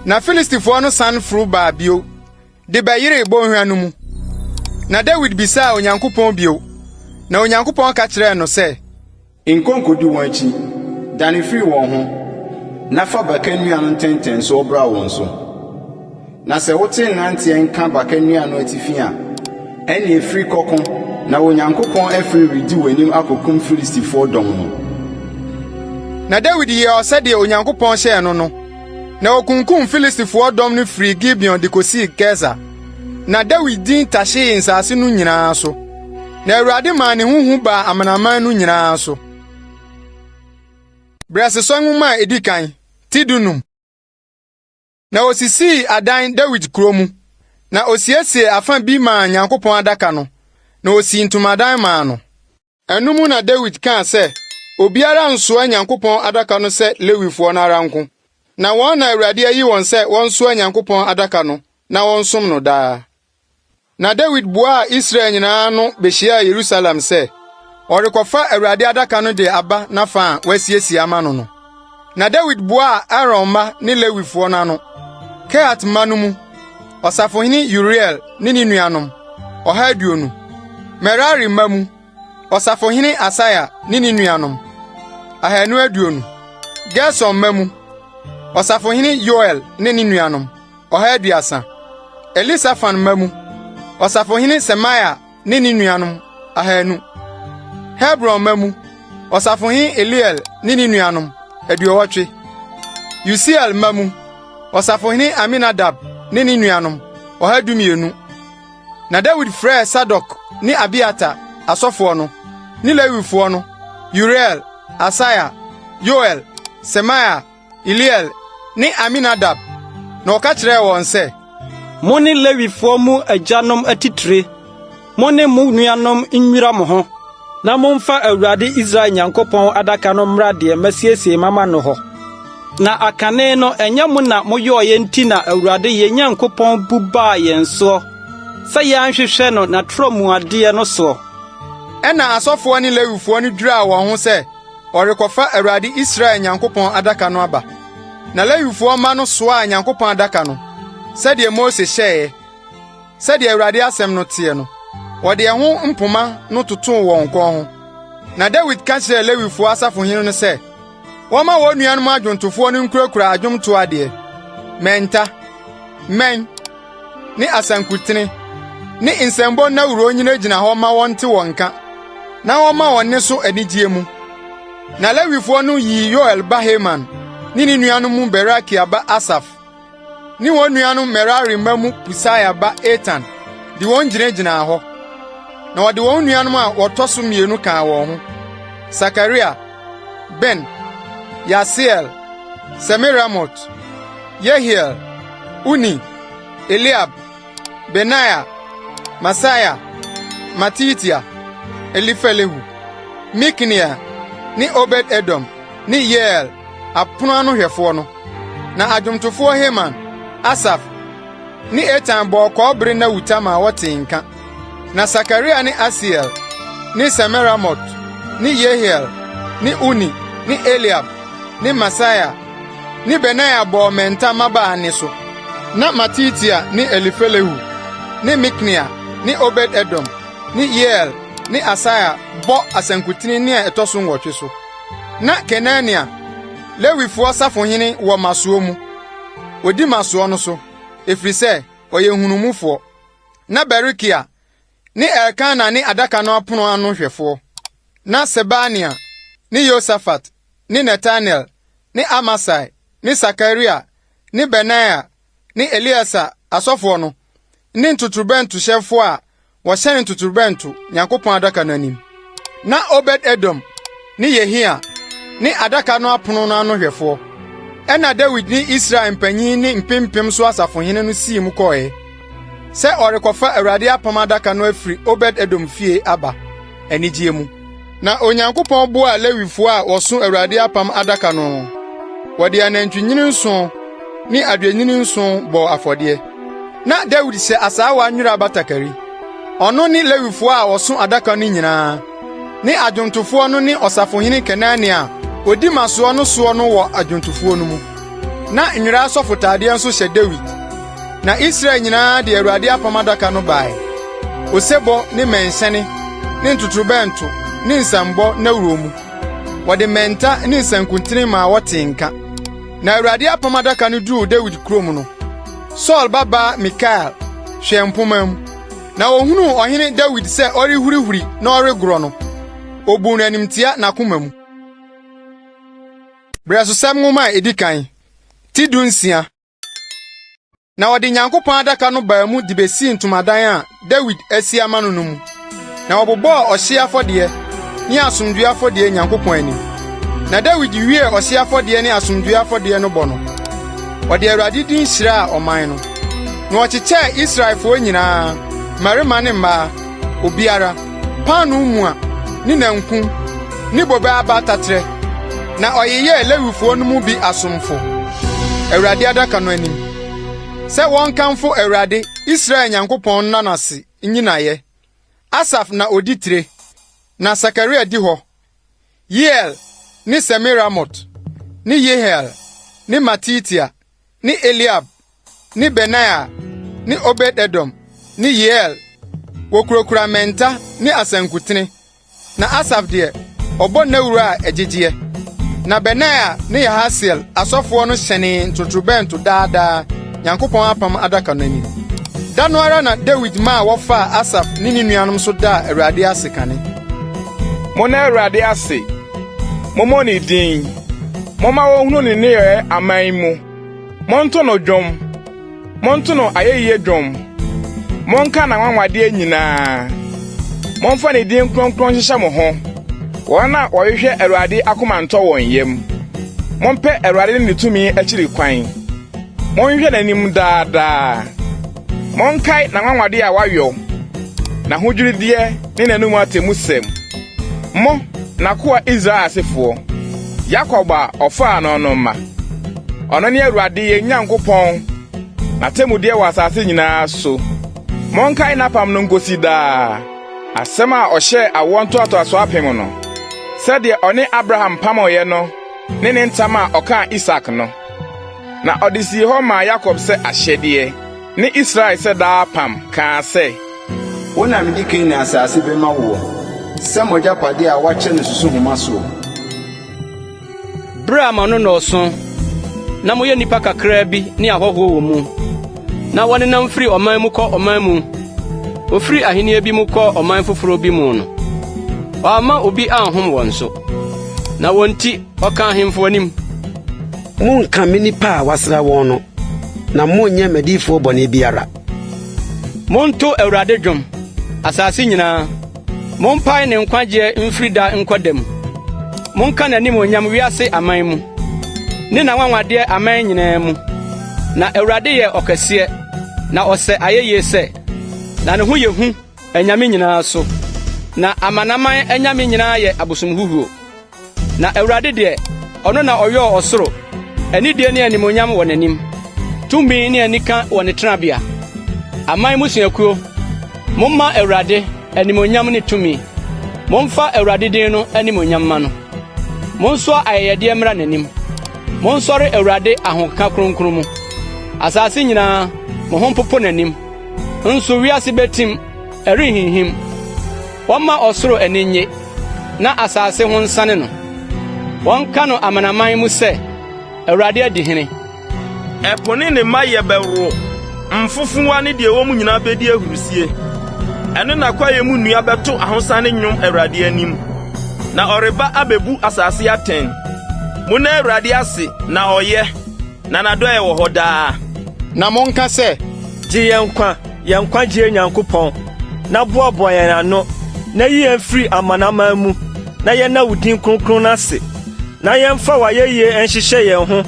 Na Filistifoɔ no san foro baa bio de bɛyeree bɔnhwa no mu. Na Dawid bisaa Onyankopɔn bio, na Onyankopɔn ka kyerɛɛ no sɛ. Nkɔ nkodi wɔn akyi, dane firi wɔn ho, na fa baka nnua no ntentensoɔ bra wɔn so. Na sɛ wote nnanteɛ nka baka nnua no atifi a, ɛnneɛ firi kɔko, na Onyankopɔn afiri redi w'anim akɔkum Filistifoɔ dɔm no. Na Dawid yɛɛ sɛdeɛ Onyankopɔn hyɛɛ no no. Na okunkum Filistifoɔ dɔm no firii Gibeon de kosii Geser. Na Dawid din tahyee nsase no nyinaa so. Na Awurade maa ne ho hu baa amanaman no nyinaa so. Brɛsosɔ Nwoma a edi kan, ti 15. Na osisii adan Dawid kurow mu, na osiesiee afa bi maa Nyankopɔn adaka no, na osii ntomadan maa no. Ɛno mu na Dawid kaa sɛ, Obiara nnsoa Nyankopɔn adaka no sɛ Lewifoɔ no ara nko, na wɔn na Awurade ayi wɔn sɛ wɔnsoa Nyankopɔn adaka no na wɔnsom no daa. Na Dawid boaa Israel nyinaa ano behyiaa Yerusalem sɛ, ɔrekɔfa Awurade adaka no de aba n'afa a wasiesie ama no no. Na Dawid boaa Aaron mma ne Lewifoɔ no ano, Kehat mma no mu, ɔsafohene Uriel ne ne nuanom, 120. Merari mma mu, ɔsafohene Asaia ne ne nuanom, 220. Gerson mma mu, ɔsafohene Yoel ne ne nuanom, 130. Elisafan mma mu, ɔsafohene Semaia ne ne nuanom, 200. Hebron mma mu, ɔsafohene Eliel ne ne nuanom, 80. Usiel mma mu, ɔsafohene Aminadab ne ne nuanom, 112. Na Dawid frɛɛ Sadok ne Abiatar, asɔfoɔ no, ne Lewifoɔ no, Uriel, Asaia, Yoel, Semaia, Eliel ne Aminadab, na ɔka kyerɛɛ wɔn sɛ, Mo ne Lewifoɔ mu agyanom atitire, mo ne mo nuanom nnwira mo ho, na momfa Awurade Israel Nyankopɔn adaka no mmra deɛ masiesie mama no hɔ. Na akane no ɛnyɛ mo na moyɔeɛ nti na Awurade yɛn Nyankopɔn bu baa yɛn soɔ sɛ yɛanhwehwɛ no n'atorɔmuadeɛ no soɔ. Ɛnna asɔfoɔ ne Lewifoɔ no dwiraa wɔn ho sɛ wɔrekɔfa Awurade Israel Nyankopɔn adaka no aba. Na Lewifoɔ mma no soaa Nyankopɔn adaka no, sɛdeɛ Mose hyɛeɛ, sɛdeɛ Awurade asɛm no teɛ no. Wɔde ɛho mpoma no totoo wɔn kɔn ho. Na Dawid ka kyerɛɛ Lewifoɔ asafohene no sɛ, wɔmma wɔn nuanom adwontofoɔ no nkurakura adwomtoɔ adeɛ, mmɛnta, mmɛn, ne asankutene, ne nsambɔ nnawuro nnyinagyina hɔ mma wɔnte wɔn nka, na wɔmma wɔn nne so anigyeɛ mu. Na Lewifoɔ no yii Yoel ba Heman ne ne nuanom mu Berakia ba Asaf ne wɔn nuanom Merari mma mu Kusaia ba Etan de wɔn gyinagyinaa hɔ. Na wɔde wɔn nuanom a wɔtɔ so mmienu kaa wɔn ho: Sakaria, Ben, Yaasiel, Semiramot, Yehiel, Uni, Eliab, Benaia, Maaseia, Matitia, Elifelehu, Mikneia ne Obed-Edom ne Yeiel, apono ano hwɛfoɔ no. Na adwomtofoɔ Heman, Asaf ne Etan bɔɔ kɔbere nnawuta maa wɔtee nka. Na Sakaria ne Asiel ne Semiramot ne Yehiel ne Uni ne Eliab ne Maaseia ne Benaia bɔɔ mmɛnta mmabaa nne so. Na Matitia ne Elifelehu ne Mikneia ne Obed-Edom ne Yeiel ne Asaia bɔ asankuten nne a ɛtɔ so nwɔtwe so. Na Kenania, Lewifoɔ safohene wɔ mmasoɔ mu. Odi mmasoɔ no so, ɛfiri sɛ ɔyɛ nhunumufoɔ. Na Berekia ne Elkana ne adaka no apono ano hwɛfoɔ. Na Sebania ne Yosafat ne Netanel ne Amasai ne Sakaria ne Benaia ne Eleasa asɔfoɔ no ne ntotorobɛntohyɛnfoɔ a wɔhyɛn ntotorobɛnto Nyankopɔn adaka no anim. Na Obed-Edom ne Yehia ne adaka no apono no ano hwɛfoɔ. Ɛnna Dawid ne Israel mpanyin ne mpempem so asafohene no sii mu kɔe sɛ ɔrekɔfa Awurade apam adaka no afiri Obed-Edom fie aba anigye mu. Na Onyankopɔn boaa Lewifo a wɔso Awurade apam adaka no no. Wɔde anantwinini nson ne adwennini nson bɔɔ afɔdeɛ. Na Dawid hyɛ asaawa nwera batakari. Ɔno ne Lewifo a wɔso adaka no nyinaa, ne adwontofoɔ no ne ɔsafohene Kenania a odi mmasoɔ no soɔ no wɔ adwontofoɔ no mu. Na nwera asɔfotadeɛ nso hyɛ Dawid. Na Israel nyinaa de Awurade apam adaka no bae, osebɔ ne mmɛnhyɛne ne ntotorobɛnto ne nsambɔ nnawuro mu. Wɔde mmɛnta ne nsankutene maa wɔtee nka. Na Awurade apam adaka no duruu Dawid kurom no, Saulo babaa Mikal hwɛɛ mpomma mu, na ohunuu ɔhene Dawid sɛ ɔrehurihuri na ɔregorɔ no, obuu no animtiaa n'akoma mu. Berɛsosɛm Nwoma a edi kan, ti dunsia. Na wɔde Nyankopɔn adaka no baa mu de besii ntomadan a Dawid asi ama no no mu. Na wɔbobɔɔ ɔhyeɛ afɔdeɛ ne asomdwoe afɔdeɛ Nyankopɔn anim. Na Dawid wiee ɔhyeɛ afɔdeɛ ne asomdwoe afɔdeɛ no bɔ no, ɔde Awurade din hyiraa ɔman no. Na ɔkyekyɛɛ Israelfoɔ nyinaa, mmarima ne mmaa, obiara, paanoo mua ne nankum ne bobe aba taterɛ, na ɔyeyɛɛ Lewifoɔ no mu bi asomfo, Awurade adaka no anim, sɛ wɔnkamfo Awurade, Israel Nyankopɔn nna no ase nyi no ayɛ. Asaf na odi tire, na Sakaria di hɔ, Yeiel ne Semiramot ne Yehiel ne Matitia ne Eliab ne Benaia ne Obed-Edom ne Yeiel, wokurakura mmɛnta ne asankutene, na Asaf deɛ, ɔbɔ nnawuro a ɛgyegyeɛ. Na Benaia ne Yahasiel asɔfoɔ no hyɛnee ntotorobɛnto daa daa Nyankopɔn apam adaka no anim. Da no ara na Dawid maa wɔfaa Asaf ne ne nuanom so daa Awurade ase kane. Monna Awurade ase, mommɔ ne din, momma wonhunu ne nneyɛe aman mu. Monto no dwom, monto no ayɛyie dwom, monka n'anwanwadeɛ nyinaa. Momfa ne din kronkron nhyehyɛ mo ho, wɔn a wɔhwehwɛ Awurade akoma ntɔ wɔn yam. Mompɛ Awurade ne ne tumi akyiri kwan, monhwehwɛ n'anim daa daa. Monkae n'anwanwadeɛ a wayɔ, n'ahodwirideɛ ne n'anom atemmusɛm. Mo, n'akoa Israel asefoɔ, Yakob a ɔfaa no no mma. Ɔno ne Awurade yɛn Nyankopɔn, n'atemmudeɛ wɔ asase nyinaa so. Monkae n'apam no nkosi daa. Asɛm a ɔhyɛɛ awoɔ ntoatoasoɔ apem no, sɛdeɛ ɔne Abraham pamoeɛ no ne ne ntam a ɔkaa Isak no. Na ɔde sii hɔ maa Yakob sɛ ahyɛdeɛ, ne Israel sɛ daa apam, kaa sɛ. Wo na mede Kanaan asase bɛma woɔ, sɛ mo agyapadeɛ a wɔakyɛ no susuhoma soɔ. Bere a mo ano nnɔɔso, na moyɛ nnipa kakraa bi ne ahɔho wɔ mu, na wɔnenam firi ɔman mu kɔ ɔman mu, wofiri ahenni bi mu kɔ ɔman foforo bi mu no, wamma obi anhom wɔn so, na wɔn nti ɔkaa ahemfo anim. Monnka me nnipa a wɔasra wɔn no, na monnyɛ m'adiyifoɔ bɔne biara. Monto Awurade dwom, asase nyinaa. Mompae ne nkwagyeɛ mfiri da nkɔ da mu. Monka n'animuonyam wiase aman mu, ne n'anwanwadeɛ aman nyinaa mu. Na Awurade yɛ ɔkɛseɛ, na ɔsɛ ayɛyie sɛ, na ne ho yɛ hu anyame nyinaa so. Na amanaman anyame nyinaa yɛ abosomhuhuo. Na Awurade deɛ, ɔno na ɔyɔɔ ɔsoro, anidie ne animuonyam wɔ n'anim, tumi ne anika wɔ ne tenabea. Aman mmusuakuo, momma Awurade animuonyam ne tumi. Momfa Awurade din no animuonyam mma no. Monsoa ayɛyɛdeɛ mmra n'anim. Monsɔre Awurade ahokeka kronkron mu. Asase nyinaa, mo ho mpopo n'anim. Nso wiase betim, ɛrenhinhim. Wɔmma ɔsoro ani nnye, na asase ho nsane no. Wɔnka no amanaman mu sɛ, Awurade adi hene! Ɛpo ne ne mayɛ bɛworo, mfofowa ne deɛ ɛwɔ mu nyinaa bedi ahurusie. Ɛno na kwaeɛ mu nnua bɛto ahosane nnwom Awurade anim, na ɔreba abebu asase atɛn. Monna Awurade ase, na ɔyɛ, na n'adɔe wɔ hɔ daa. Na monka sɛ. Gye yɛn nkwa, yɛn nkwagyeɛ Nyankopɔn, na boaboa yɛn ano, na yi yɛn firi amanaman mu, na yɛnna wo din kronkron no ase, na yɛmfa w'ayɛyie nhyehyɛ yɛn ho.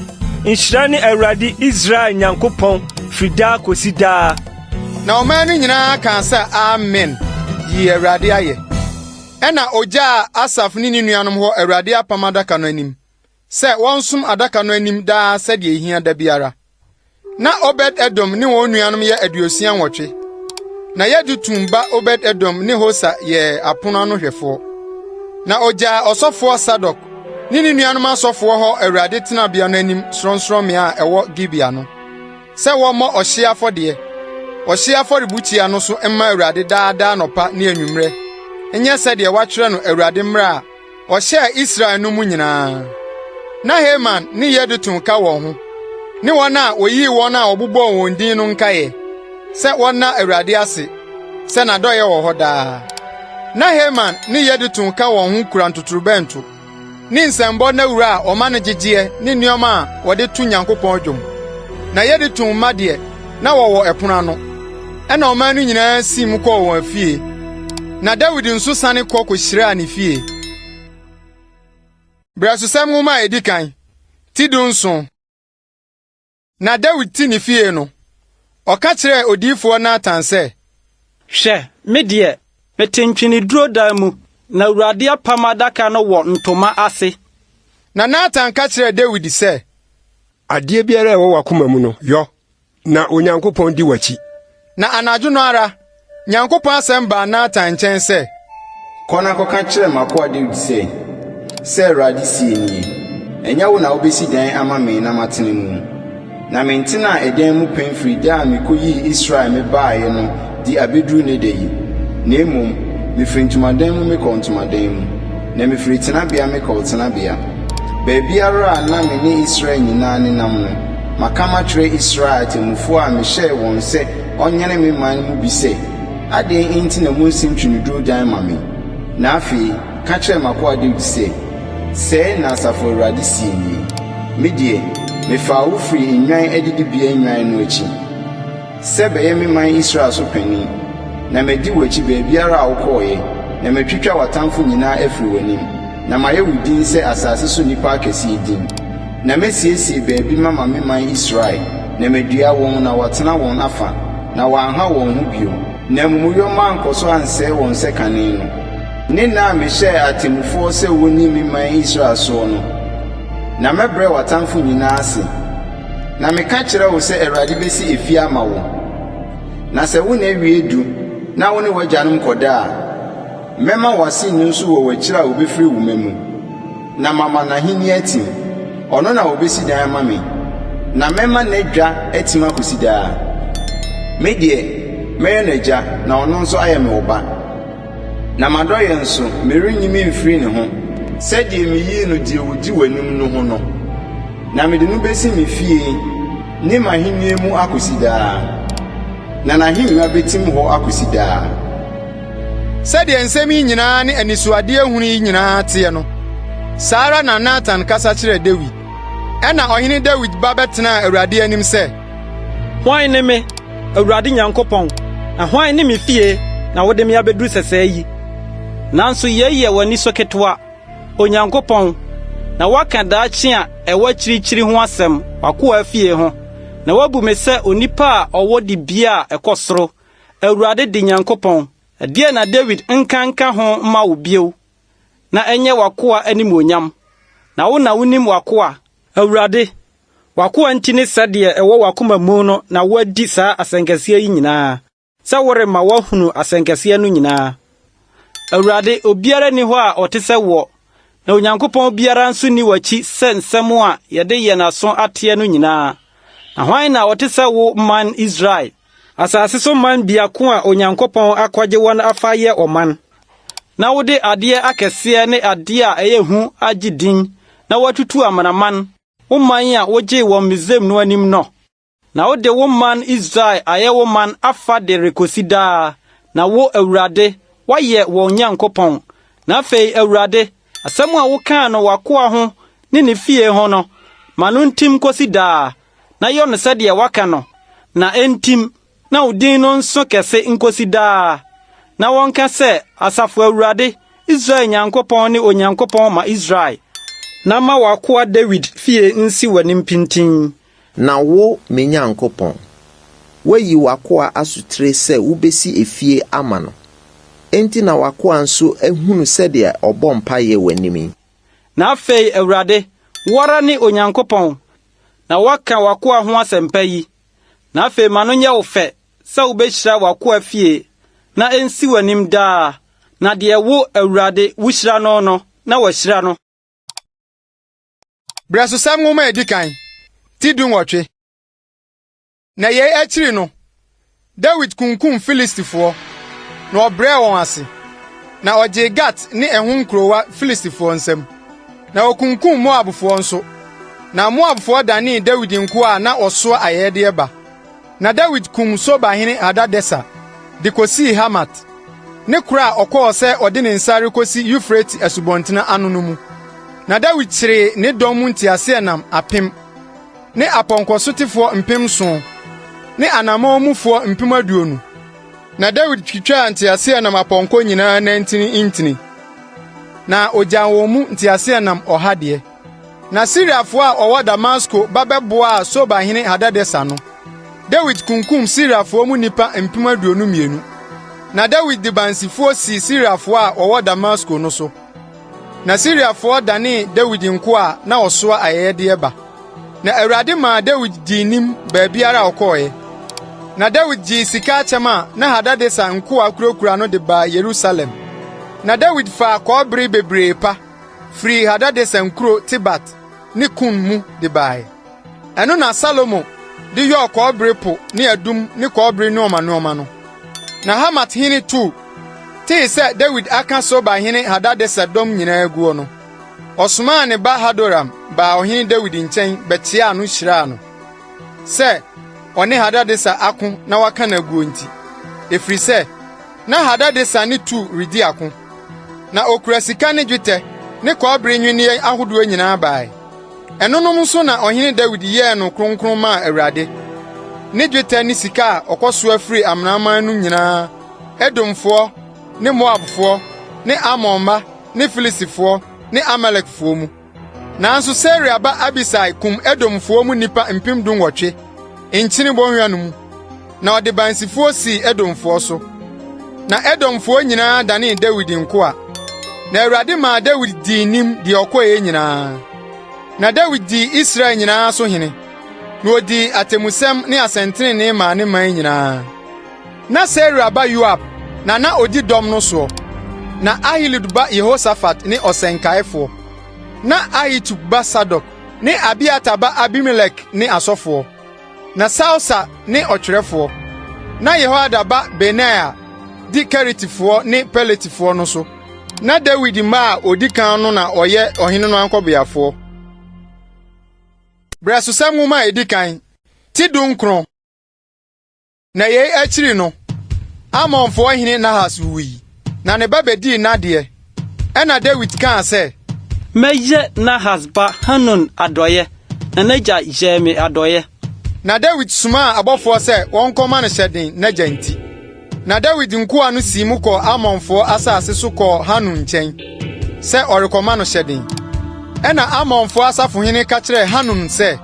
Nhyira ne Awurade Israel Nyankopɔn firi daa kɔsi daa. Na ɔman no nyinaa kaa sɛ, Amen! yii Awurade ayɛ. Ɛnna ogyaa Asaf ne ne nuanom hɔ Awurade apam adaka no anim, sɛ wɔnsom adaka no anim daa sɛdeɛ ehia da biara. Na Obed-Edom ne wɔn nuanom yɛ 68. Na Yedutun ba Obed-Edom ne Hosa yɛɛ apon ano hwɛfoɔ. Na ogyaa ɔsɔfoɔ Sadok ne ne nuanom asɔfoɔ hɔ Awurade tenabea no anim sorɔnsorɔmmea a ɛwɔ Gibea no, sɛ wɔmmɔ ɔhyeɛ afɔdeɛ, ɔhyeɛ afɔrebukyia no so mma Awurade daa daa anɔpa ne anwummere, nyɛ sɛdeɛ wɔatwerɛ no Awurade mmara a ɔhyɛɛ Israel no mu nyinaa. Na Heman ne Yedutun ka wɔn ho, ne wɔn a woyii wɔn a wɔbobɔɔ wɔn din no nkae, sɛ wɔnna Awurade ase sɛ n'adɔe wɔ hɔ daa. Na Heman ne Yedutun ka wɔn ho kura ntotorobɛnto, ne nsambɔ nnawuru a wɔma no gyegyeɛ ne nneɛma a wɔde to Nyankopɔn dwom. Na Yedutun mma deɛ, na wɔwɔ ɛpono ano. Ɛnna ɔman no nyinaa sii mu kɔɔ wɔn afie. Na Dawid nso sane kɔ kohyiraa ne fie. Brɛsosɛm Nwoma a edi kan, ti 17. Na Dawid te ne fie no, ɔka kyerɛɛ odiyifoɔ Natan sɛ, Hwɛ, me deɛ, mete ntweneduro dan mu, na Awurade apam adaka no wɔ ntoma ase. Na Natan ka kyerɛɛ Dawid sɛ, Adeɛ biara a ɛwɔ w'akoma mu no, yɔ, na Onyankopɔn di w'akyi. Na anadwo no ara, Nyankopɔn asɛm baa Natan nkyɛn sɛ. Kɔ na kɔka kyerɛ m'akoa Dawid sɛ, 'Sɛ Awurade seɛ nie, Ɛnyɛ wo na wobɛsi dan ama me na matena mu. Na mentenaa ɛdan mu pɛn firi da a mekɔyii Israel mebaeɛ no de abɛduru nnɛ da yi, na mmom mefiri ntomadan mu mekɔɔ ntomadan mu, na mefiri tenabea mekɔɔ tenabea. Baabiara a na me ne Israel nyinaa nenam no, maka makyerɛ Israel atemmufoɔ a mehyɛɛ wɔn sɛ wɔnyɛne me man mu bi sɛ, 'Adɛn nti na munsi ntweneduro dan mma me? Na afei, ka kyerɛ m'akoa Dawid sɛ, 'Sɛɛ na Asafo Awurade seɛ nie, Me deɛ, mefaa wo firii nnwan adidibea nnwan no akyi, Sɛ bɛyɛ me man Israel so panin, na madi w'akyi baabiara a wokɔeɛ, na matwitwa w'atamfo nyinaa afiri w'anim, na mayɛ wo din sɛ asase so nnipa akɛseɛ din. Na mɛsiesie baabi mama me man Israel, na madua wɔn na wɔatena wɔn afa, na wɔanha wɔn ho bio, na amumuyɔ mma ankɔ so ansɛe wɔn sɛ kane no, ne nna a mehyɛɛ atemmufoɔ sɛ wɔnni me man Israel soɔ no. Na mɛbrɛ w'atamfo nyinaa ase. Na meka kyerɛ wo sɛ Awurade besi efie ama wo. Na sɛ wo nna wie du na wo ne w'agyanom kɔda a. Mɛma w'aseni nso wɔ w'akyiri a obefiri wo mma mu, na mama n'ahenni atim. Ɔno na obesi dan ama me, na mɛma n'adwa atim akosi daa. Me deɛ, mɛyɛ no agya na ɔno nso ayɛ me ɔba. Na m'adɔeɛ nso, merenyi memfiri ne ho, sɛdeɛ meyii no deɛ ɔdi w'anim no ho no. Na mede no besi me fie ne m'ahenni mu akosi daa, na n'ahengua betim hɔ akosi daa. Sɛdeɛ nsɛm yi nyinaa ne anisoadehunu yi nyinaa teɛ no, saa ara na Natan kasa kyerɛɛ Dawid. Ɛnna ɔhene Dawid ba bɛtenaa Awurade anim sɛ. Hwan ne me, Awurade Nyankopɔn, na hwan ne me fie na wode me abeduru sɛsɛɛ yi? Nanso yei yɛ w'ani so ketewa, Onyankopɔn, na woaka daakye a ɛwɔ akyirikyiri ho asɛm w'akoa fie ho, na woabu me sɛ onipa a ɔwɔ dibea a ɛkɔ soro, Awurade de Nyankopɔn. Ɛdeɛn na Dawid nka nka ho mma wo bio, na ɛnyɛ w'akoa animuonyam? Na wo na wunim w'akoa, Awurade, w'akoa nti ne sɛdeɛ ɛwɔ w'akoma mu no na woadi saa asɛnkɛseɛ yi nyinaa, sɛ worema wɔahunu asɛnkɛseɛ no nyinaa. Awurade, obiara nni hɔ a ɔte sɛ woɔ, na Onyankopɔn biara nso nni w'akyi sɛ nsɛm a yɛde yɛn aso ateɛ no nyinaa. Na hwan na ɔte sɛ wo man Israel, asase so man biako a Onyankopɔn akɔgye wɔn afa ayɛ ɔman, na wode adeɛ akɛseɛ ne adeɛ a ɛyɛ hu agye din na woatutu amanaman, wo man a wogyee wɔn Misraim no anim no? Na wode wo man Israel ayɛ wo man afa de rekosi daa, na wo, Awurade, woayɛ wɔn Nyankopɔn. Na afei, Awurade, asɛm a wokaa no w'akoa ho ne ne fie ho no, ma no ntim nkosi daa, na yɔ no sɛdeɛ woaka no, na entim, na wo din no nso kɛse nkosi daa, na wɔnka sɛ, 'Asafo Awurade, Israel Nyankopɔn ne Onyankopɔn ma Israel. Na ma w'akoa Dawid fie nsi w'anim pintinn. Na wo, me Nyankopɔn, woayi w'akoa asotire sɛ wobɛsi efie ama no. Enti na w'akoa nso ahunu sɛdeɛ ɔbɔ mpaeɛ w'anim yi. Na afei, Awurade, wo ara ne Onyankopɔn, na woaka w'akoa ho asɛmpa yi. Na afei ma no nyɛ wo fɛ sɛ wobɛhyira w'akoa fie, na ɛnsi w'anim daa, na deɛ wo, Awurade, wuhyira no no, na wɔahyira no. Brɛsosɛm Nwoma a edi kan, ti 18. Na yei akyiri no, Dawid kunkum Filistifoɔ, na ɔbrɛɛ wɔn ase, na ɔgyee Gat ne ɛho nkurowa Filistifoɔ nsam. Na okunkum Moabfoɔ nso, na Moabfoɔ danee Dawid nkoa a na wɔsoa ayɛyɛdeɛ ba. Na Dawid kum Soba hene Hadadeser de kosii Hamat, ne koro a ɔkɔɔ sɛ ɔde ne nsa rekosi Eufrate asubɔnten ano no mu. Na Dawid kyeree ne dɔm mu nteaseɛnam apem ne apɔnkɔsotefoɔ 7,000 ne anammɔn mufoɔ 20,000. Na Dawid twitwaa nteaseɛnam apɔnkɔ nyinaa nantin ntini, na ogyaw wɔn mu nteaseɛnam ɔha deɛ. Na Siriafo a wɔwɔ Damasko ba bɛboaa Sobahene Hadadeser no, Dawid kunkum Siriafo mu nnipa 22,000. Na Dawid de bansifoɔ sii Siriafo a wɔwɔ Damasko no so. Na Siriafo danee Dawid nkoa a na wɔsoa ayɛyɛdeɛ ba. Na Awurade maa Dawid dii nim baabiara a ɔkɔeɛ. Na Dawid gyee sika akyɛm a na Hadadeser nkoa kurakura no de baa Yerusalem. Na Dawid faa kɔbere bebree pa firii Hadadeser nkuro Tibhat ne Kun mu de bae. Ɛno na Salomo de yɔɔ kɔbere po ne adum ne kɔbere nneɛma nneɛma no. Na Hamat hene Tou tee sɛ Dawid aka Soba hene Hadadeser dɔm nyinaa aguɔ no, ɔsomaa ne ba Hadoram baa ɔhene Dawid nkyɛn bɛkyeaa no hyiraa no sɛ ɔne Hadadeser ako na waka no aguo nti, ɛfiri sɛ, na Hadadeser ne Tou redi ako. Na okura sika ne dwetɛ ne kɔbere nnwinne ahodoɔ nyinaa bae. Ɛnonom nso na ɔhene Dawid yɛɛ no kronkron maa Awurade, ne dwetɛ ne sika a ɔkɔsoa firii amanaman no nyinaa, Edomfoɔ ne Moabfoɔ ne Amonmma ne Filistifoɔ ne Amalekfoɔ mu. Nanso Seruia ba Abisai kum Edomfoɔ mu nnipa 18,000 Nkyene Bonhwa no mu, na ɔde bansifoɔ sii Edomfoɔ so. Na Edomfoɔ nyinaa danee Dawid nkoa. Na Awurade maa Dawid dii nim deɛ ɔkɔeɛ nyinaa. Na Dawid dii Israel nyinaa so hene, na odii atemmusɛm ne asɛntrenee maa ne man nyinaa. Na Seruia ba Yoab na na odi dɔm no soɔ. Na Ahilud ba Yehosafat ne ɔsɛnkaefoɔ. Na Ahitub ba Sadok ne Abiatar ba Abimelek ne asɔfoɔ. Na Sausa ne ɔtwerɛfoɔ. Na Yehoiada ba Benaia di Keretifoɔ ne Peletifoɔ no so. Na Dawid mma a odi kan no na wɔyɛ ɔhene no ankɔbeafoɔ. Berɛsosɛm Nwoma a edi kan, ti 19. Na yei akyiri no, Amonfoɔ hene Nahas wui, na ne ba bedii n'adeɛ. Ɛnna Dawid kaa sɛ. Mɛyɛ Nahas ba Hanun adɔeɛ, na n'agya yɛɛ me adɔeɛ. Na Dawid somaa abɔfoɔ sɛ wɔnkɔma no hyɛden n'agya nti. Na Dawid nkoa no sii mu kɔɔ Amonfoɔ asase so kɔɔ Hanun nkyɛn sɛ ɔrekɔma no hyɛden. Ɛnna Amonfoɔ asafohene ka kyerɛɛ Hanun sɛ.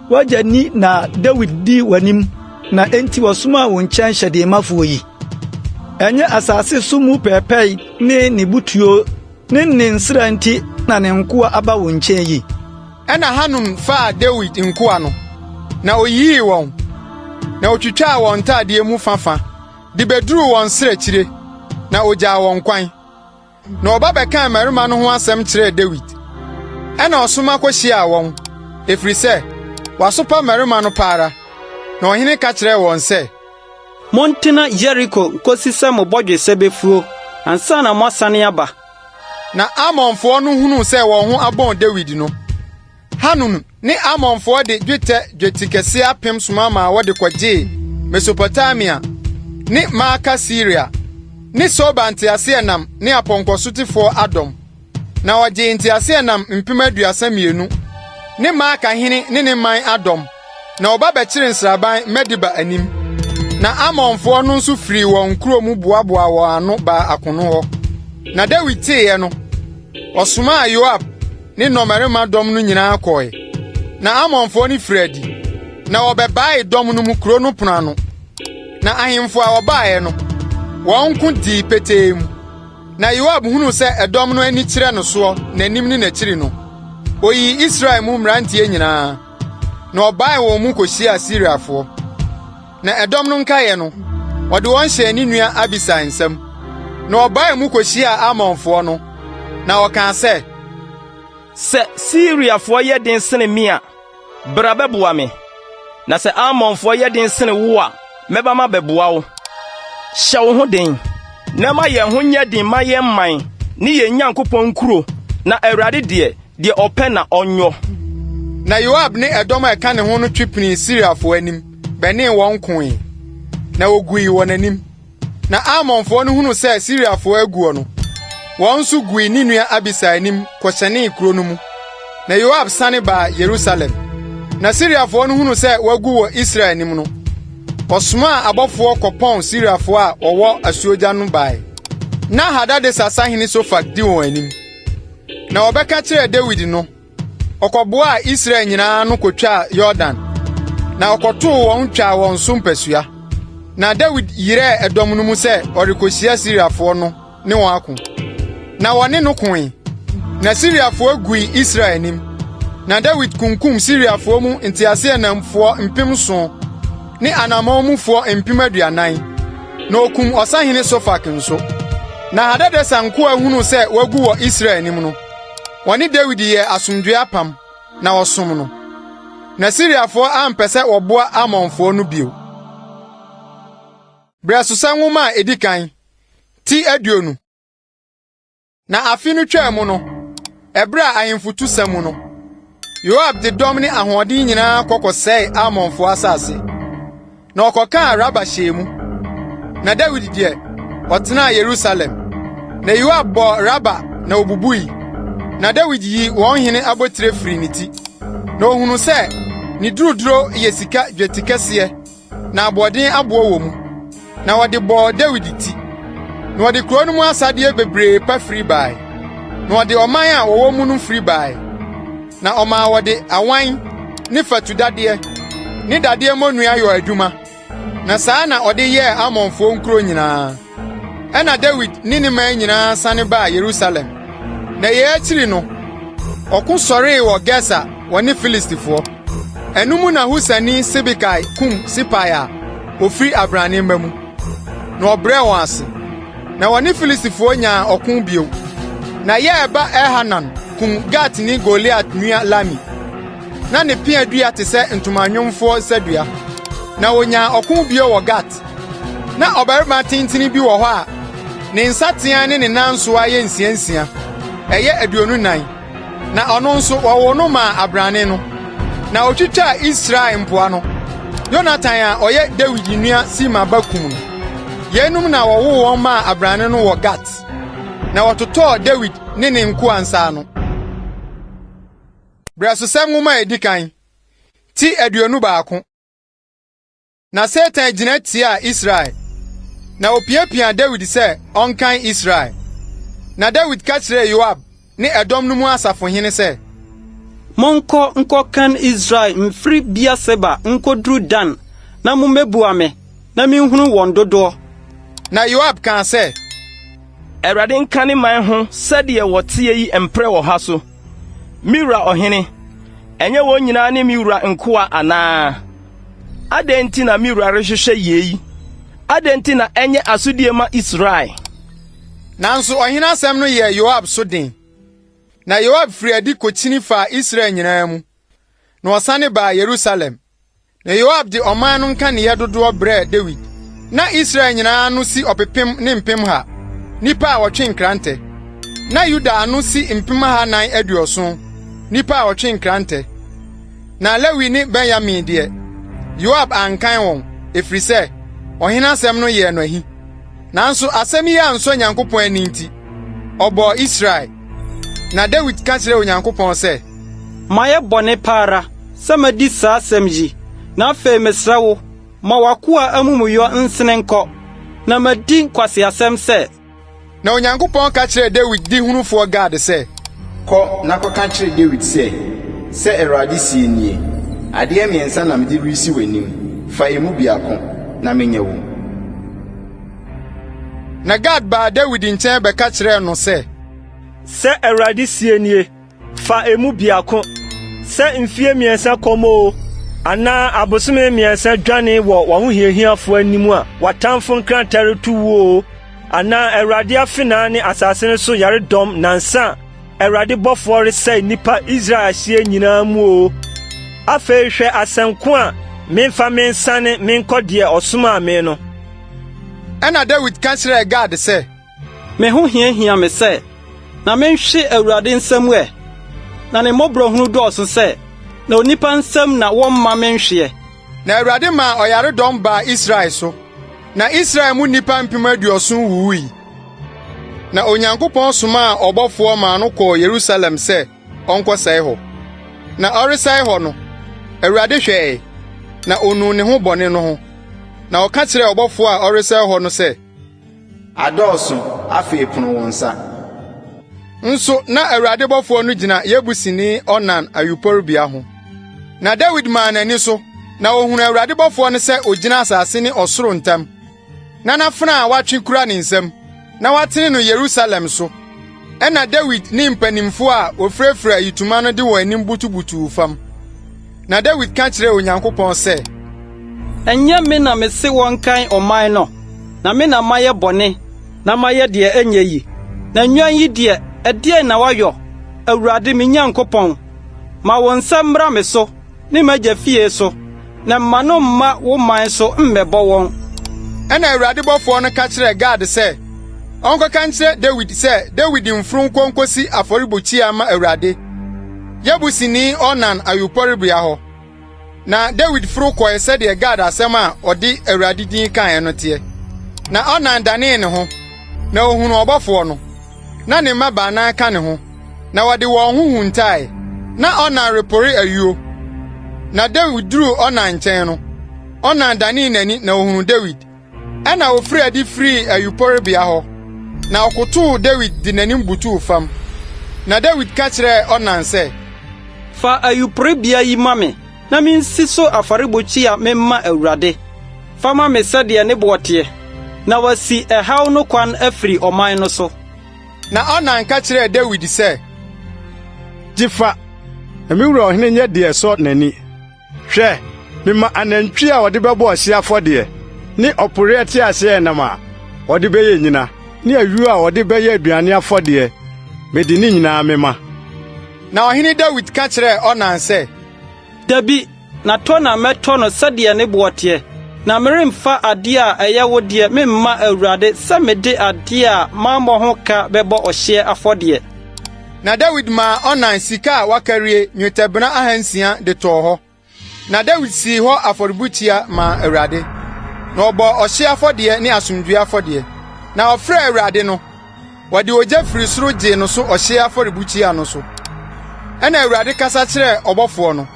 W'agya ni na Dawid di w'anim na enti wɔsomaa wo nkyɛn hyɛdenmafoɔ yi? Ɛnyɛ asase so mu pɛɛpɛe ne ne butuo ne ne nsra nti na ne nkoa aba wo nkyɛn yi? Ɛnna Hanun faa Dawid nkoa no, na oyiyii wɔn, na otwitwaa wɔn ntadeɛ mu fa-fa de beduruu wɔn srɛkyire, na ogyaa wɔn kwan. Na ɔba bɛkaa mmarima no ho asɛm kyerɛɛ Dawid. Ɛnna ɔsoma kohyiaa wɔn, ɛfiri sɛ wɔasopa mmarima no pa ara. Na ɔhene ka kyerɛɛ wɔn sɛ, Montena Yeriko nkosi sɛ mo bɔdwesɛ befuo ansa na moasane aba. Na Amonfoɔ no hunuu sɛ wɔn ho abɔn Dawid no, Hanun ne Amonfoɔ de dwetɛ dwetikɛseɛ apem soma maa wɔde kɔgyee Mesopotamia ne Maaka Siria ne Soba nteaseɛnam ne apɔnkɔsotefoɔ adɔm. Na ɔgyee nteaseɛnam 32,000 ne Maaka hene ne ne man adɔm, na wɔba bɛkyeree nsraban Medeba anim. Na Amonfoɔ no nso firii wɔn nkuro mu boaboaa wɔn ano baa akono hɔ. Na Dawid teeɛ no, ɔsomaa Yoab ne nnɔmmarima dɔm no nyinaa kɔe. Na Amonfoɔ no firii adi, na wɔbɛbaee dɔm no mu kuro no pono ano. Na ahemfo a wɔbaeɛ no, wɔn nko dii petee mu. Na Yoab hunuu sɛ ɛdɔm no ani kyerɛ no soɔ n'anim ne n'akyiri no, oyii Israel mu mmeranteɛ nyinaa, na ɔbaee wɔn mu kohyiaa Siriafoɔ. Na ɛdɔm no nkaeɛ no, ɔde wɔn hyɛɛ ne nua Abisai nsam. Na ɔbaee mu kohyiaa Amonfoɔ no, na ɔkaa sɛ, Sɛ Siriafoɔ yɛ den sene me a, bra bɛboa me, na sɛ Amonfoɔ yɛ den sene wo a, mɛba mabɛboa wo. Hyɛ wo ho den, na ma yɛn ho nyɛ den ma yɛn man ne yɛn Nyankopɔn nkuro, na Awurade deɛ, deɛ ɔpɛ na ɔnyɔ. Na Yoab ne ɛdɔm a ɛka ne ho no twe pinii Siriafoɔ anim bɛnee wɔn koe, na wogui wɔ n'anim. Na Amonfoɔ no hunuu sɛ Siriafoɔ aguɔ no, wɔn nso gui ne nua Abisai anim kɔhyɛnee kuro no mu. Na Yoab sane baa Yerusalem. Na Siriafoɔ no hunuu sɛ wɔagu wɔ Israel anim no, wɔsomaa abɔfoɔ kɔpɔn Siriafoɔ a wɔwɔ asuogya no bae. Na Hadadeser sahene Sofak di wɔn anim. Na wɔbɛka kyerɛɛ Dawid no, Ɔkɔboaa Israel nyinaa ano kotwaa Yordan, na ɔkɔtoo wɔn twaa wɔn so mpasua. Na Dawid yerɛɛ ɛdɔm no mu sɛ ɔrekohyia Siriafoɔ no ne wɔn ako. Na wɔne no koe, na Siriafoɔ gui Israel anim. Na Dawid kunkum Siriafoɔ mu nteaseɛnamfoɔ 7,000 ne anammɔn mufoɔ 40,000, na okum ɔsahene Sofak nso. Na Hadadeser nkoa hunuu sɛ wɔagu wɔ Israel anim no, Wɔne Dawid yɛɛ asomdwoe apam, na wɔsom no. Na Siriafoɔ ampɛ sɛ wɔboa Amonfoɔ no bio. Berɛsosɛm Nwoma a edi kan, ti 20. Na afe no twaa mu no, ɛberɛ a ahemfo tu sa mu no, Yoab de dɔm ne ahoɔden nyinaa kɔ kɔsɛee Amonfoɔ asase. Na ɔkɔkaa Raba hyɛɛ mu. Na Dawid deɛ, ɔtenaa Yerusalem. Na Yoab bɔɔ Raba na obubui. Na Dawid yii wɔn hene abotire firii ne ti. Na ohunuu sɛ ne duruduro yɛ sika dwetikɛseɛ na aboɔden aboɔ wɔ mu. Na wɔde bɔɔ Dawid ti. Na wɔde kurow no mu asadeɛ bebree pa firi bae. Na wɔde ɔman a wɔwɔ mu no firi bae. Na ɔmaa wɔde awan ne fatudadeɛ ne dadeɛ mmonnua yɔɔ adwuma. Na saa na ɔde yɛɛ Amonfoɔ nkuro nyinaa. Ɛnna Dawid ne ne man nyinaa sane baa Yerusalem. Na yei akyiri no, ɔko sɔree wɔ Geser wɔne Filistifoɔ. Ɛno mu na Husani Sibekai kum Sipai a ofiri abrane mma mu, na ɔbrɛɛ wɔn ase. Na wɔne Filistifoɔ nyaa ɔko bio. Na Yair ba Elhanan kum Gatni Goliat nua Lami. Na ne pea dua te sɛ ntomanwomfoɔ sadua. Na wonyaa ɔko bio wɔ Gat. Na ɔbarima tentene bi wɔ hɔ a ne nsateaa ne ne nansoaa yɛ nsiansia, ɛyɛ 24. Na ɔno nso wɔwoo no maa abrane no. Na otwitwaa Israel mpoa no, Yonatan a ɔyɛ Dawid nua Sima ba kum no. Yeinom na wɔwoo wɔn maa abrane no wɔ Gat. Na wɔtotɔɔ Dawid ne ne nkoa nsa ano. Brɛsosɛm Nwoma a edi kan, ti 21. Na Satan gyina tiaa Israel, na opiapiaa Dawid sɛ ɔnkan Israel. Na Dawid ka kyerɛɛ Yoab ne ɛdɔm no mu asafohene sɛ, Monkɔ nkɔkan Israel mfiri Beer-Seba nkoduru Dan na mummebua me, na minhunu wɔn dodoɔ. Na Yoab kaa sɛ, Awurade nka ne man ho sɛdeɛ wɔteɛ yi mprɛ ɔha so. Me wura ɔhene, ɛnyɛ wɔn nyinaa ne me wura nkoa anaa? Adɛn nti na me wura rehwehwɛ yei? Adɛn nti na ɛnyɛ asodie ma Israel? Nanso ɔhene asɛm no yɛɛ Yoab so den. Na Yoab firii adi kokyini faa Israel nyinaa mu, na ɔsane baa Yerusalem. Na Yoab de ɔman no nkaneeɛ dodoɔ brɛɛ Dawid. Na Israel nyinaa ano si ɔpepem ne mpemha, nnipa a wɔtwe nkrantɛ. Na Yuda ano si mpem 470, nnipa a wɔtwe nkrantɛ. Na Lewi ne Benyamin deɛ, Yoab ankan wɔn, ɛfiri sɛ, ɔhene asɛm no yɛɛ no ahi. Nanso asɛm yi ansɔ Nyankopɔn ani nti, ɔbɔɔ Israel. Na Dawid ka kyerɛɛ Onyankopɔn sɛ, Mayɛ bɔne pa ara sɛ madi saa asɛm yi, na afei mesrɛ wo, ma w'akoa amumuyɔ nsene nkɔ, na madi nkwaseasɛm sɛ. Na Onyankopɔn ka kyerɛɛ Dawid dehunufoɔ Gad sɛ. Kɔ na kɔka kyerɛ Dawid sɛ, 'Sɛ Awurade seɛ nie, Adeɛ mmiɛnsa na mede resi w'anim, fa emu biako, na menyɛ wo. Na Gad baa Dawid nkyɛn bɛka kyerɛɛ no sɛ. Sɛ Awurade seɛ nie, Fa emu biako, sɛ mfeɛ mmiɛnsa kɔm oo, anaa abosome mmiɛnsa dwane wɔ w'ahohiahiafo anim a w'atamfo nkrantɛ reto wo oo, anaa Awurade afenaa ne asase no so yaredɔm nnansa a Awurade bɔfoɔ resɛe nnipa Israel ahyeɛ nyinaa mu oo. Afei hwɛ asɛm ko a memfa mensane menkɔ deɛ ɔsomaa me no. Ɛnna Dawid ka kyerɛɛ Gad sɛ, Me ho hiahia me sɛ, na menhwe Awurade nsam ɛ! Na ne mmɔborɔhunu dɔɔso sɛ, na onipa nsam na wɔmma menhweɛ. Na Awurade maa ɔyaredɔm baa Israel so, na Israel mu nnipa 70,000 wuwui. Na Onyankopɔn somaa ɔbɔfoɔ maa no kɔɔ Yerusalem sɛ ɔnkɔsɛe hɔ. Na ɔresɛe hɔ no, Awurade hwɛe, na onuu ne ho bɔne no ho. Na ɔka kyerɛɛ ɔbɔfoɔ a ɔresɛe hɔ no sɛ, Adɔɔso, afei pono wo nsa. Nso na Awurade bɔfoɔ no gyina Yebusini Ornan ayuporebea ho. Na Dawid maa n'ani so, na ohunuu Awurade bɔfoɔ no sɛ ogyina asase ne ɔsoro ntam, na n'afena a watwe kura ne nsam, na watene no Yerusalem so. Ɛnna Dawid ne mpanimfoɔ a wɔfirafira ayitoma no de wɔn anim butubutuu fam. Na Dawid ka kyerɛɛ Onyankopɔn sɛ, Ɛnyɛ me na mese wɔnkan ɔman no, na me na mayɛ bɔne na mayɛ deɛ ɛnyɛ yi. Na nnwan yi deɛ, ɛdeɛn na wɔayɔ? Awurade, me Nyankopɔn, ma wo nsa mmra me so ne m'agya fie so, na mma no mma wo man so mmɛbɔ wɔn. Ɛnna Awurade bɔfoɔ no ka kyerɛɛ Gad sɛ ɔnkɔka nkyerɛ Dawid sɛ Dawid mforo nkɔ nkosi afɔrebukyia mma Awurade, Yebusini Ornan ayuporebea hɔ. Na Dawid foro kɔe sɛdeɛ Gad asɛm a ɔde Awurade din kaeɛ no teɛ. Na Ornan danee ne ho, na ohunuu ɔbɔfoɔ no. Na ne mma baanan ka ne ho, na wɔde wɔn ho huntae. Na Ornan repore ayuo. Na Dawid duruu Ornan nkyɛn no, Ornan danee n'ani na ohunuu Dawid. Ɛnna ofirii adi firii ayuporebea hɔ, na ɔkotow Dawid de n'anim butuw fam. Na Dawid ka kyerɛɛ Ornan sɛ, Fa ayuporebea yi ma me na minsi so afɔrebukyia memma Awurade. Fa ma me sɛdeɛ ne boɔ teɛ, na wɔasi ɛhaw no kwan afiri ɔman no so. Na Ornan ka kyerɛɛ Dawid sɛ, Gye fa, na me wura ɔhene nyɛ deɛ ɛsɔ n'ani. Hwɛ, mema anantwi a wɔde bɛbɔ ɔhyeɛ afɔdeɛ ne ɔporeɛ teaseɛnam a wɔde bɛyɛ nnyina. ne ayuo a wɔde bɛyɛ aduane afɔdeɛ, mede ne nyinaa mema. Na ɔhene Dawid ka kyerɛɛ Ornan sɛ, Dabi, na tɔ na mɛtɔ no sɛdeɛ ne boɔ teɛ, na meremfa adeɛ a ɛyɛ wo deɛ memma Awurade sɛ mede adeɛ a mammɔ ho ka bɛbɔ ɔhyeɛ afɔdeɛ. Na Dawid maa Ornan sika a wɔakarie nnwetɛbena ahansia de tɔɔ hɔ. Na Dawid sii hɔ afɔrebukyia maa Awurade, na ɔbɔɔ ɔhyeɛ afɔdeɛ ne asomdwoe afɔdeɛ. Na ɔfrɛɛ Awurade no, wɔde ogya firi soro gyee no so ɔhyeɛ afɔrebukyia no so. Ɛnna Awurade kasa kyerɛɛ ɔbɔfoɔ no,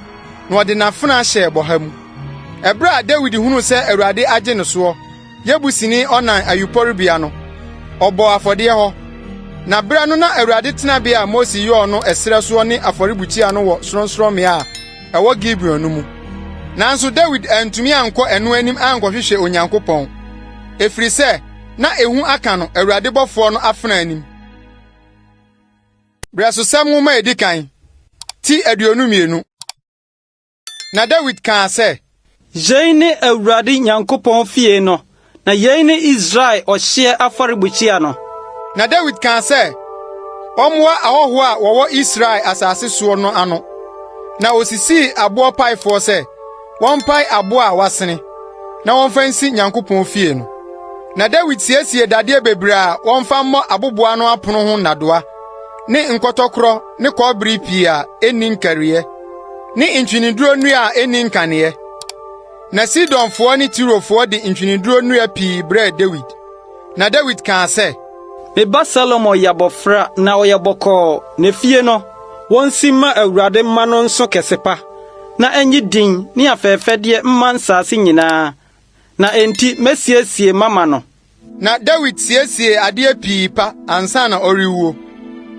na ɔde n'afena hyɛɛ bɔha mu. Ɛberɛ a Dawid hunuu sɛ Awurade agye no soɔ, Yebusini Ornan ayuporebea no, ɔbɔɔ afɔdeɛ hɔ. Na berɛ no na Awurade tenabea a Mose yɔɔ no ɛserɛ soɔ ne afɔrebukyia no wɔ sorɔnsorɔmmea a ɛwɔ Gibeon no mu. Nanso Dawid antumi ankɔ ɛno anim ankɔhwehwɛ Onyankopɔn, ɛfiri sɛ na ehu aka no Awurade bɔfoɔ no afena anim. Berɛsosɛm Nwoma a edi kan, ti 22. Na Dawid kaa sɛ. Yei ne Awurade Nyankopɔn fie no, na yei ne Israel ɔhyeɛ afɔrebukyia no. Na Dawid kaa sɛ wɔmmoa ahɔhoɔ a wɔwɔ Israel asase soɔ no ano. Na osisii aboɔ paefoɔ sɛ wɔmpae aboɔ a wɔasene, na wɔmfa nsi Nyankopɔn fie no. Na Dawid siesiee dadeɛ bebree a wɔmfa mmɔ aboboano apono ho nnadewa ne nkɔtɔkorɔ ne kɔbere pii a enni nkariiɛ, ne ntweneduro nnua a enni nkaneɛ. Na Sidonfoɔ ne Tirofoɔ de ntweneduro nnua pii brɛɛ Dawid. Na Dawid kaa sɛ, Me ba Salomo yɛ abɔfra na ɔyɛ bɔkɔɔ, na efie no, wonsi mma Awurade mma no nso kɛse pa, na ennye din ne afɛfɛdeɛ mma nsase nyinaa. Na enti mesiesie mama no. Na Dawid siesiee adeɛ pii pa ansa na ɔrewuo.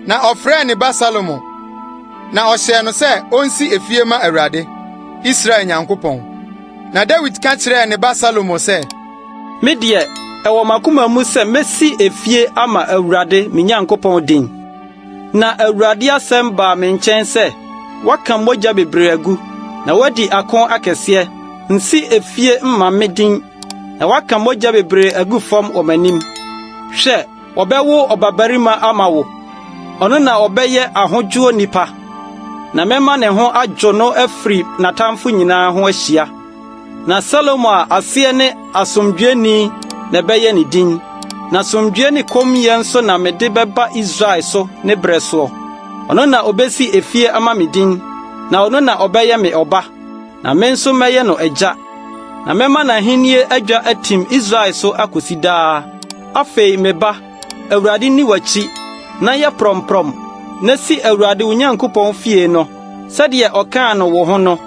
Na ɔfrɛɛ ne ba Salomo, na ɔhyɛɛ no sɛ onsi efie ma Awurade, Israel Nyankopɔn. Na Dawid ka kyerɛɛ ne ba Salomo sɛ, Me deɛ, ɛwɔ m'akoma mu sɛ mesi efie ama Awurade, me Nyankopɔn din. Na Awurade asɛm baa me nkyɛn sɛ, 'Woaka mogya bebree agu, na woadi ako akɛseɛ. Nsi efie mma me din, na woaka mogya bebree agu fam wɔ m'anim. Hwɛ, wɔbɛwo ɔbabarima ama wo. Ɔno na ɔbɛyɛ ahodwoɔ nipa, na mɛma ne ho adwo no afiri n'atamfo nyinaa ho ahyia. Na Salomo a aseɛ ne Asomdwoeni na ɛbɛyɛ ne din. Na asomdwoe ne kommyɛ nso na mede bɛba Israel so ne bere soɔ. Ɔno na obesi efie ama me din, na ɔno na ɔbɛyɛ me ɔba, na me nso mɛyɛ no agya. Na mɛma n'ahenni adwa atim Israel so akosi daa. Afei, me ba, Awurade nni w'akyi, na yɛ prɔmprɔm, na si Awurade wo Nyankopɔn fie no, sɛdeɛ ɔkaa no wo ho no.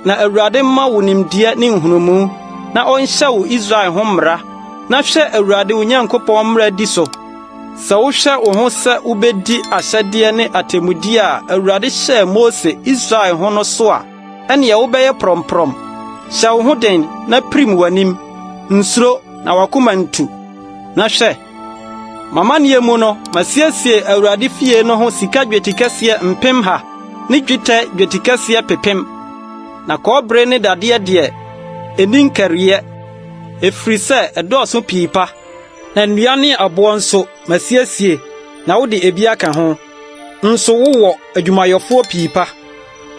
Na Awurade mma wo nimdeɛ ne nhunumu, na ɔnhyɛ wo Israel ho mmara, na hwɛ Awurade wo Nyankopɔn mmara di so. Sɛ wohwɛ wo ho sɛ wubedi ahyɛdeɛ ne atemmudeɛ a Awurade hyɛɛ Mose Israel ho no so a, ɛnneɛ wobɛyɛ prɔmprɔm. Hyɛ wo ho den na pirim w'anim. Nsuro na w'akoma ntu. Na hwɛ, m'amanneɛ mu no, masiesie Awurade fie no ho sika dwetikɛseɛ mpemha ne dwetɛ dwetikɛseɛ pepem, na kɔbere ne dadeɛ deɛ, enni nkariiɛ, ɛfiri sɛ ɛdɔɔso pii pa. Na nnua ne aboɔ nso, masiesie, na wode ebi aka ho. Nso wowɔ adwumayɛfoɔ pii pa,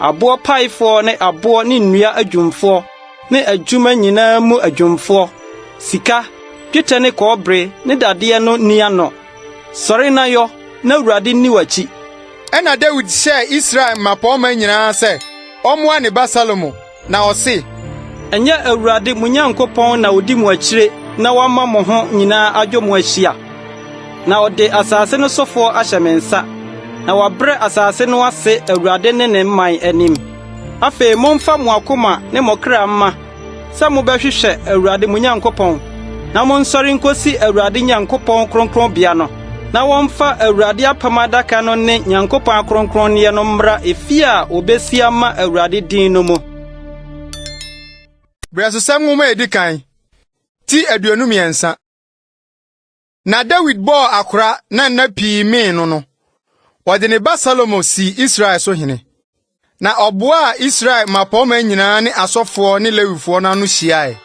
aboɔ paefoɔ ne aboɔ ne nnua adwumfoɔ ne adwuma nyinaa mu adwumfoɔ, sika, dwetɛ ne kɔbere ne dadeɛ no nni ano. Sɔre na yɔ, na Awurade nni w'akyi. Ɛnna Dawid hyɛɛ Israel mmapɔmma nyinaa sɛ wɔmmoa ne ba Salomo, na ɔse. Ɛnyɛ Awurade, mo Nyankopɔn na odi mo akyire na wama mo ho nyinaa adwo mo ahyia? Na ɔde asase no sofoɔ ahyɛ me nsa, na wabrɛ asase no ase Awurade ne ne man anim. Afei momfa mo akoma ne mo kra mma sɛ mobɛhwehwɛ Awurade mo Nyankopɔn, na monsɔre nkosi Awurade Nyankopɔn kronkronbea no, na wɔmfa Awurade apam adaka no ne Nyankopɔn akronkronneɛ no mmra efie a wobesi ama Awurade din no mu. Berɛsosɛm Nwoma a edi kan, ti 23. Na Dawid bɔɔ akora na nna pii mee no no, wɔde ne ba Salomo sii Israel so hene. Na ɔboaa Israel mmapɔmma nyinaa ne asɔfoɔ ne Lewifoɔ no ano hyiae.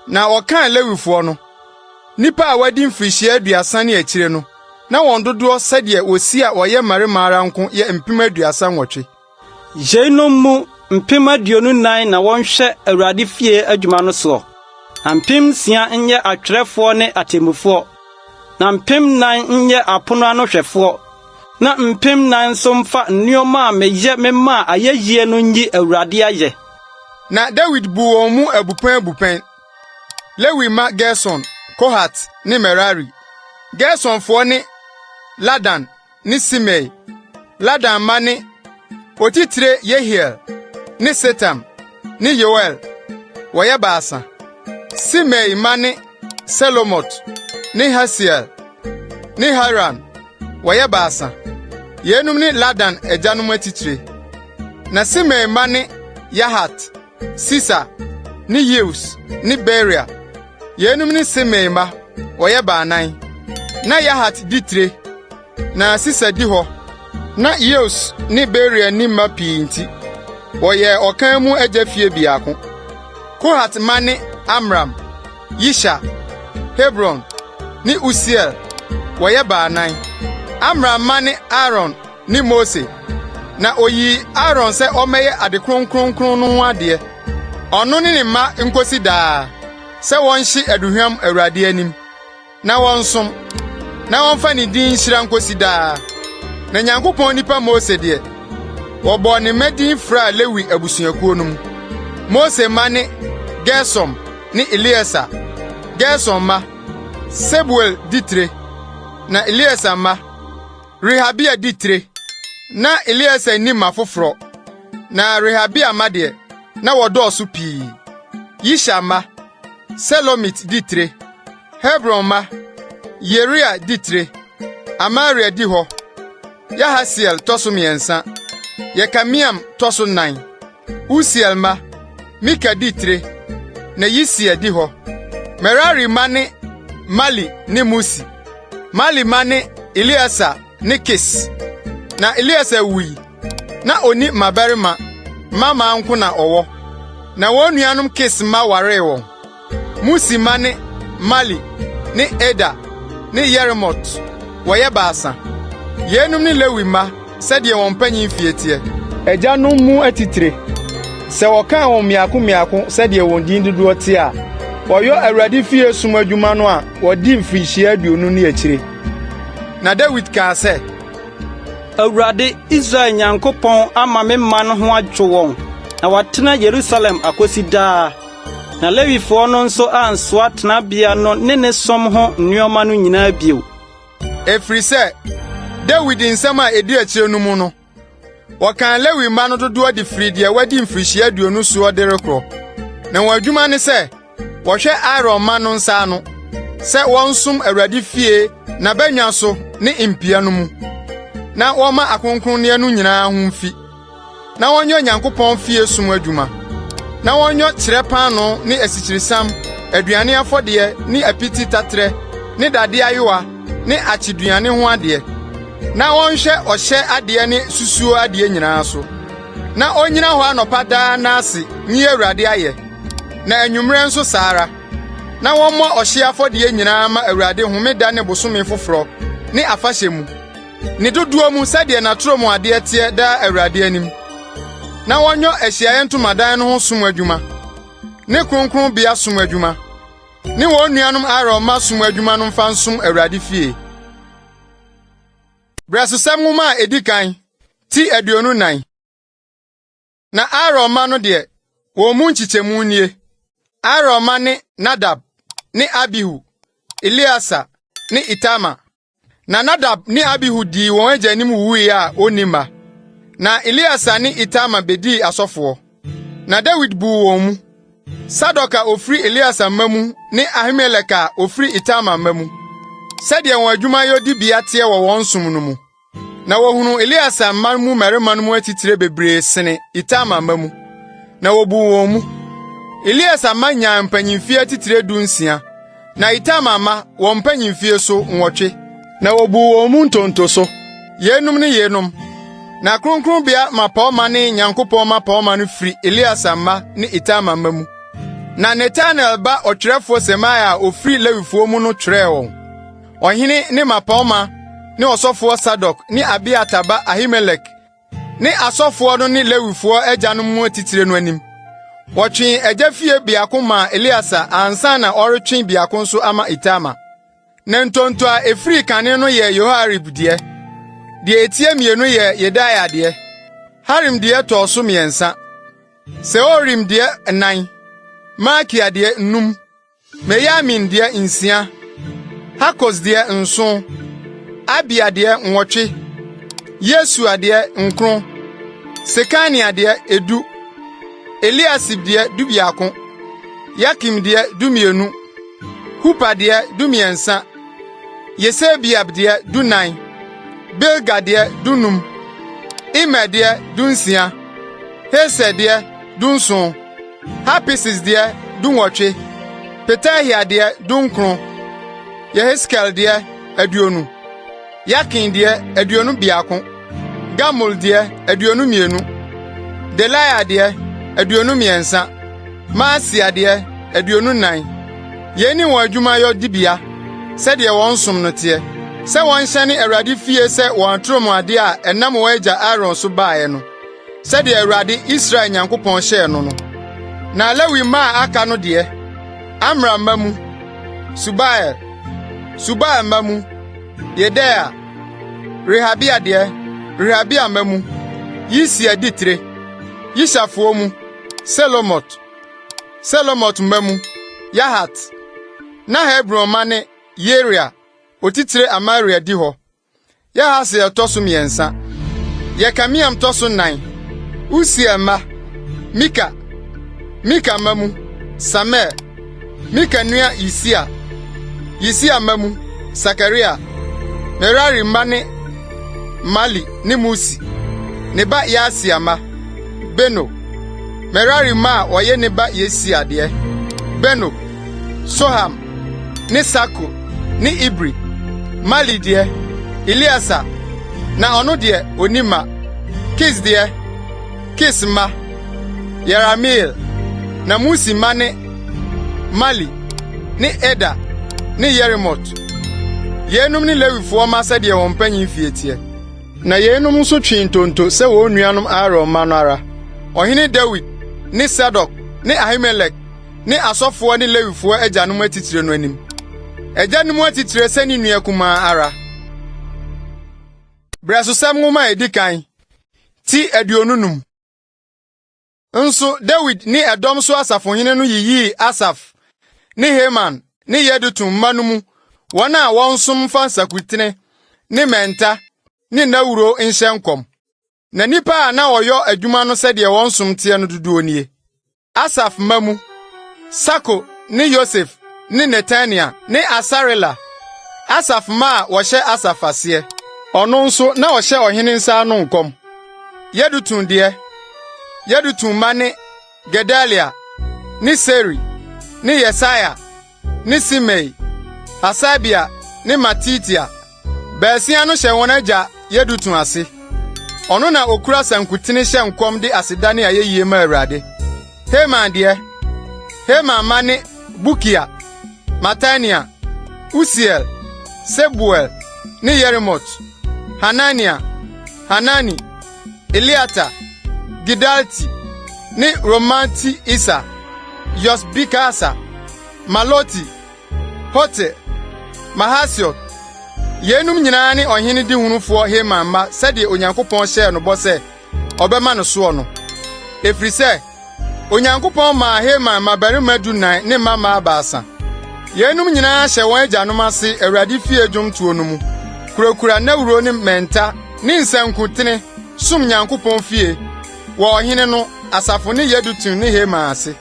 Na wɔkan Lewifoɔ no, Nnipa a wɔadi mfirihyia 30 ne akyire no, na wɔn dodoɔ sɛdeɛ wɔsi a wɔyɛ mmarima ara nko yɛ 38,000. Yeinom mu 24,000 na wɔnhwɛ Awurade fie adwuma no soɔ, na 6,000 nyɛ atwerɛfoɔ ne atemmufoɔ, na 4,000 nyɛ apono ano hwɛfoɔ, na 4,000 nso mfa nneɛma a meyɛ memaa ayɛyie no nyi Awurade ayɛ. Na Dawid buu wɔn mu abupɛn abupɛn. Lewi mma Gerson, Kohat ne Merari. Gersonfoɔ ne Ladan ne Simei. Ladan mma ne otitire Yehiel ne Setam ne Yoel, wɔyɛ baasa. Simei mma ne Selomot ne Hasiel ne Haran, wɔyɛ baasa. Yeinom ne Ladan agyanom atitire. Na Simei mma ne Yahat, Sisa ne Yeus ne Beria. Yeinom ne Simei mma, wɔyɛ baanan. Na Yahat di tire, na Sisa di hɔ. Na Yeus ne Beria nni mma pii nti, wɔyɛɛ ɔkan mu agya fie biako. Kohat mma ne Amram, Yishar, Hebron ne Usiel, wɔyɛ baanan. Amram mma ne Aaron ne Mose. Na oyii Aaron sɛ ɔmmɛyɛ ade kronkronkron no ho adeɛ, ɔno ne ne mma nkosi daa, sɛ wɔnhye aduhuam Awurade anim, na wɔnsom, na wɔmfa ne din nhyira nkosi daa. Na Nyankopɔn nipa Mose deɛ, wɔbɔɔ ne mma din fraa Lewi abusuakuo no mu. Mose mma ne Gersom ne Elieser. Gersom mma, Sebuel di tire, na Elieser mma, Rehabia di tire. Na Elieser nni mma foforɔ, na Rehabia mma deɛ, na wɔdɔɔso pii. Yishar mma, Selomit di tire. Hebron mma, Yeria di tire, Amaria di hɔ, Yahasiel tɔ so mmiɛnsa, Yekameam tɔ so nnan. Usiel mma, Mika di tire, na Yisia di hɔ. Merari mma ne Mali ne Musi. Mali mma ne Eleasar ne Kis. Na Eleasar wui, na onni mmabarima, mmammaa nko na ɔwɔ. Na wɔn nuanom Kis mma waree wɔn. Musi mma ne Mali ne Eder ne Yeremot, wɔyɛ baasa. Yeinom ne Lewi mma sɛdeɛ wɔn mpanyin fie teɛ. Agyanom mu atitire, sɛ wɔkan wɔn mmiako mmiako sɛdeɛ wɔn din dodoɔ teɛ a, wɔyɔ Awurade fie som adwuma no a wɔdi mfirihyia 20 ne akyire. Na Dawid kaa sɛ. Awurade, Israel Nyankopɔn ama me man ho adwo wɔn na wɔatena Yerusalem akosi daa. Na Lewifoɔ no nso ansoa tenabea no ne ne som ho nneɛma no nyinaa bio. Ɛfiri sɛ, Dawid nsɛm a edi akyire no mu no, wɔkan Lewi mma no dodoɔ de firi deɛ wadi mfirihyia 20 soɔ de rekorɔ. Na wɔn adwuma ne sɛ wɔhwɛ Aaron mma no nsa ano, sɛ wɔnsom Awurade fie n'abannwa so ne mpia no mu, na wɔmma akronkronneɛ no nyinaa ho mfi. na wɔnyɛ Onyankopɔn fie som adwuma, na wɔnyɔ kyerɛ paanoo ne asikyiresiam, aduane afɔdeɛ ne apiti taterɛ ne dade ayowa ne akyeduane ho adeɛ, na wɔnhwɛ ɔhyɛ adeɛ ne susuo adeɛ nyinaa so. Na onnyina hɔ anɔpa daa nna ase nyi Awurade ayɛ, na anwummerɛ nso saa ara, na wɔmmɔ ɔhyeɛ afɔdeɛ nyinaa mma Awurade homeda ne bosome foforɔ ne afahyɛ mu. Ne dodoɔ mu sɛdeɛ n'atorɔmuadeɛ teɛ daa Awurade anim, na wɔnyɔ Ahyiaeɛ Ntomadan no ho som adwuma, ne kronkronbea som adwuma, ne wɔn nuanom Aaron mma som adwuma no mfa nsom Awurade fie. Berɛsosɛm Nwoma a edi kan, ti 24. Na Aaron mma no deɛ, wɔn mu nkyekyɛmu nie: Aaron mma ne Nadab ne Abihu, Eleasa ne Itamar. Na Nadab ne Abihu dii wɔn agya anim wuwui a wonni mma. Na Eleasa ne Itamar bedii asɔfoɔ. Na Dawid buu wɔn mu, Sadok a ofiri Eleasa mma mu ne Ahimelek a ofiri Itamar mma mu, sɛdeɛ wɔn adwumayɛ dibea teɛ wɔ wɔn som no mu. Na wɔhunuu Eleasa mma mu mmarima no mu atitire bebree sene Itamar mma mu, na wobuu wɔn mu. Eleasa mma nyaa mpanyimfie atitire 16, na Itamar mma, wɔn mpanyimfie so, nwɔtwe. Na wobuu wɔn mu ntonto so, yeinom ne yeinom. Na kronkronbea mmapɔmma ne Nyankopɔn mmapɔmma no firi Eleasa mma ne Itamar mma mu. Na Netanel ba ɔtwerɛfoɔ Semaia a ofiri Lewifoɔ mu no twerɛɛ wɔn. Ɔhene ne mmapɔmma ne ɔsɔfoɔ Sadok ne Abiatar ba Ahimelek ne asɔfoɔ no ne Lewifoɔ agyanom mu atitire no anim. Wɔtwee agya fie biako maa Eleasar ansa na ɔretwe biako nso ama Itamar. Na ntonto a efiri kane no yɛɛ Yoiarib deɛ, deɛ etia mmienu yɛɛ Yedaia deɛ, Harim deɛ tɔɔ so mmiɛnsa, Seorim deɛ nnan, Malkia deɛ nnum, Miyamin deɛ nsia, Hakos deɛ nson, Abia deɛ nwɔtwe, Yesua deɛ nkron, Sekania deɛ edu, Eliasib deɛ dubiako, Yakim deɛ dumienu, Hupa deɛ dumiɛnsa, Yesebeab deɛ dunan, Bilga deɛ dunum, Imer deɛ dunsia, Heser deɛ dunson, Hapises deɛ dunwɔtwe, Petahia deɛ dunkron, Yeheskel deɛ 20, Yakin deɛ 21, Gamul deɛ 22, Delaia deɛ 23, Maasia deɛ 24. Yei ne wɔn adwumayɛ dibea, sɛdeɛ wɔn som no teɛ, sɛ wɔnhyɛne Awurade fie sɛ wɔn atorɔmuade a ɛnam wɔn agya Aaron so baeɛ no, sɛdeɛ Awurade, Israel Nyankopɔn hyɛɛ no no. Na Lewi mma a aka no deɛ, Amram mma mu, Subael, Subael mma mu, Yedeia, Rehabia deɛ, Rehabia mma mu, Yisia di tire, Yisharfoɔ mu, Selomot. Selomot mma mu, Yahat. Na Hebron mma ne Yeria, otitire Amaria di hɔ. Yahasiel tɔ so mmiɛnsa, Yekameam tɔ so nnan, Usiel mma, Mika, Mika mma mu, Samir, Mika nua Yisia, Yisia mma mu, Sakaria, Merari mma ne Mali ne Musi, ne ba Yaasia mma, Beno, Merari mma a wɔyɛ ne ba Yesia deɛ, Beno, Soham ne Sakur ne Ibri, Mali deɛ, Eleasa, na ɔno deɛ, onni mma. Kis deɛ, Kis mma, Yerahmeel. Na Musi mma ne Mali ne Eder ne Yerimot. Yeinom ne Lewifoɔ mma sɛdeɛ wɔn mpanyin fie teɛ. Na yeinom nso twee ntonto sɛ wɔn nuanom Aaron mma no ara, ɔhene Dawid ne Sadok ne Ahimelek ne asɔfoɔ ne Lewifoɔ agyanom atitire no anim, agyanom atitire sɛ ne nua kumaa ara. Berɛsosɛm Nwoma a edi kan, ti 25. Nso Dawid ne ɛdɔm so asafohene no yiyii Asaf ne Heman ne Yedutun mma no mu wɔn a wɔnsom mfa nsankutene ne mmɛnta ne nnawuro nhyɛ nkɔm. Na nnipa a na wɔyɔ adwuma no sɛdeɛ wɔn som teɛ no dodoɔ nie: Asaf mma mu, Sakur ne Yosef ne Netania ne Asarela, Asaf mma a wɔhyɛ Asaf aseɛ. Ɔno nso na ɔhyɛ ɔhene nsa ano nkɔm. Yedutun deɛ, Yedutun mma ne Gedalia ne Seri ne Yesaia ne Simei, Hasabia ne Matitia. Baasia no hyɛ wɔn agya Yedutun ase. Ɔno na okura sankuten hyɛ nkɔm de aseda ne ayeyie ma Awurade. Heman deɛ, Heman mma ne Bukia, Matania, Usiel, Sebuel ne Yerimot, Hanania, Hanani, Eliata, Gidalti ne Romamti-Eser, Yosbekasa, Maloti, Hotir, Mahasiot. Yeinom nyinaa ne ɔhene dehunufoɔ Heman mma sɛdeɛ Onyankopɔn hyɛɛ no bɔ sɛ ɔbɛma no soɔ no. Ɛfiri sɛ, Onyankopɔn maa Heman mmabarima dunan ne mmammaa baasa. Yeinom nyinaa hyɛ wɔn agyanom ase Awurade fie dwomtoɔ no mu, kurakura nnawuro ne mmɛnta ne nsankutene, som Nyankopɔn fie, wɔ ɔhene no, asafo ne Yedutun ne Heman ase.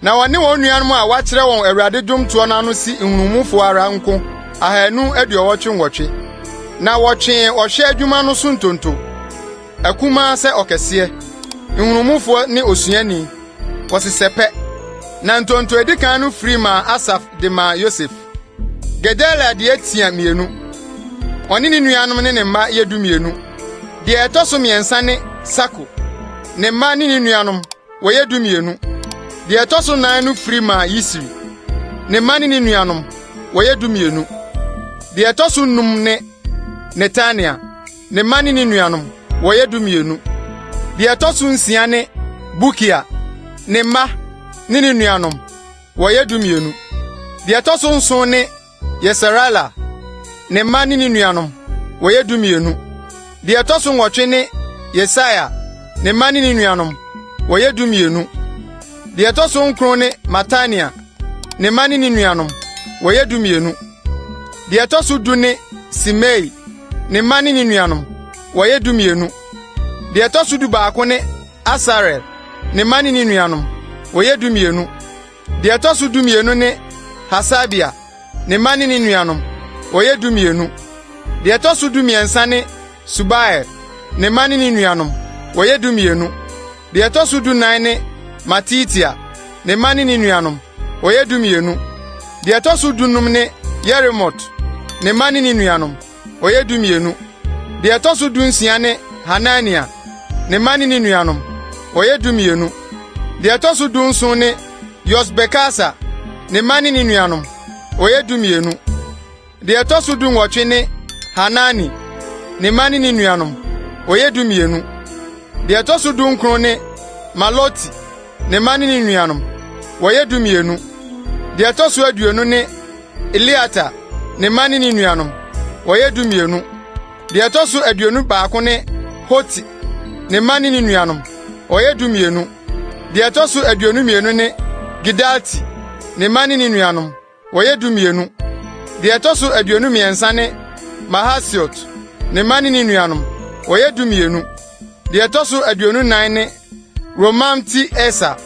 Na wɔne wɔn nuanom a wɔakyerɛ wɔn Awurade dwomtoɔ no ano si nhunumufoɔ ara nko 288. Na wɔtwee ɔhwɛ adwuma no so ntonto, akumaa sɛ ɔkɛseɛ, nhunumufoɔ ne osuani, wɔsesɛ pɛ. Na ntonto a edi kan no firi maa Asaf de maa Yosef. Gedalia deɛ tia mmienu, ɔne ne nuanom ne ne mma yɛ 12. Deɛ ɛtɔ so mmiɛnsa ne Sakur, ne mma ne ne nuanom, wɔyɛ 12. Deɛ ɛtɔ so nan no firi maa Yisri, ne mma ne ne nuanom, wɔyɛ 12. Deɛ ɛtɔ so num ne Netania, ne mma ne ne nuanom, wɔyɛ 12. Deɛ ɛtɔ so nsia ne Bukia, ne mma ne ne nuanom, wɔyɛ 12. Deɛ ɛtɔ so nson ne Yesarela, ne mma ne ne nuanom, wɔyɛ 12. Deɛ ɛtɔ so nwɔtwe ne Yesaia, ne mma ne ne nuanom, wɔyɛ 12. Deɛ ɛtɔ so nkron ne Matania, ne mma ne ne nuanom, wɔyɛ 12. Deɛ ɛtɔ so du ne Simei, ne mma ne ne nuanom, wɔyɛ 12. Deɛ ɛtɔ so dubaako ne Asarel, ne mma ne ne nuanom, wɔyɛ 12. Deɛ ɛtɔ so 12 ne Hasabia, ne mma ne ne nuanom, wɔyɛ 12. Deɛ ɛtɔ so 13 ne Subael, ne mma ne ne nuanom, wɔyɛ 12. Deɛ ɛtɔ so 14 ne Matitia, ne mma ne ne nuanom, wɔyɛ 12. Deɛ ɛtɔ so 15 ne Yeremot, ne mma ne ne nuanom, wɔyɛ 12. Deɛ ɛtɔ so 16 ne Hanania, ne mma ne ne nuanom, wɔyɛ 12. Deɛ ɛtɔ so 17 ne Yosbekasa, ne mma ne ne nuanom, wɔyɛ 12. Deɛ ɛtɔ so 18 ne Hanani, ne mma ne ne nuanom, wɔyɛ 12. Deɛ ɛtɔ so 19 ne Maloti, ne mma ne ne nuanom, wɔyɛ 12. Deɛ ɛtɔ so 20 ne Eliata, ne mma ne ne nuanom, wɔyɛ 12. Deɛ ɛtɔ so 21 ne Hoti, ne mma ne ne nuanom, wɔyɛ 12. Deɛ ɛtɔ so 22 ne Gidalti, ne mma ne ne nuanom, wɔyɛ 12. Deɛ ɛtɔ so 23 ne Mahasiot, ne mma ne ne nuanom, wɔyɛ 12. Deɛ ɛtɔ so 24 ne Romamti-Eser,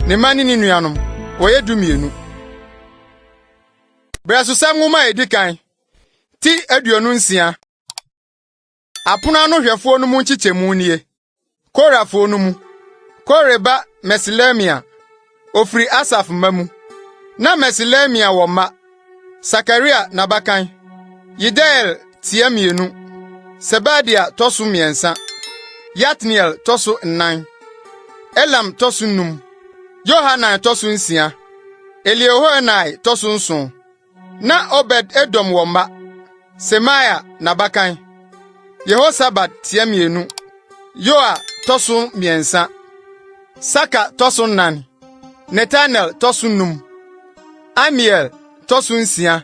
ne mma ne ne nuanom, wɔyɛ 12. Berɛsosɛm Nwoma a edi kan, ti 26. Apono ano hwɛfoɔ no mu nkyekyɛmu nie: Korafoɔ no mu, Kore ba Meselemia, ofiri Asaf mma mu. Na Meselemia wɔ mma: Sakaria n'abakan, Yediael tia 2, Sebadia tɔ so 3, Yatniel tɔ so 4, Elam tɔ so 5, Yohanan tɔ so 6, Eliehoenai tɔ so 7. Na Obed-Edom wɔ mma: Semaia n'abakan, Yehosabad tia 2, Yoa tɔ so 3, Sakar tɔ so 4, Netanel tɔ so 5, Amiel tɔ so 6,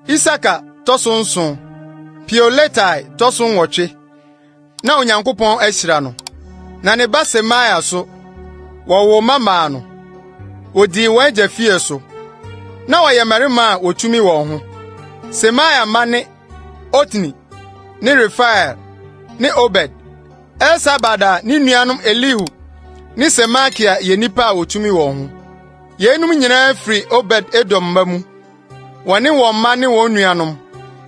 Isakar tɔ so 7, Peuletai tɔ so 8. Na Onyankopɔn ahyira no. Na ne ba Semaia so, wɔwoo mma maa no. Odii wɔn agya fie so. Na wɔyɛ mmarima a wotumi wɔn ho. Semaia mma ne Otni ne Refael ne Obed, Elsabad a ne nuanom Elihu ne Semakia yɛ nnipa a wotumi wɔn ho. Yeinom nyinaa firi Obed-Edom mma mu. Wɔne wɔn mma ne wɔn nuanom,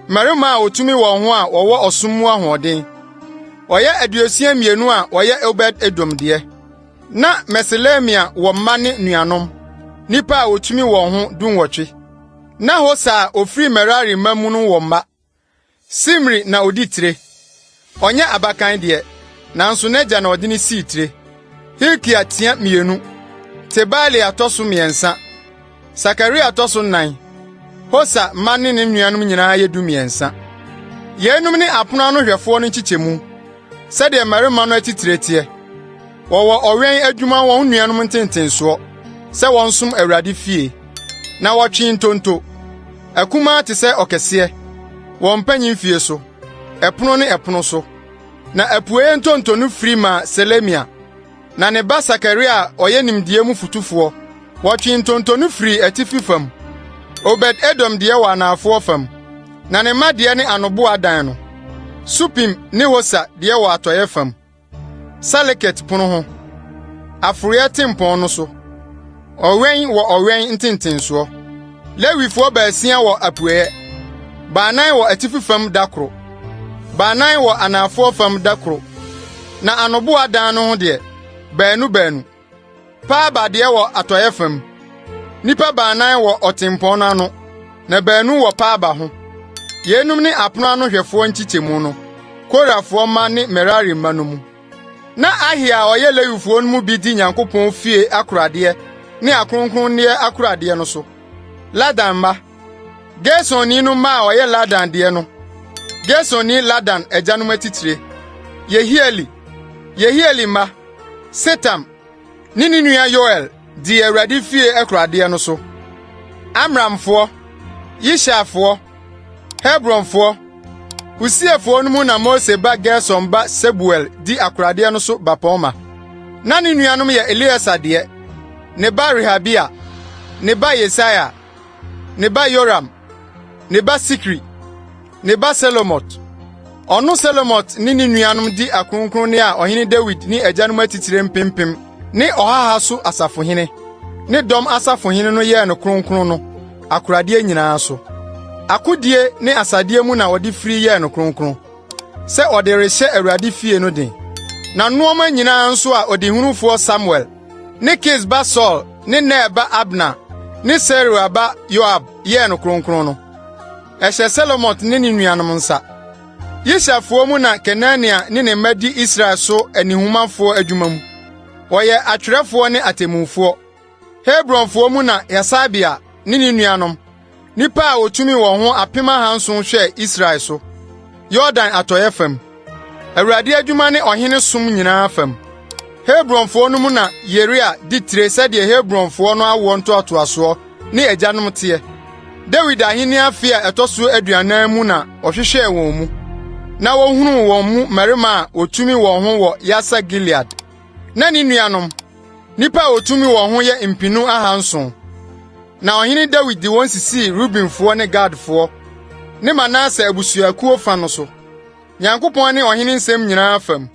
mmarima a wotumi wɔn ho a wɔwɔ ɔsom mu ahoɔden. Wɔyɛ 62 a wɔyɛ Obed-Edom deɛ. Na Meselemia wɔ mma ne nuanom, nnipa a wotumi wɔn ho 18. Na Hosa a ofiri Merari mma mu no wɔ mma. Simri na odi tire. Ɔnyɛ abakan deɛ, nanso n'agya na ɔde no sii tire. Hilkia tia 2, Tebalia tɔ so 3, Sakaria tɔ so 4. Hosa mma ne ne nuanom nyinaa yɛ 13. Yeinom ne apono ano hwɛfoɔ no nkyekyɛmu, sɛdeɛ mmarima no atitire teɛ. Wɔwɔ ɔwɛn adwuma wɔn nuanom ntentensoɔ, sɛ wɔnsom Awurade fie. Na wɔtwee ntonto, akumaa te sɛ ɔkɛseɛ, wɔn mpanyin fie so, ɛpono ne ɛpono so. Na apueeɛ ntonto no firi maa Selemia, na ne ba Sakaria a ɔyɛ nimdeɛ mu fotufoɔ. Wɔtwee ntonto no firii atifi fam, Obed-Edom deɛ wɔ anafoɔ fam, na ne mma deɛ ne anoboa dan no. Supim ne Hosa deɛ wɔ atɔeɛ fam. Saleket pono ho, aforoeɛ tempɔn no so, ɔwɛn wɔ ɔwɛn ntentensoɔ. Lewifoɔ baasia wɔ apueeɛ, baanan wɔ atifi fam da koro, baanan wɔ anafoɔ fam da koro, na anoboa dan no ho deɛ, baanu baanu. Paaba deɛ wɔ atɔeɛ fam, nnipa baanan wɔ ɔtempɔn no ano, na baanu wɔ Paaba ho. Yeinom ne apono ano hwɛfoɔ nkyekyɛmu no, Korafoɔ mma ne Merari mma no mu. Na Ahia a ɔyɛ Lewifoɔ no mu bi di Nyankopɔn fie akoradeɛ ne akronkronneɛ akoradeɛ no so. Ladan mma, Gersonni no mma a wɔyɛ Ladan deɛ no, Gersonni Ladan agyanom atitire, Yehieli, Yehieli mma, Setam ne ne nua Yoel dii Awurade fie akoradeɛ no so. Amramfoɔ, Yisharfoɔ, Hebronfoɔ, Usielfoɔ no mu na Mose ba Gersom ba Sebuel di akoradeɛ no so bapɔmma. Na ne nuanom yɛ Elieser deɛ, ne ba Rehabia, ne ba Yesaia, ne ba Yoram, ne ba Sikri, ne ba Selomot. Ɔno Selomot ne ne nuanom di akronkronne a ɔhene Dawid ne agyanom atitire mpempem ne ɔhaha so asafohene ne dɔm asafohene no yɛɛ no kronkron no akoradeɛ nyinaa so. Akodie ne asadeɛ mu na wɔde firi yɛɛ no kronkron, sɛ ɔde rehyɛ Awurade fie no den. Na nnoɔma nyinaa nso a ɔdehunufoɔ Samuel ne Kis ba Saul ne Ner ba Abner ne Seruia ba Yoab yɛɛ no kronkron no, ɛhyɛ Selomot ne ne nuanom nsa. Yisharfoɔ mu na Kenania ne ne mma di Israel so anihumafoɔ adwuma mu. Wɔyɛ atwerɛfoɔ ne atemmufoɔ. Hebronfoɔ mu na Hasabia ne ne nuanom, nnipa a wotumi wɔn ho 7,000 hwɛɛ Israel so, Yordan atɔe fam, Awurade adwuma ne ɔhene som nyinaa fam. Hebronfoɔ no mu na Yeria di tire sɛdeɛ Hebronfoɔ no awoɔ ntoatoasoɔ ne agyanom teɛ. Dawid ahenni afe a ɛtɔ so 40 mu na ɔhwehwɛɛ wɔn mu, na wohunuu wɔn mu mmarima a wotumi wɔn ho wɔ Yaser Gilead. Na ne nuanom, nnipa a wotumi wɔn ho yɛ 7,000. Na ɔhene Dawid de wɔn sisii Rubenfoɔ ne Gadfoɔ ne Manase abusuakuo fa no so, Nyankopɔn ne ɔhene nsɛm nyinaa fam.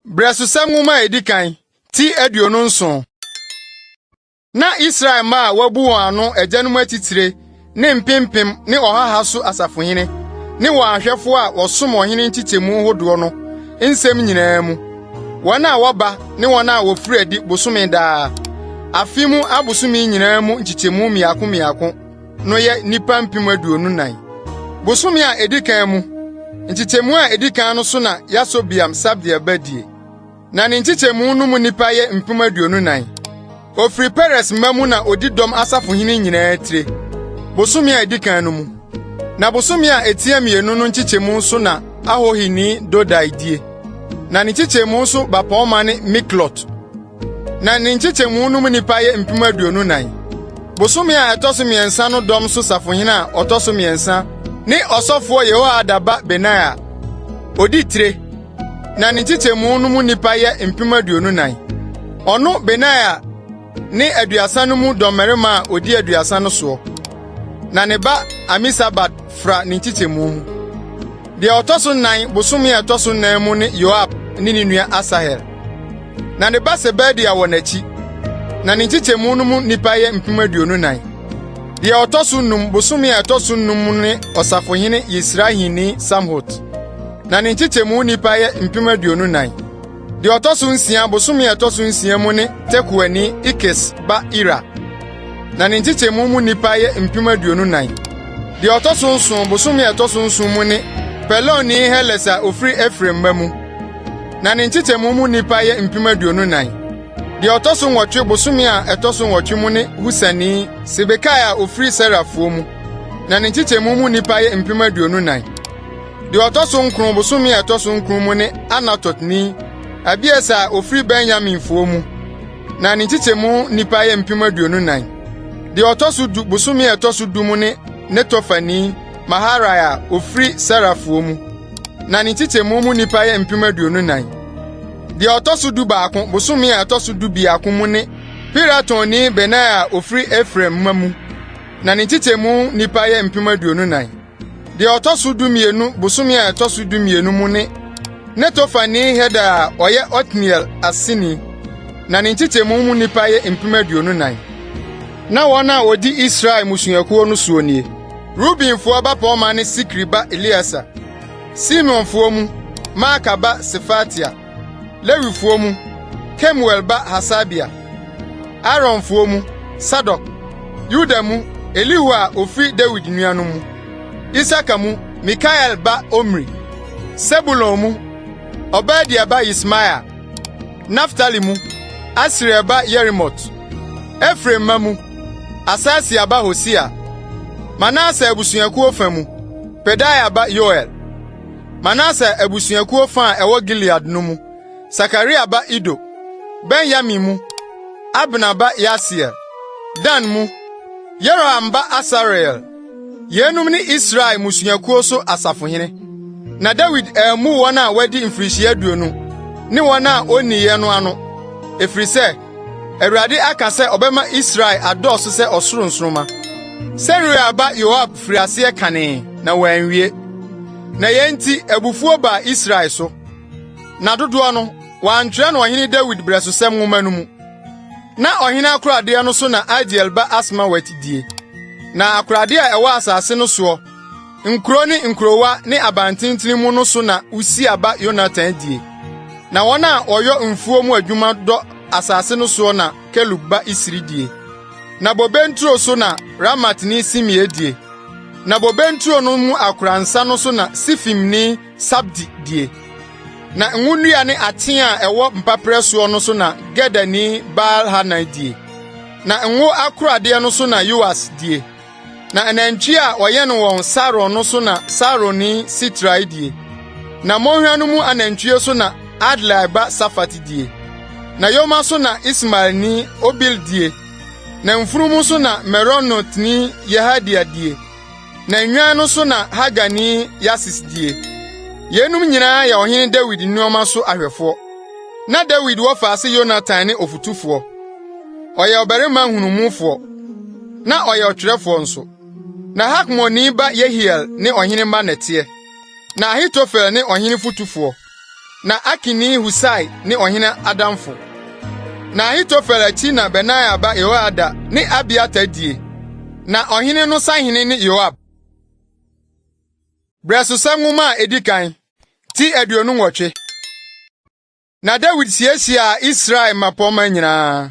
Brɛsosɛm Nwoma a edi kan, ti 27. Na Israel mma a wɔabu wɔn ano agyanom atitire ne mpempem ne ɔha ha so asafohene ne wɔn ahwɛfo a wɔsom ɔhene nkyekyɛmu hodoɔ no nsɛm nyinaa mu, wɔn a wɔba ne wɔn a wɔfiri adi bosome daa, afe mu abosome nyinaa mu nkyekyɛmu mmiako mmiako no yɛ nnipa 24,000. Bosome a edi kan mu, nkyekyɛmu a edi kan no so na Yasobeam Sabdiel ba die. Na ne nkyekyɛmu no mu nnipa yɛ 24,000. Ofiri Peres mma mu na odi dɔm asafohene nyinaa tire, bosome a edi kan no mu. Na bosome a etia mmienu no nkyekyɛmu so na Ahohini Dodai die. Na ne nkyekyɛmu so bapɔmma ne Miklot. Na ne nkyekyɛmu no mu nnipa yɛ 24,000. Bosome a ɛtɔ so mmiɛnsa no dɔm so safohene a ɔtɔ so mmiɛnsa ne ɔsɔfoɔ Yehoiada ba Benaia. Odi tire. Na ne nkyekyɛmu no mu nnipa yɛ 24,000. Ɔno Benaia ne 30 no mu dɔmmarima a odi 30 no soɔ. Na ne ba Amisabad fra ne nkyekyɛmu mu. Deɛ ɔtɔ so nnan bosome a ɛtɔ so nnan mu ne Yoab ne ne nua Asahel. Na ne ba Sebadia wɔ n'akyi. Na ne nkyekyɛmu no mu nnipa yɛ 24,000. Deɛ ɔtɔ so num bosome a ɛtɔ so num mu ne ɔsafohene Yisrahini Samhut. Na ne nkyekyɛmu nnipa yɛ 24,000. Deɛ ɔtɔ so nsia bosome a ɛtɔ so nsia mu ne Tekoani Ikes ba Ira. Na ne nkyekyɛmu mu nnipa yɛ 24,000. Deɛ ɔtɔ so nson bosome a ɛtɔ so nson mu ne Pelonni Heles a ofiri Efraim mma mu. Na ne nkyekyɛmu mu nnipa yɛ 24,000. Deɛ ɔtɔ so nwɔtwe bosome a ɛtɔ so nwɔtwe mu ne Husani Sibekai a ofiri Serafoɔ mu. Na ne nkyekyɛmu mu nnipa yɛ 24,000. Deɛ ɔtɔ so nkron bosome a ɛtɔ so nkron mu ne Anatotni Abieser a ofiri Benyaminfoɔ mu. Na ne nkyekyɛmu nnipa yɛ 24,000. Deɛ ɔtɔ so du bosome a ɛtɔ so du mu ne Netofani Maharai a ofiri Serafoɔ mu. Na ne nkyekyɛmu mu nnipa yɛ 24,000. Deɛ ɔtɔ so dubaako bosome a ɛtɔ so dubiako mu ne Piratonni Benaia a ofiri Efraim mma mu. Na ne nkyekyɛmu nnipa yɛ 24,000. Deɛ ɔtɔ so dumienu bosome a ɛtɔ so dumienu mu ne Netofani Helkai a ɔyɛ Otniel aseni, na ne nkyekyɛmu mu nnipa yɛ 24,000. Na wɔn a wɔdi Israel mmusuakuo no soɔ nie: Rubenfoɔ bapɔmma ne Sikri ba Elieser; Simeonfoɔ mu, Maaka ba Sefatia; Lewifoɔ mu, Kemuel ba Hasabia; Aaronfoɔ mu, Sadok; Yuda mu, Elihu a ofiri Dawid nuanom mu; Isakar mu, Mikael ba Omri; Sebulon mu, Obadia ba Yismaia; Naftali mu, Asriel ba Yerimot; Efraim mma mu: Asasia ba Hosea; Manase abusuakuo fa mu: Pedaia ba Yoel; Manase abusuakuo fa a ɛwɔ Gilead no mu: Sakaria ba Ido; Benyamin mu: Abner ba Yaasiel; Dan mu: Yeroham ba Asarel. Yeinom ne Israel mmusuakuo so asafohene. Na Dawid ammu wɔn a wɔadi mfirihyia 20 ne wɔn a wonniiɛ no ano, ɛfiri sɛ, Awurade aka sɛ ɔbɛma Israel adɔɔso sɛ ɔsoro nsoromma. Seruia ba Yoab firii aseɛ kanee, na wanwie. Na yei nti abufuo baa Israel so. Na dodoɔ no, wɔantwerɛ no Ɔhene Dawid Berɛsosɛm Nwoma no mu. Na ɔhene akoradeɛ no so na Adiel ba Asmawet die. Na akoradeɛ a ɛwɔ asase no soɔ, nkuro ne nkurowa ne abantenten mu no so na Usia ba Yonatan die. Na wɔn a wɔyɔ mfuo mu adwuma dɔ asase no soɔ na Kelub ba Isri die. Na bobe nturo so na Ramatni Simei die. Na bobe nturo no mu akoransa no so na Sifimni Sabdi die. Na ngonnua ne ateaa a ɛwɔ mpaperɛ soɔ no so na Gederni Baal-Hanan die. Na ngo akoradeɛ no so na Yoas die. Na anantwie a wɔyɛn wɔn Saron no so na Saronni Sitrai die. Na mmonhwa no mu anantwie so na Adlai ba Safat die. Na yoma so na Ismaelni Obil die. Na mfunumu so na Meronotni Yehedia die. Na nnwan no so na Hagarni Yasis die. Yeinom nyinaa yɛ ɔhene Dawid nneɛma so ahwɛfoɔ. Na Dawid wɔfaase Yonatan ne ɔfotufoɔ. Ɔyɛ ɔbarima nhunumufoɔ, na ɔyɛ ɔtwerɛfoɔ nso. Na Hakmoni ba Yehiel ne ɔhene mma nɛteɛ. Na Ahitofel ne ɔhene fotufoɔ. Na Arkini Husai ne ɔhene adamfo. Na Ahitofel akyi na Benaia ba Yehoiada ne Abiatar die. Na ɔhene no sahene ne Yoab. Brɛsosɛm Nwoma a edi kan, ti 28. Na Dawid hyiahyiaa Israel mmapɔmma nyinaa,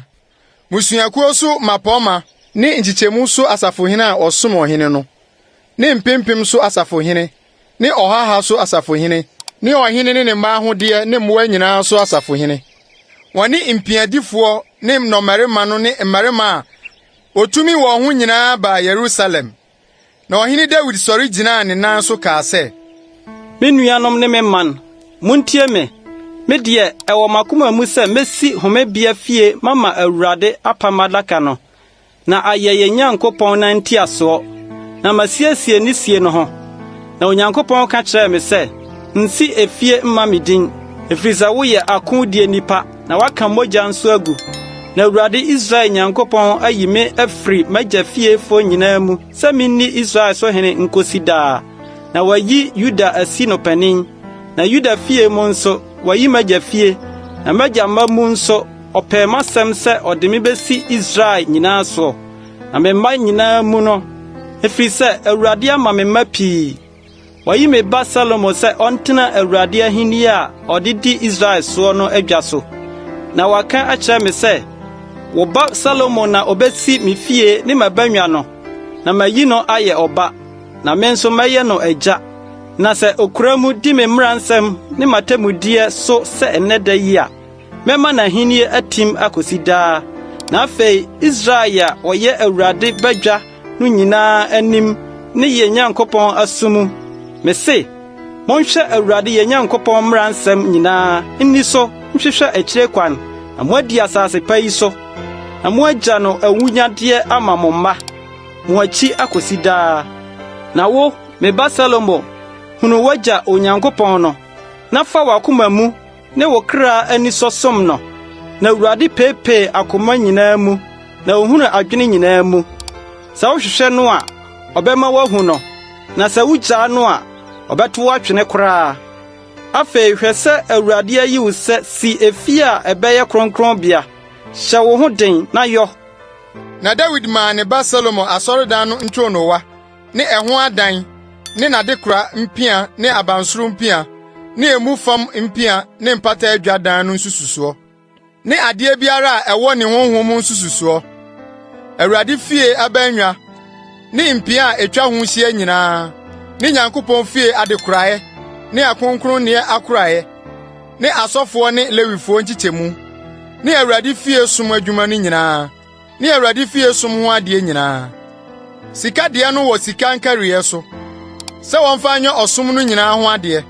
mmusuakuo so mmapɔmma ne nkyekyɛmu so asafohene a wɔsom ɔhene no, ne mpempem so asafohene ne ɔha ha so asafohene ne ɔhene ne ne mma ahodeɛ ne mmoa nyinaa so asafohene. Wɔne mpiadifoɔ ne nnɔmmarima no ne mmarima a wɔtumi wɔn ho nyinaa baa Yerusalem. Na ɔhene Dawid sɔre gyinaa ne nan so kaa sɛ. Me nuanom ne me man, muntie me! Me deɛ, ɛwɔ m'akoma mu sɛ mesi homebea fie mama Awurade apam adaka no, na ayɛ yɛn Nyankopɔn nan ntiasoɔ, na masiesie ne sie no ho. Na Onyankopɔn ka kyerɛɛ me sɛ, 'Nsi efie mma me din, ɛfiri sɛ woyɛ akodie nipa na woaka mogya nso agu. Na Awurade Israel Nyankopɔn ayi me afiri m'agya fiefoɔ nyinaa mu sɛ minni Israel so hene nkosi daa. Na wayi Yuda asi no panin, na Yuda fie mu nso, wayi m'agya fie, na m'agya mma mu nso, ɔpɛɛ m'asɛm sɛ ɔde me besi Israel nyinaa soɔ, na me mma nyinaa mu no, ɛfiri sɛ Awurade ama me mma pii. Wayi me ba Salomo sɛ ɔntena Awurade ahenni a ɔde di Israel soɔ no adwa so. Na waka akyerɛ me sɛ, 'Wo ba Salomo na obesi me fie ne m'abannwa no, na mayi no ayɛ ɔba, na me nso mɛyɛ no agya. Na sɛ okura mu di me mmara nsɛm ne m'atemmudeɛ so sɛ nnɛ da yi a, Mɛma n'ahenni atim akosi daa. Na afei Israel a wɔyɛ Awurade badwa no nyinaa anim ne yɛn Nyankopɔn aso mu, mise, monhwɛ Awurade yɛn Nyankopɔn mmara nsɛm nyinaa nni so nhwehwɛ akyire kwan, na moadi asase pa yi so, na moagya no awunnyadeɛ ama mo mma, mo akyi akosi daa. Na wo, me ba Salomo, hunu w'agya Onyankopɔn no, na fa w'akoma mu ne wo kra anisɔ som no. Na Awurade peepee akoma nyinaa mu, na ohunu adwene nyinaa mu. Sɛ wohwehwɛ no a, ɔbɛma woahu no, na sɛ wugyaa no a, ɔbɛto wo atwene koraa. Afei hwɛ sɛ Awurade ayi wo sɛ si efie a ɛbɛyɛ kronkronbea. Hyɛ wo ho den na yɔ. Na Dawid maa ne ba Salomo asɔredan no ntwironowa ne ɛho adan ne n'adekora mpia ne abansoro mpia ne emu fam mpia ne mpata adwa dan no nsususoɔ, ne adeɛ biara a ɛwɔ ne honhom mu nsususoɔ, Awurade fie abannwa ne mpia a etwa ho hyia nyinaa, ne Nyankopɔn fie adekoraeɛ ne akronkronneɛ akoraeɛ, ne asɔfoɔ ne Lewifoɔ nkyekyɛmu. ne Awurade fie som adwuma no nyinaa ne Awurade fie som ho adeɛ nyinaa. Sika deɛ no wɔ sika nkariiɛ so, sɛ wɔmfa nyɛ ɔsom no nyinaa ho adeɛ.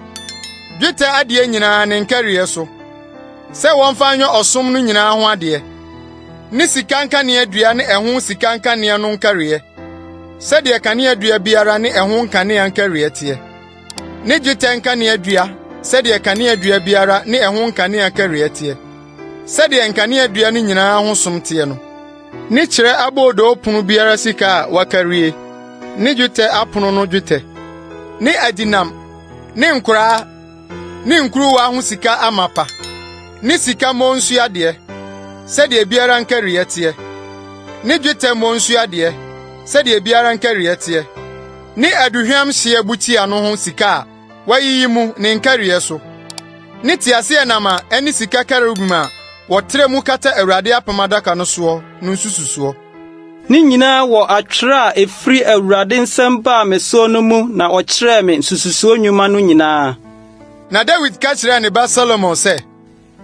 Dwetɛ adeɛ nyinaa ne nkariiɛ so, sɛ wɔmfa nyɛ ɔsom no nyinaa ho adeɛ, ne sika nkaneadua ne ɛho sika nkanea no nkariiɛ, sɛdeɛ kaneadua biara ne ɛho nkanea nkariiɛ teɛ, ne dwetɛ nkaneadua sɛdeɛ kaneadua biara ne ɛho nkanea nkariiɛ teɛ, sɛdeɛ nkaneadua no nyinaa ho som teɛ no. Ne kyerɛ aboodoo pono biara sika a wɔakarie, ne dwetɛ apono no dwetɛ, ne adinam, ne nkoraa, ne nkuruwa ho sika amapa, ne sika mmonsua deɛ, sɛdeɛ biara nkariiɛ teɛ, ne dwetɛ mmonsua deɛ, sɛdeɛ biara nkariiɛ teɛ, ne aduhwam hyeɛ bukyia no ho sika a wɔayiyi mu ne nkariiɛ so, ne teaseɛnam a ɛne sika kerubim a wɔtrɛ mu kata Awurade apam adaka no soɔ no nsususoɔ. Ne nyinaa wɔ atwerɛ a ɛfiri Awurade nsam baa me soɔ no mu na ɔkyerɛɛ me nsususoɔ nnwuma no nyinaa. Na Dawid ka kyerɛɛ ne ba Salomo sɛ,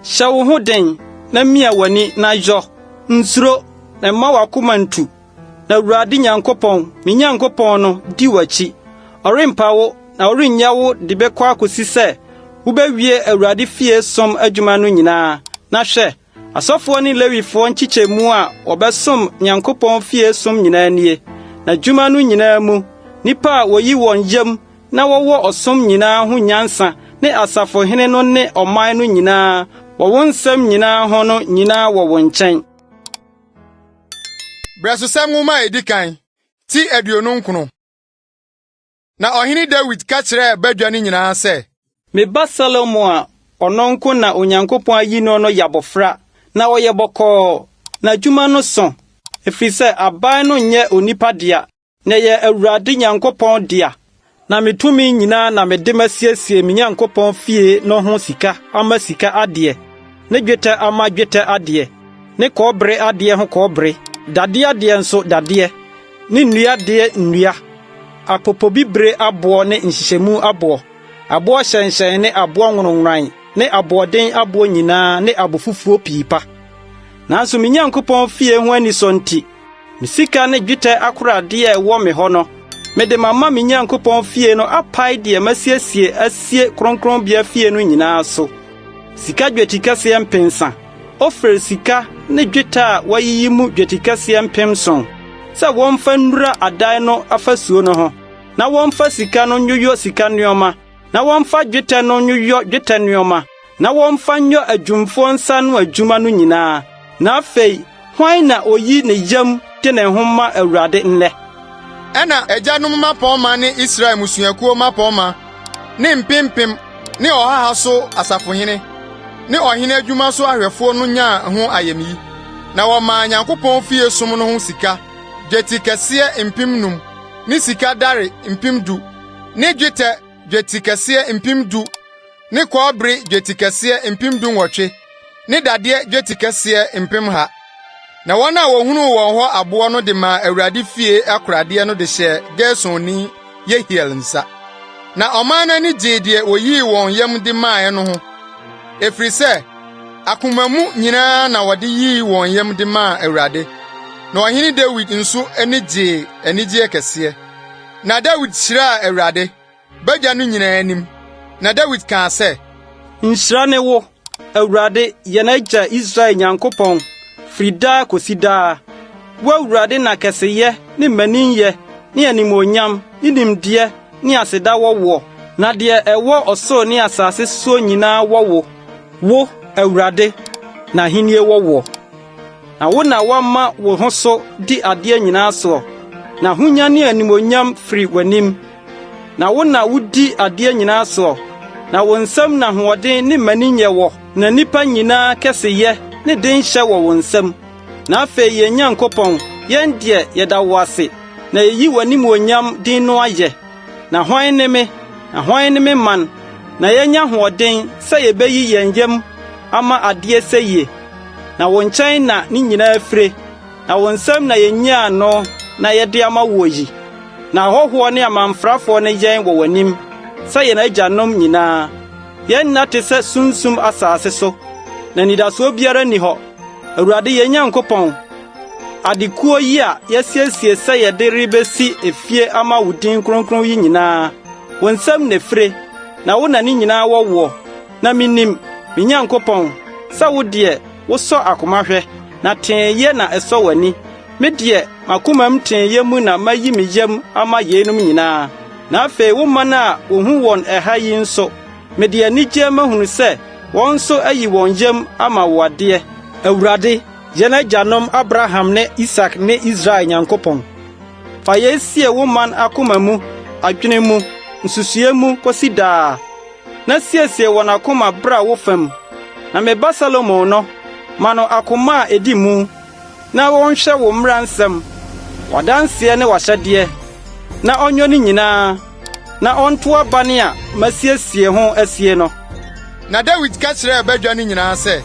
Hyɛ wo ho den na mia w'ani na yɔ, nsuro, na mma w'akoma ntu. Na Awurade Nyankopɔn, me Nyankopɔn no, di w'akyi. Ɔrempa wo na ɔrennya wo de bɛkɔ akosi sɛ wubewie Awurade fie som adwuma no nyinaa. Na hwɛ, asɔfoɔ ne Lewifoɔ nkyekyɛmu a wɔbɛsom Nyankopɔn fie som nyinaa nie. Na adwuma no nyinaa mu, nnipa a wɔyi wɔn yam na wɔwɔ ɔsom nyinaa ho nyansa ne asafohene no ne ɔman no nyinaa wɔ wo nsɛm nyinaa ho no nyinaa wɔ wo nkyɛn. Brɛsosɛm Nwoma a edi kan, ti 29. Na ɔhene Dawid ka kyerɛɛ badwa no nyinaa sɛ. Me ba Salomo a ɔno nko na Onyankopɔn ayi no no yɛ abofra, na ɔyɛ bɔkɔɔ, na adwuma no sõ, ɛfiri sɛ aban no nyɛ onipa dea, na ɛyɛ Awurade Nyankopɔn dea. Na me tumi nyinaa na mede masiesie me Nyankopɔn fie no ho sika ama sika adeɛ, ne dwetɛ ama dwetɛ adeɛ, ne kɔbere adeɛ ho kɔbere, dadeɛ adeɛ nso dadeɛ, ne nnua adeɛ nnua, apopobibire aboɔ ne nhyehyɛmu aboɔ, aboɔ hyɛnhyɛn ne aboɔ nwononwonan ne aboɔden aboɔ nyinaa ne abofufuo pii pa. Nanso me Nyankopɔn fie ho anisɔ nti, Me sika ne dwetɛ akoradeɛ a ɛwɔ me hɔ no, mede mama me Nyankopɔn fie no apae deɛ masiesie asie kronkronbea fie no nyinaa so. Sika dwetikɛseɛ mpensa, Ofir sika ne dwetɛ a wɔayiyi mu dwetikɛseɛ mpemnson, sɛ wɔmfa nnura adan no afasuo no ho, na wɔmfa sika no nyoyɔ sika nneɛma, na wɔmfa dwetɛ no nyoyɔ dwetɛ nneɛma, na wɔmfa nyɔ adwumfoɔ nsa ano adwuma no nyinaa. Na afei, hwan na oyi ne yam de ne ho ma Awurade nnɛ? Ɛnna agyanom mmapɔmma ne Israel mmusuakuo mmapɔmma ne mpempem ne ɔha ha so asafohene ne ɔhene adwuma so ahwɛfoɔ no nyaa ho ayamyi, na wɔmaa Nyankopɔn fie som no ho sika dwetikɛseɛ 5,000 ne sika dare 10,000 ne dwetɛ dwetikɛseɛ 10,000 ne kɔbere dwetikɛseɛ 18,000 ne dadeɛ dwetikɛseɛ 100,000. Na wɔn a wɔhunuu wɔn hɔ aboɔ no de maa Awurade fie akoradeɛ no de hyɛɛ Gersonni Yehiel nsa. Na ɔman no ani gyee deɛ wɔyii wɔn yam de maeɛ no ho, ɛfiri sɛ akoma mu nyinaa na wɔde yii wɔn yam de maa Awurade. Na ɔhene Dawid nso ani gyee anigyeɛ kɛseɛ. Na Dawid hyiraa Awurade, badwa no nyinaa anim. Na Dawid kaa sɛ. Nhyira ne wo, Awurade, yɛn agya Israel Nyankopɔn, firi daa kosi daa. Wo Awurade na kɛseyɛ ne mmaninyɛ ne animuonyam ne nimdeɛ ne aseda wɔ woɔ, na deɛ ɛwɔ ɔsoro ne asase soɔ nyinaa wɔ wo. Wo, Awurade, na ahennie wɔ woɔ. Na wo na woama wo ho so di adeɛ nyinaa soɔ, na ahonya ne animuonyam firi w'anim. Na wo na wudi adeɛ nyinaa soɔ, na wo nsam na ahoɔden ne mmaninyɛ wɔ, na nnipa nyinaa kɛseyɛ ne denhyɛ wɔ wo nsam. Na afei yɛn Nyankopɔn, yɛn deɛ, yɛda wo ase, na yeyi w'animuonyam din no ayɛ. Na hwan ne me, na hwan ne me man, na yɛanya ahoɔden sɛ yebeyi yɛn yam ama adeɛ sɛyie? Na wo nkyɛn na ne nyinaa fire, na wo nsam na yenyaa no na yɛde ama woɔ yi. Na ahɔhoɔ ne amamfrafoɔ ne yɛn wɔ w'anim sɛ yɛn agyanom nyinaa. Yɛn nna te sɛ sunsum asase so, na anidasoɔ biara nni hɔ. Awurade yɛn Nyankopɔn, ade kuo yi a yɛasiesie sɛ yɛde rebesi efie ama wo din kronkron yi nyinaa, wo nsam na efire, na wo na ne nyinaa wɔ woɔ. Na minim, me Nyankopɔn, sɛ wo deɛ, wosɔ akoma hwɛ, na teeyɛ na ɛsɔ w'ani. Me deɛ, m'akomam teeyɛ mu na mayi me yam ama yeinom nyinaa. Na afei wo man a wohu wɔn ɛha yi nso, mede anigyeɛ mahunu sɛ wɔn nso ayi wɔn yam ama wo adeɛ. Awurade, yɛn agyanom Abraham ne Isak ne Israel Nyankopɔn, fa yei sie wo man akoma mu, adwene mu, nsusuiɛ mu kosi daa, na siesie wɔn akoma bra wo fam. Na me ba Salomo no, ma no akoma a edi mu, na ɔnhwɛ wo mmara nsɛm, w'adanseɛ ne w'ahyɛdeɛ, na ɔnyɔ ne nyinaa, na ɔnto abane a masiesie ho asie no. Na Dawid ka kyerɛɛ badwa no nyinaa sɛ,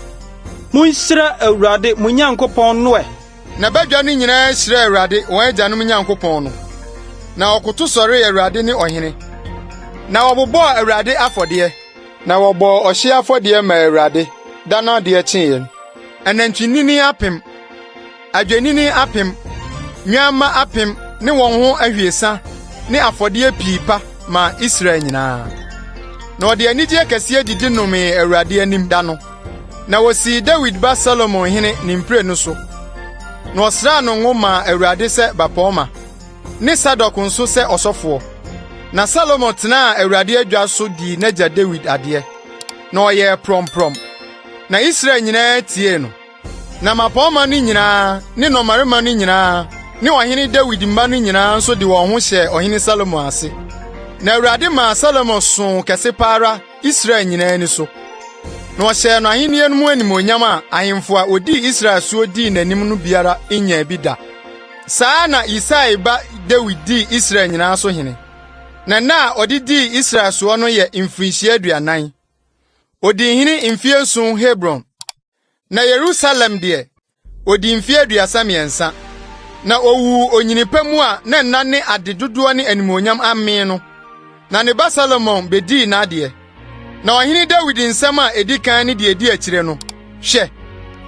Munhyira Awurade mo Nyankopɔn no ɛ! Na badwa no nyinaa hyiraa Awurade wɔn agyanom Nyankopɔn no, na wɔkoto sɔree Awurade ne ɔhene. Na wɔbobɔɔ Awurade afɔdeɛ, na wɔbɔɔ ɔhyeɛ afɔdeɛ maa Awurade da no adeɛ kyeeɛ no. Anantwinini apem, adwennini apem, nnwamma apem ne wɔn ho ahwiesa ne afɔdeɛ pii pa maa Israel nyinaa. Na wɔde anigye kɛseɛ didi nomee Awurade anim da no. Na wosii Dawid ba Salomo hene ne mprenu so, na ɔsraa no ngo maa Awurade sɛ bapɔmma, ne Sadok nso sɛ ɔsɔfoɔ. Na Salomo tenaa Awurade adwa so dii n'agya Dawid adeɛ, na ɔyɛɛ prɔmprɔm. Na Israel nyinaa tiee no. Na mmapɔmma no nyinaa ne nnɔmmarima no nyinaa ne ɔhene Dawid mma no nyinaa nso de wɔn ho hyɛɛ ɔhene Salomo ase. Na Awurade maa Salomo soo kɛse pa ara Israel nyinaa ani so. Na ɔhyɛɛ no ahenni no mu animuonyam a ahemfo a wodii Israel so dii n'anim no biara nyaa bi da. Saa na Yisai ba Dawid dii Israel nyinaa so hene. Na nna a ɔde dii Israel soɔ no yɛ mfirihyia 40. Odii hene mfie nson Hebron. Na Yerusalem deɛ, odii mfeɛ 33, na owuu onyini pa mu a na nna ne ade dodoɔ ne animuonyam amee no. Na ne ba Salomo bedii n'adeɛ. Na ɔhene Dawid nsɛm a edi kan ne deɛ edi akyire no, hwɛ,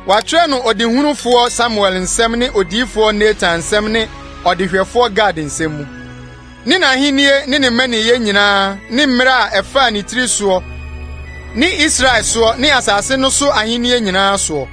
wɔatwerɛ no ɔdehunufoɔ Samuel nsɛm ne odiyifoɔ Natan nsɛm ne ɔdehwɛfoɔ Gad nsɛm mu. Ne n'ahennie ne ne mmaninyɛ nyinaa ne mmerɛ a ɛfaa ne tiri soɔ ne Israel soɔ ne asase no so ahennie nyinaa soɔ.